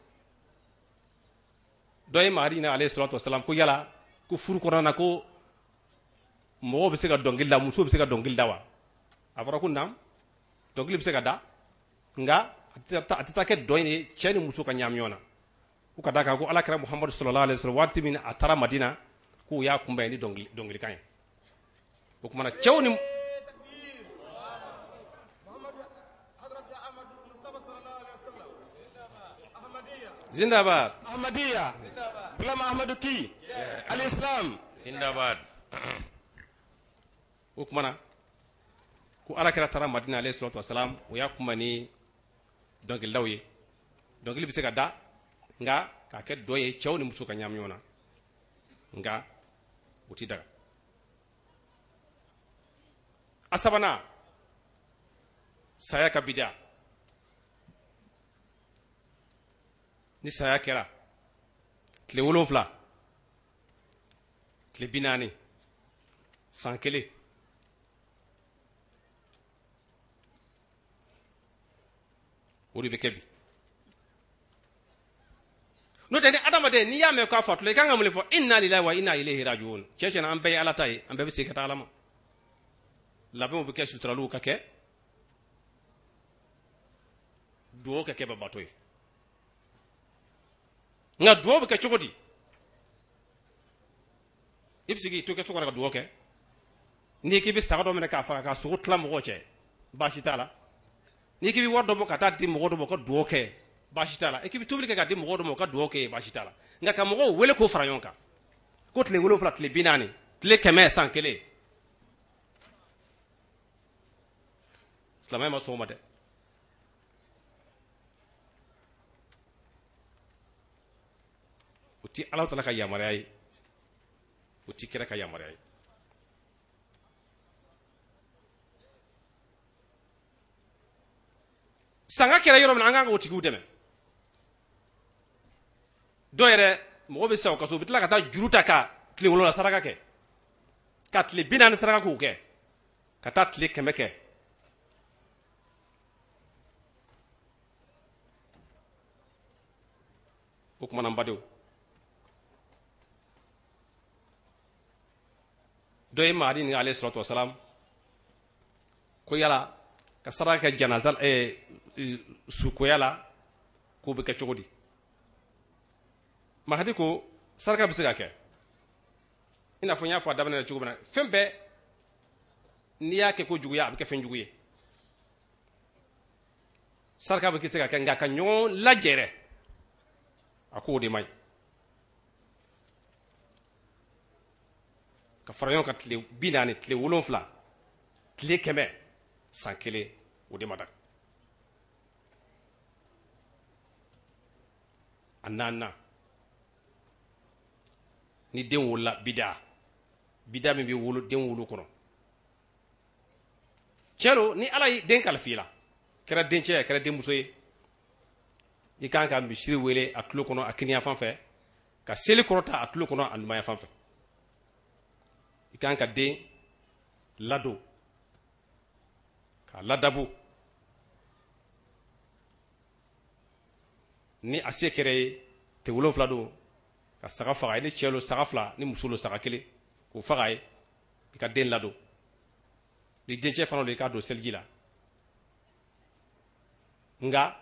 Dɔ ye Mahadi ɲininka alayhi salatu wasalam, ko yala ko furu kɔnɔna na ko mɔgɔw bɛ se ka dɔnkili da, musow bɛ se ka dɔnkili da wa? A fɔra ko naam, dɔnkili bɛ se ka da, nka a tɛ taa kɛ dɔn ye cɛ ni muso ka ɲaami ɲɔgɔn na. Ko ka d'a kan ko Ala kira Muhamadu sallallahu alaihi wasallam waati min a taara Madina, k'u y'a kunbɛn ni dɔnkilikan ye. O tuma na cɛw ni Zindabad. Ahmadiyya. Ghulam Ahmadu ki. Al-Islam. Zindabad. O tuma na ko Ala kira taara Madina alayhi salatu wasalam, o y'a kunbɛn ni dɔnkilidaw ye. Dɔnkili bɛ se ka da, nka k'a kɛ dɔ ye cɛw ni muso ka ɲaami ɲɔgɔn na, nka o ti daga. A sabanan, saya ka bida. Ni saya kɛra tile 7, Tile 40, san kelen. O de bɛ kɛ bi. N'o tɛ, ni adamaden n'i y'a mɛn k'a fatula, i kan ka mun de fɔ? Inna lillahi wa inna ilayhi rajiun. Cɛ tiɲɛna, an bɛɛ ye Ala ta ye, an bɛɛ bɛ segin ka taa Ala ma. Labɛnw bɛ kɛ, suturaliw ka kɛ, duwawu ka kɛ babato ye. Nka duwawu bɛ kɛ cogo di? I bɛ se k'i to kɛ so kɔnɔ ka duwawu kɛ. N'i k'i bɛ saga dɔ minɛ k'a faga k'a sogo tila mɔgɔw cɛ, baasi t'a la. N'i k'i bɛ wari dɔ bɔ ka taa di mɔgɔ dɔ ma, o ka duwawu kɛ, baasi t'a la. I k'i bɛ tobili kɛ ka di mɔgɔ dɔ ma, o ka duwawu kɛ, baasi t'a la. Nka ka mɔgɔw wele k'o fara ɲɔgɔn kan ko tile 7, tile 40, tile 100, san kelen, silamɛya ma sɔn o ma dɛ. O ti Ala taala ka yamaruya ye, o ti kira ka yamaruya ye. Sanga kɛra yɔrɔ min na, an kan k'o tigiw dɛmɛ. Dɔw yɛrɛ, mɔgɔ bɛ sa o ka so, u bɛ tila ka taa juru ta ka tile 7 saraka kɛ, ka tile 40 saraka k'o kɛ, ka taa tile 100 kɛ. O tuma na, n badenw, dɔ ye Mahadi ɲininka, alayhi salatu wasalam, ko yala ka saraka kɛ janaza sukoya la, k'o bɛ kɛ cogo di? Mahadi ko saraka bɛ se ka kɛ i n'a fɔ n y'a fɔ a daminɛ na cogo min na, fɛn bɛɛ n'i y'a kɛ ko juguya, a bɛ kɛ fɛn jugu ye. Saraka bɛ se ka kɛ, nka ka ɲɔgɔn lajɛrɛ, a k'o de man ɲi. Ka fara ɲɔgɔn kan tile 40, tile 7, tile 100, san kelen, o de ma daga. A naaninan, ni den wolola, bida, bida min bɛ wolo den wolo kɔnɔ. Tiɲɛ don, ni Ala ye den kalifa i la, kɛra dencɛ ye, a kɛra denmuso ye, i kan ka misiri wele a tulo kɔnɔ a kiniya fan fɛ, ka seli kɔrɔta a tulo kɔnɔ a numanya fan fɛ. I kan ka den ladon k'a ladabu. Ni a se kɛra ye tile 7 don, ka saga faga ye, ni cɛ lo saga 2, ni muso lo saga 1, k'o faga ye, i ka den ladon. Ni dencɛ fana don, i k'a don seliji la. Nka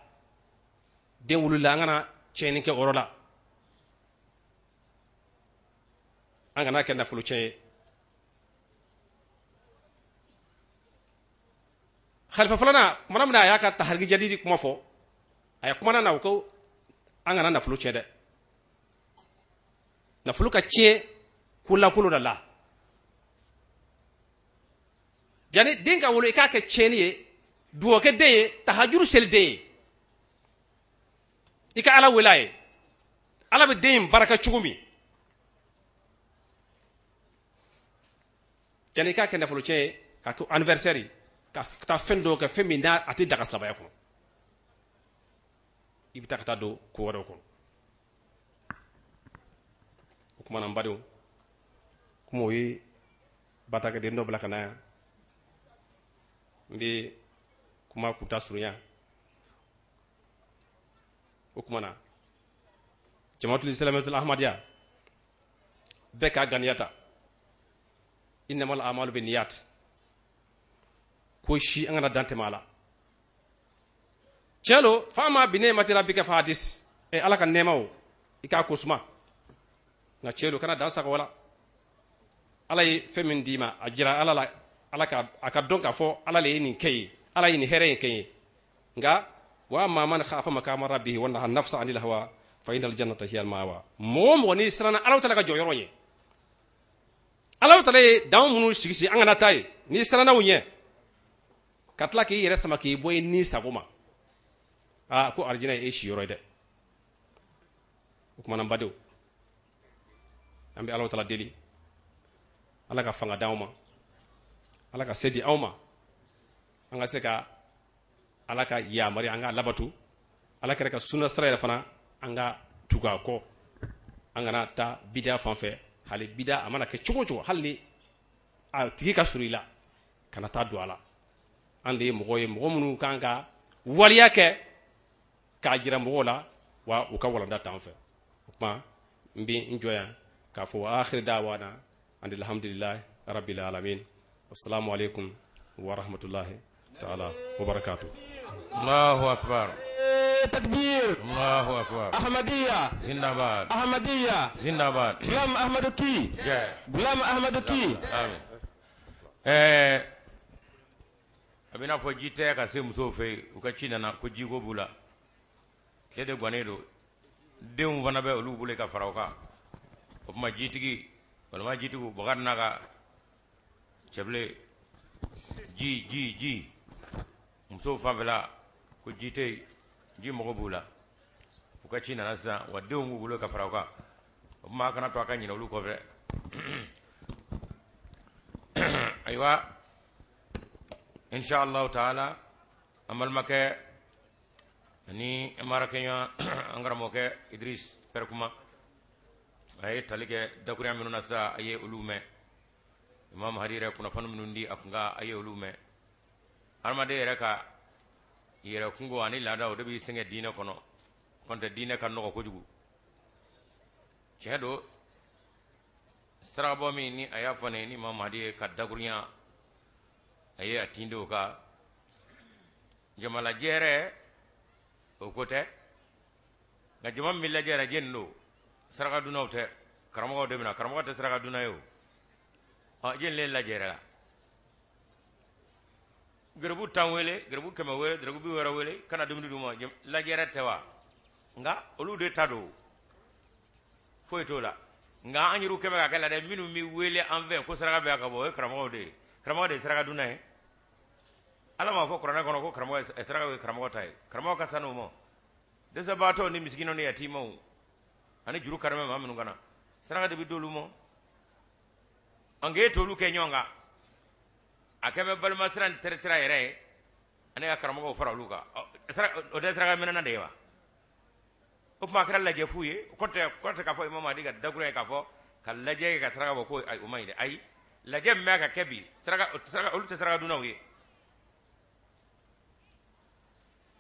den wolola, an kana tiɲɛni kɛ o yɔrɔ la, an kana kɛ nafolo tiɲɛ ye. Khalifa filanan, kumana min na a y'a ka tahariki jadidi kuma fɔ, a ye kumana na, o ko an kana nafolo tiɲɛ dɛ. Nafolo ka tiɲɛ ko lankolon da la. Jani den ka wolo, i k'a kɛ tiɲɛni ye, duwawu kɛ den ye, tahajuru seli den ye, i ka Ala wele a ye, Ala bɛ den in baraka cogo min. Jani i k'a kɛ nafolo tiɲɛ ye, k'a kɛ anniversaire ye, ka taa fɛn dɔw kɛ, fɛn min n'a a tɛ daga silamɛya kɔnɔ, i bɛ taa ka taa don ko wɛrɛw kɔnɔ. O tuma na, n badenw, komi o ye batakɛden dɔ bila ka na yan, n bɛ kuma kunta surunya. O tuma na, Jamaatul Islamiyatul Ahmadiyya bɛɛ k'a ganiya ta, innamal a'malu binniyat, ko si an kana dan tɛmɛ a la. Tiɲɛ don, fa amma bi ni'mati rabbika fahadis, ɛ Ala ka nɛɛmaw, i k'a ko suma. Nka tiɲɛ don, kana dan sago wala. Ala ye fɛn min d'i ma, a jira Ala la, Ala ka a ka dɔn k'a fɔ Ala le ye nin kɛ ye, Ala ye nin hɛrɛ in kɛ ye. Nka wa amma man khafa maqama rabbihi wa naha nafsa anil hawa fa innal jannata hiya al ma'wa. Mɔgɔ o mɔgɔ n'i siranna Ala taala ka jɔyɔrɔ ɲɛ, Ala taala ye dan minnu sigi sigi an kana taa yen, n'i siranna o ɲɛ, ka tila k'i yɛrɛ sama k'i bɔ i ni sago ma, aa, ko arijinɛ ye e siyɔrɔ ye dɛ. O kumana, n badenw, an bɛ Ala taala deli, Ala ka fanga d'anw ma, Ala ka se di anw ma, an ka se ka Ala ka yamaruya an k'a labatu, Ala kɛra ka sunna sira yɛrɛ fana an ka tugu a kɔ, an kana taa bidiya fan fɛ. Hali bida a mana kɛ cogo o cogo, hali ni a tigi ka surun i la, kana taa don a la. An de ye mɔgɔ ye, mɔgɔ minnu kan ka waleya kɛ k'a jira mɔgɔw la, wa u ka walanda t'an fɛ. O tuma n bɛ n jɔ yan k'a fɔ wa akhiri da'wana alhamdulillahi rabbil alamin. Wassalamu alaikum wa rahmatullahi ta'ala wa barakatuh. Allahu akbar. Takbir. Allahu akbar. Ahmadiyya. Zindabad. Ahmadiyya. Zindabad. Gulam Ahmadu Ki. Jai. Gulam Ahmadu Ki. Amin. A bɛna fɔ ji tɛ ka se musow fɛ yen, u ka ci nana ko jiko b'u la, tile de gannen don, denw fana bɛ olu bolo ka fara o kan. O tuma jitigi walima jitigiw, Bakari n'a ka cɛbilen, ji ji ji musow fanfɛla ko ji tɛ yen, ji mago b'u la, u ka ci nana sisan, wa denw b'u bolo ka fara o kan. O tuma a kana to a ka ɲinɛ olu kɔfɛ. Ayiwa, insha allahu taala, an balimakɛ ani an baarakɛɲɔgɔn, an karamɔgɔkɛ Idris Pɛrɛkuma, a ye tali kɛ dakurunya minnu na sisan, a ye olu mɛn. Imam Hadi yɛrɛ kunnafoni minnu di a kun kan, a ye olu mɛn. Hadamaden yɛrɛ ka yɛrɛ kungo ani laada, o de b'i sɛgɛn diinɛ kɔnɔ. Kɔntɛ diinɛ ka nɔgɔ kojugu. Tiɲɛ don, sarakabɔ min ni a y'a fɔ ne ni Imam Hadi ye ka dakurunya, a ye a tin don o kan. Jamalajɛ yɛrɛ o ko tɛ, nka jama min bɛ lajɛ yɛrɛ, jɛni don, saraka dunnaw tɛ, karamɔgɔw de bɛna. Karamɔgɔ tɛ saraka dunna ye o. Ɔ, jɛni le lajɛ yɛrɛ la? Garibu 10 wele, garibu 100 wele, garibu 60 wele, kana dumuni d'u ma, lajɛ yɛrɛ tɛ wa? Nka olu de ta don, foyi t'o la. Nka an yɛrɛw kɛmɛ ka kɛ la dɛ, minnu bɛ wele an fɛ ko saraka bɛ ka bɔ, o ye karamɔgɔw de ye. Karamɔgɔ de ye saraka dunna ye. Ala m'a fɔ kuranɛ kɔnɔ ko karamɔgɔ saraka ye karamɔgɔ ta ye. Karamɔgɔ ka sanu ma, dɛsɛbaatɔw ni misikinɛw ni yatimaw ani juru karimɛ maa minnu kana, saraka de bɛ d'olu ma. An k'e t'olu kɛ ɲɔgɔn kan, a kɛ bɛ balima sira ni teri sira yɛrɛ ye, ani ka karamɔgɔw fara olu kan. O tɛ saraka minɛna de ye wa? O tuma a kɛra lajɛ fu ye. O kɔrɔ tɛ k'a fɔ Imam Hadi ka dakurunya ye k'a fɔ ka lajɛ kɛ ka saraka bɔ ko ayi, o man ɲi dɛ. Ayi, lajɛ min bɛ ka kɛ bi, saraka, olu tɛ saraka dunnaw ye.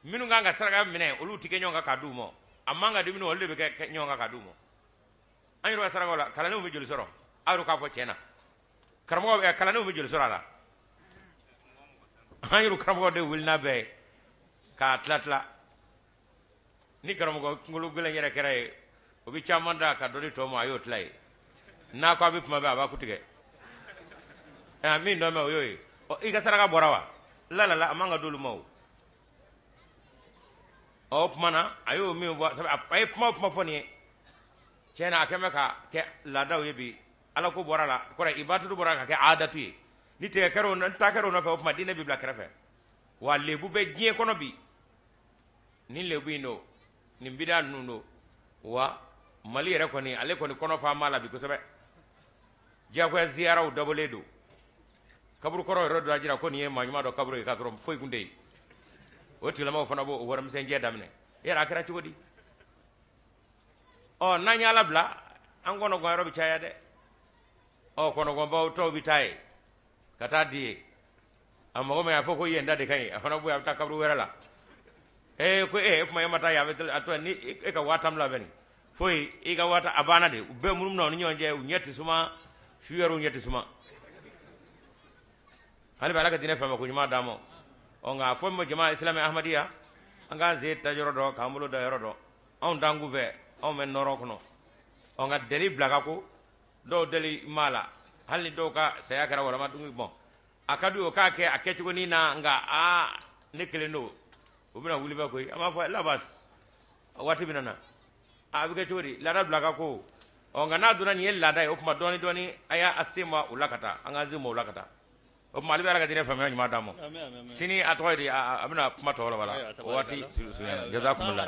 Minnu kan ka saraka minɛ, olu tɛ kɛ ɲɔgɔn kan k'a d'u ma. A man ka di minnu, olu de bɛ kɛ ɲɔgɔn kan k'a d'u ma. An yɛrɛ ka sarakaw la, kalandenw bɛ joli sɔrɔ? Aw yɛrɛ k'a fɔ tiɲɛ na, karamɔgɔ, kalandenw bɛ joli sɔrɔ a la? An yɛrɛ karamɔgɔ de wuli n'a bɛɛ ye k'a tila tila. Ni karamɔgɔ kunkolo gɛlɛn yɛrɛ kɛra ye, o bɛ caman da ka dɔ di tɔw ma, a y'o tila ye. N'a ko a bɛ kuma bɛɛ, a b'a kutigɛ. Min dɔ mɛn, o y'o ye. Ɔ, i ka saraka bɔra wa? La la la, a man ka d'olu ma o. Ɔ, o tuma na a y'o min fɔ, a ye kuma o kuma fɔ nin ye, tiɲɛ na a kɛn bɛ ka kɛ laadaw ye bi. Ala ko bɔra la, kɔrɔ ibadatu bɔra ka kɛ adatu ye. Ni tigɛ kɛra o, ni ta kɛra o nɔfɛ, o tuma diinɛ bɛ bila kɛrɛfɛ. Wa lebu bɛ diɲɛ kɔnɔ bi, nin lebu in don, nin bida ninnu don. Wa Mali yɛrɛ kɔni, ale kɔni kɔnɔ fa b'a la bi kosɛbɛ. Diyagoya ziyaraw dabɔlen don. Kaburu kɔrɔ yɛrɛ dɔ a jira ko nin ye maa ɲuman dɔ kaburu ye, k'a sɔrɔ foyi kun tɛ yen. O tigilamɔgɔw fana b'o warimisɛnjɛ daminɛ. Yɛrɛ a kɛra cogo di? Ɔ, n'an y'Ala bila, an kɔnɔgwan yɔrɔ bɛ caya dɛ. Ɔ, kɔnɔgwanbaw tɔw bɛ taa yen ka taa di yen. A mago min a fɔ ko yen da de ka ɲi, a fana bɔ yen, a bɛ taa kaburu wɛrɛ la. Ee, ko e kuma e ma taa yen, a bɛ a to ni e ka 10,000 labɛn nin foyi, i ka 10,000 a banna de. U bɛɛ munumunu na u ni ɲɔgɔn cɛ, u ɲɛ tɛ suma, su yɛrɛ u ɲɛ tɛ suma. Hali bi Ala ka diinɛ faamu ko ɲuman d'an ma. Ɔ, nka a fɔ min ma jama isilamɛ Ahmadiyya, an k'an sen ta yɔrɔ dɔn, k'an bolo da yɔrɔ dɔn. Anw t'an kunfɛ, anw bɛ nɔrɔ kɔnɔ. Ɔ, nka deli bila ka ko dɔw deli m'a la, hali ni dɔw ka saya kɛra walama dugu bɔn, a ka di o k'a kɛ a kɛcogonin na, nka aa ne kelen don, o bɛna wuli bɛ koyi. An b'a fɔ labas waati bɛna na, a bɛ kɛ cogo di? Laada bila ka ko. Ɔ, nka n'a donna nin ye laada ye, o tuma dɔɔni dɔɔni a y'a sen bɔ o la ka taa, an k'an sen bɔ o la ka taa. O tuma ale bɛ Ala ka diinɛ faamuya ɲuman d'an ma. Sini a tɔgɔ ye di? A bɛna kuma tɔ la wala o waati surunyana. Jazakumullah.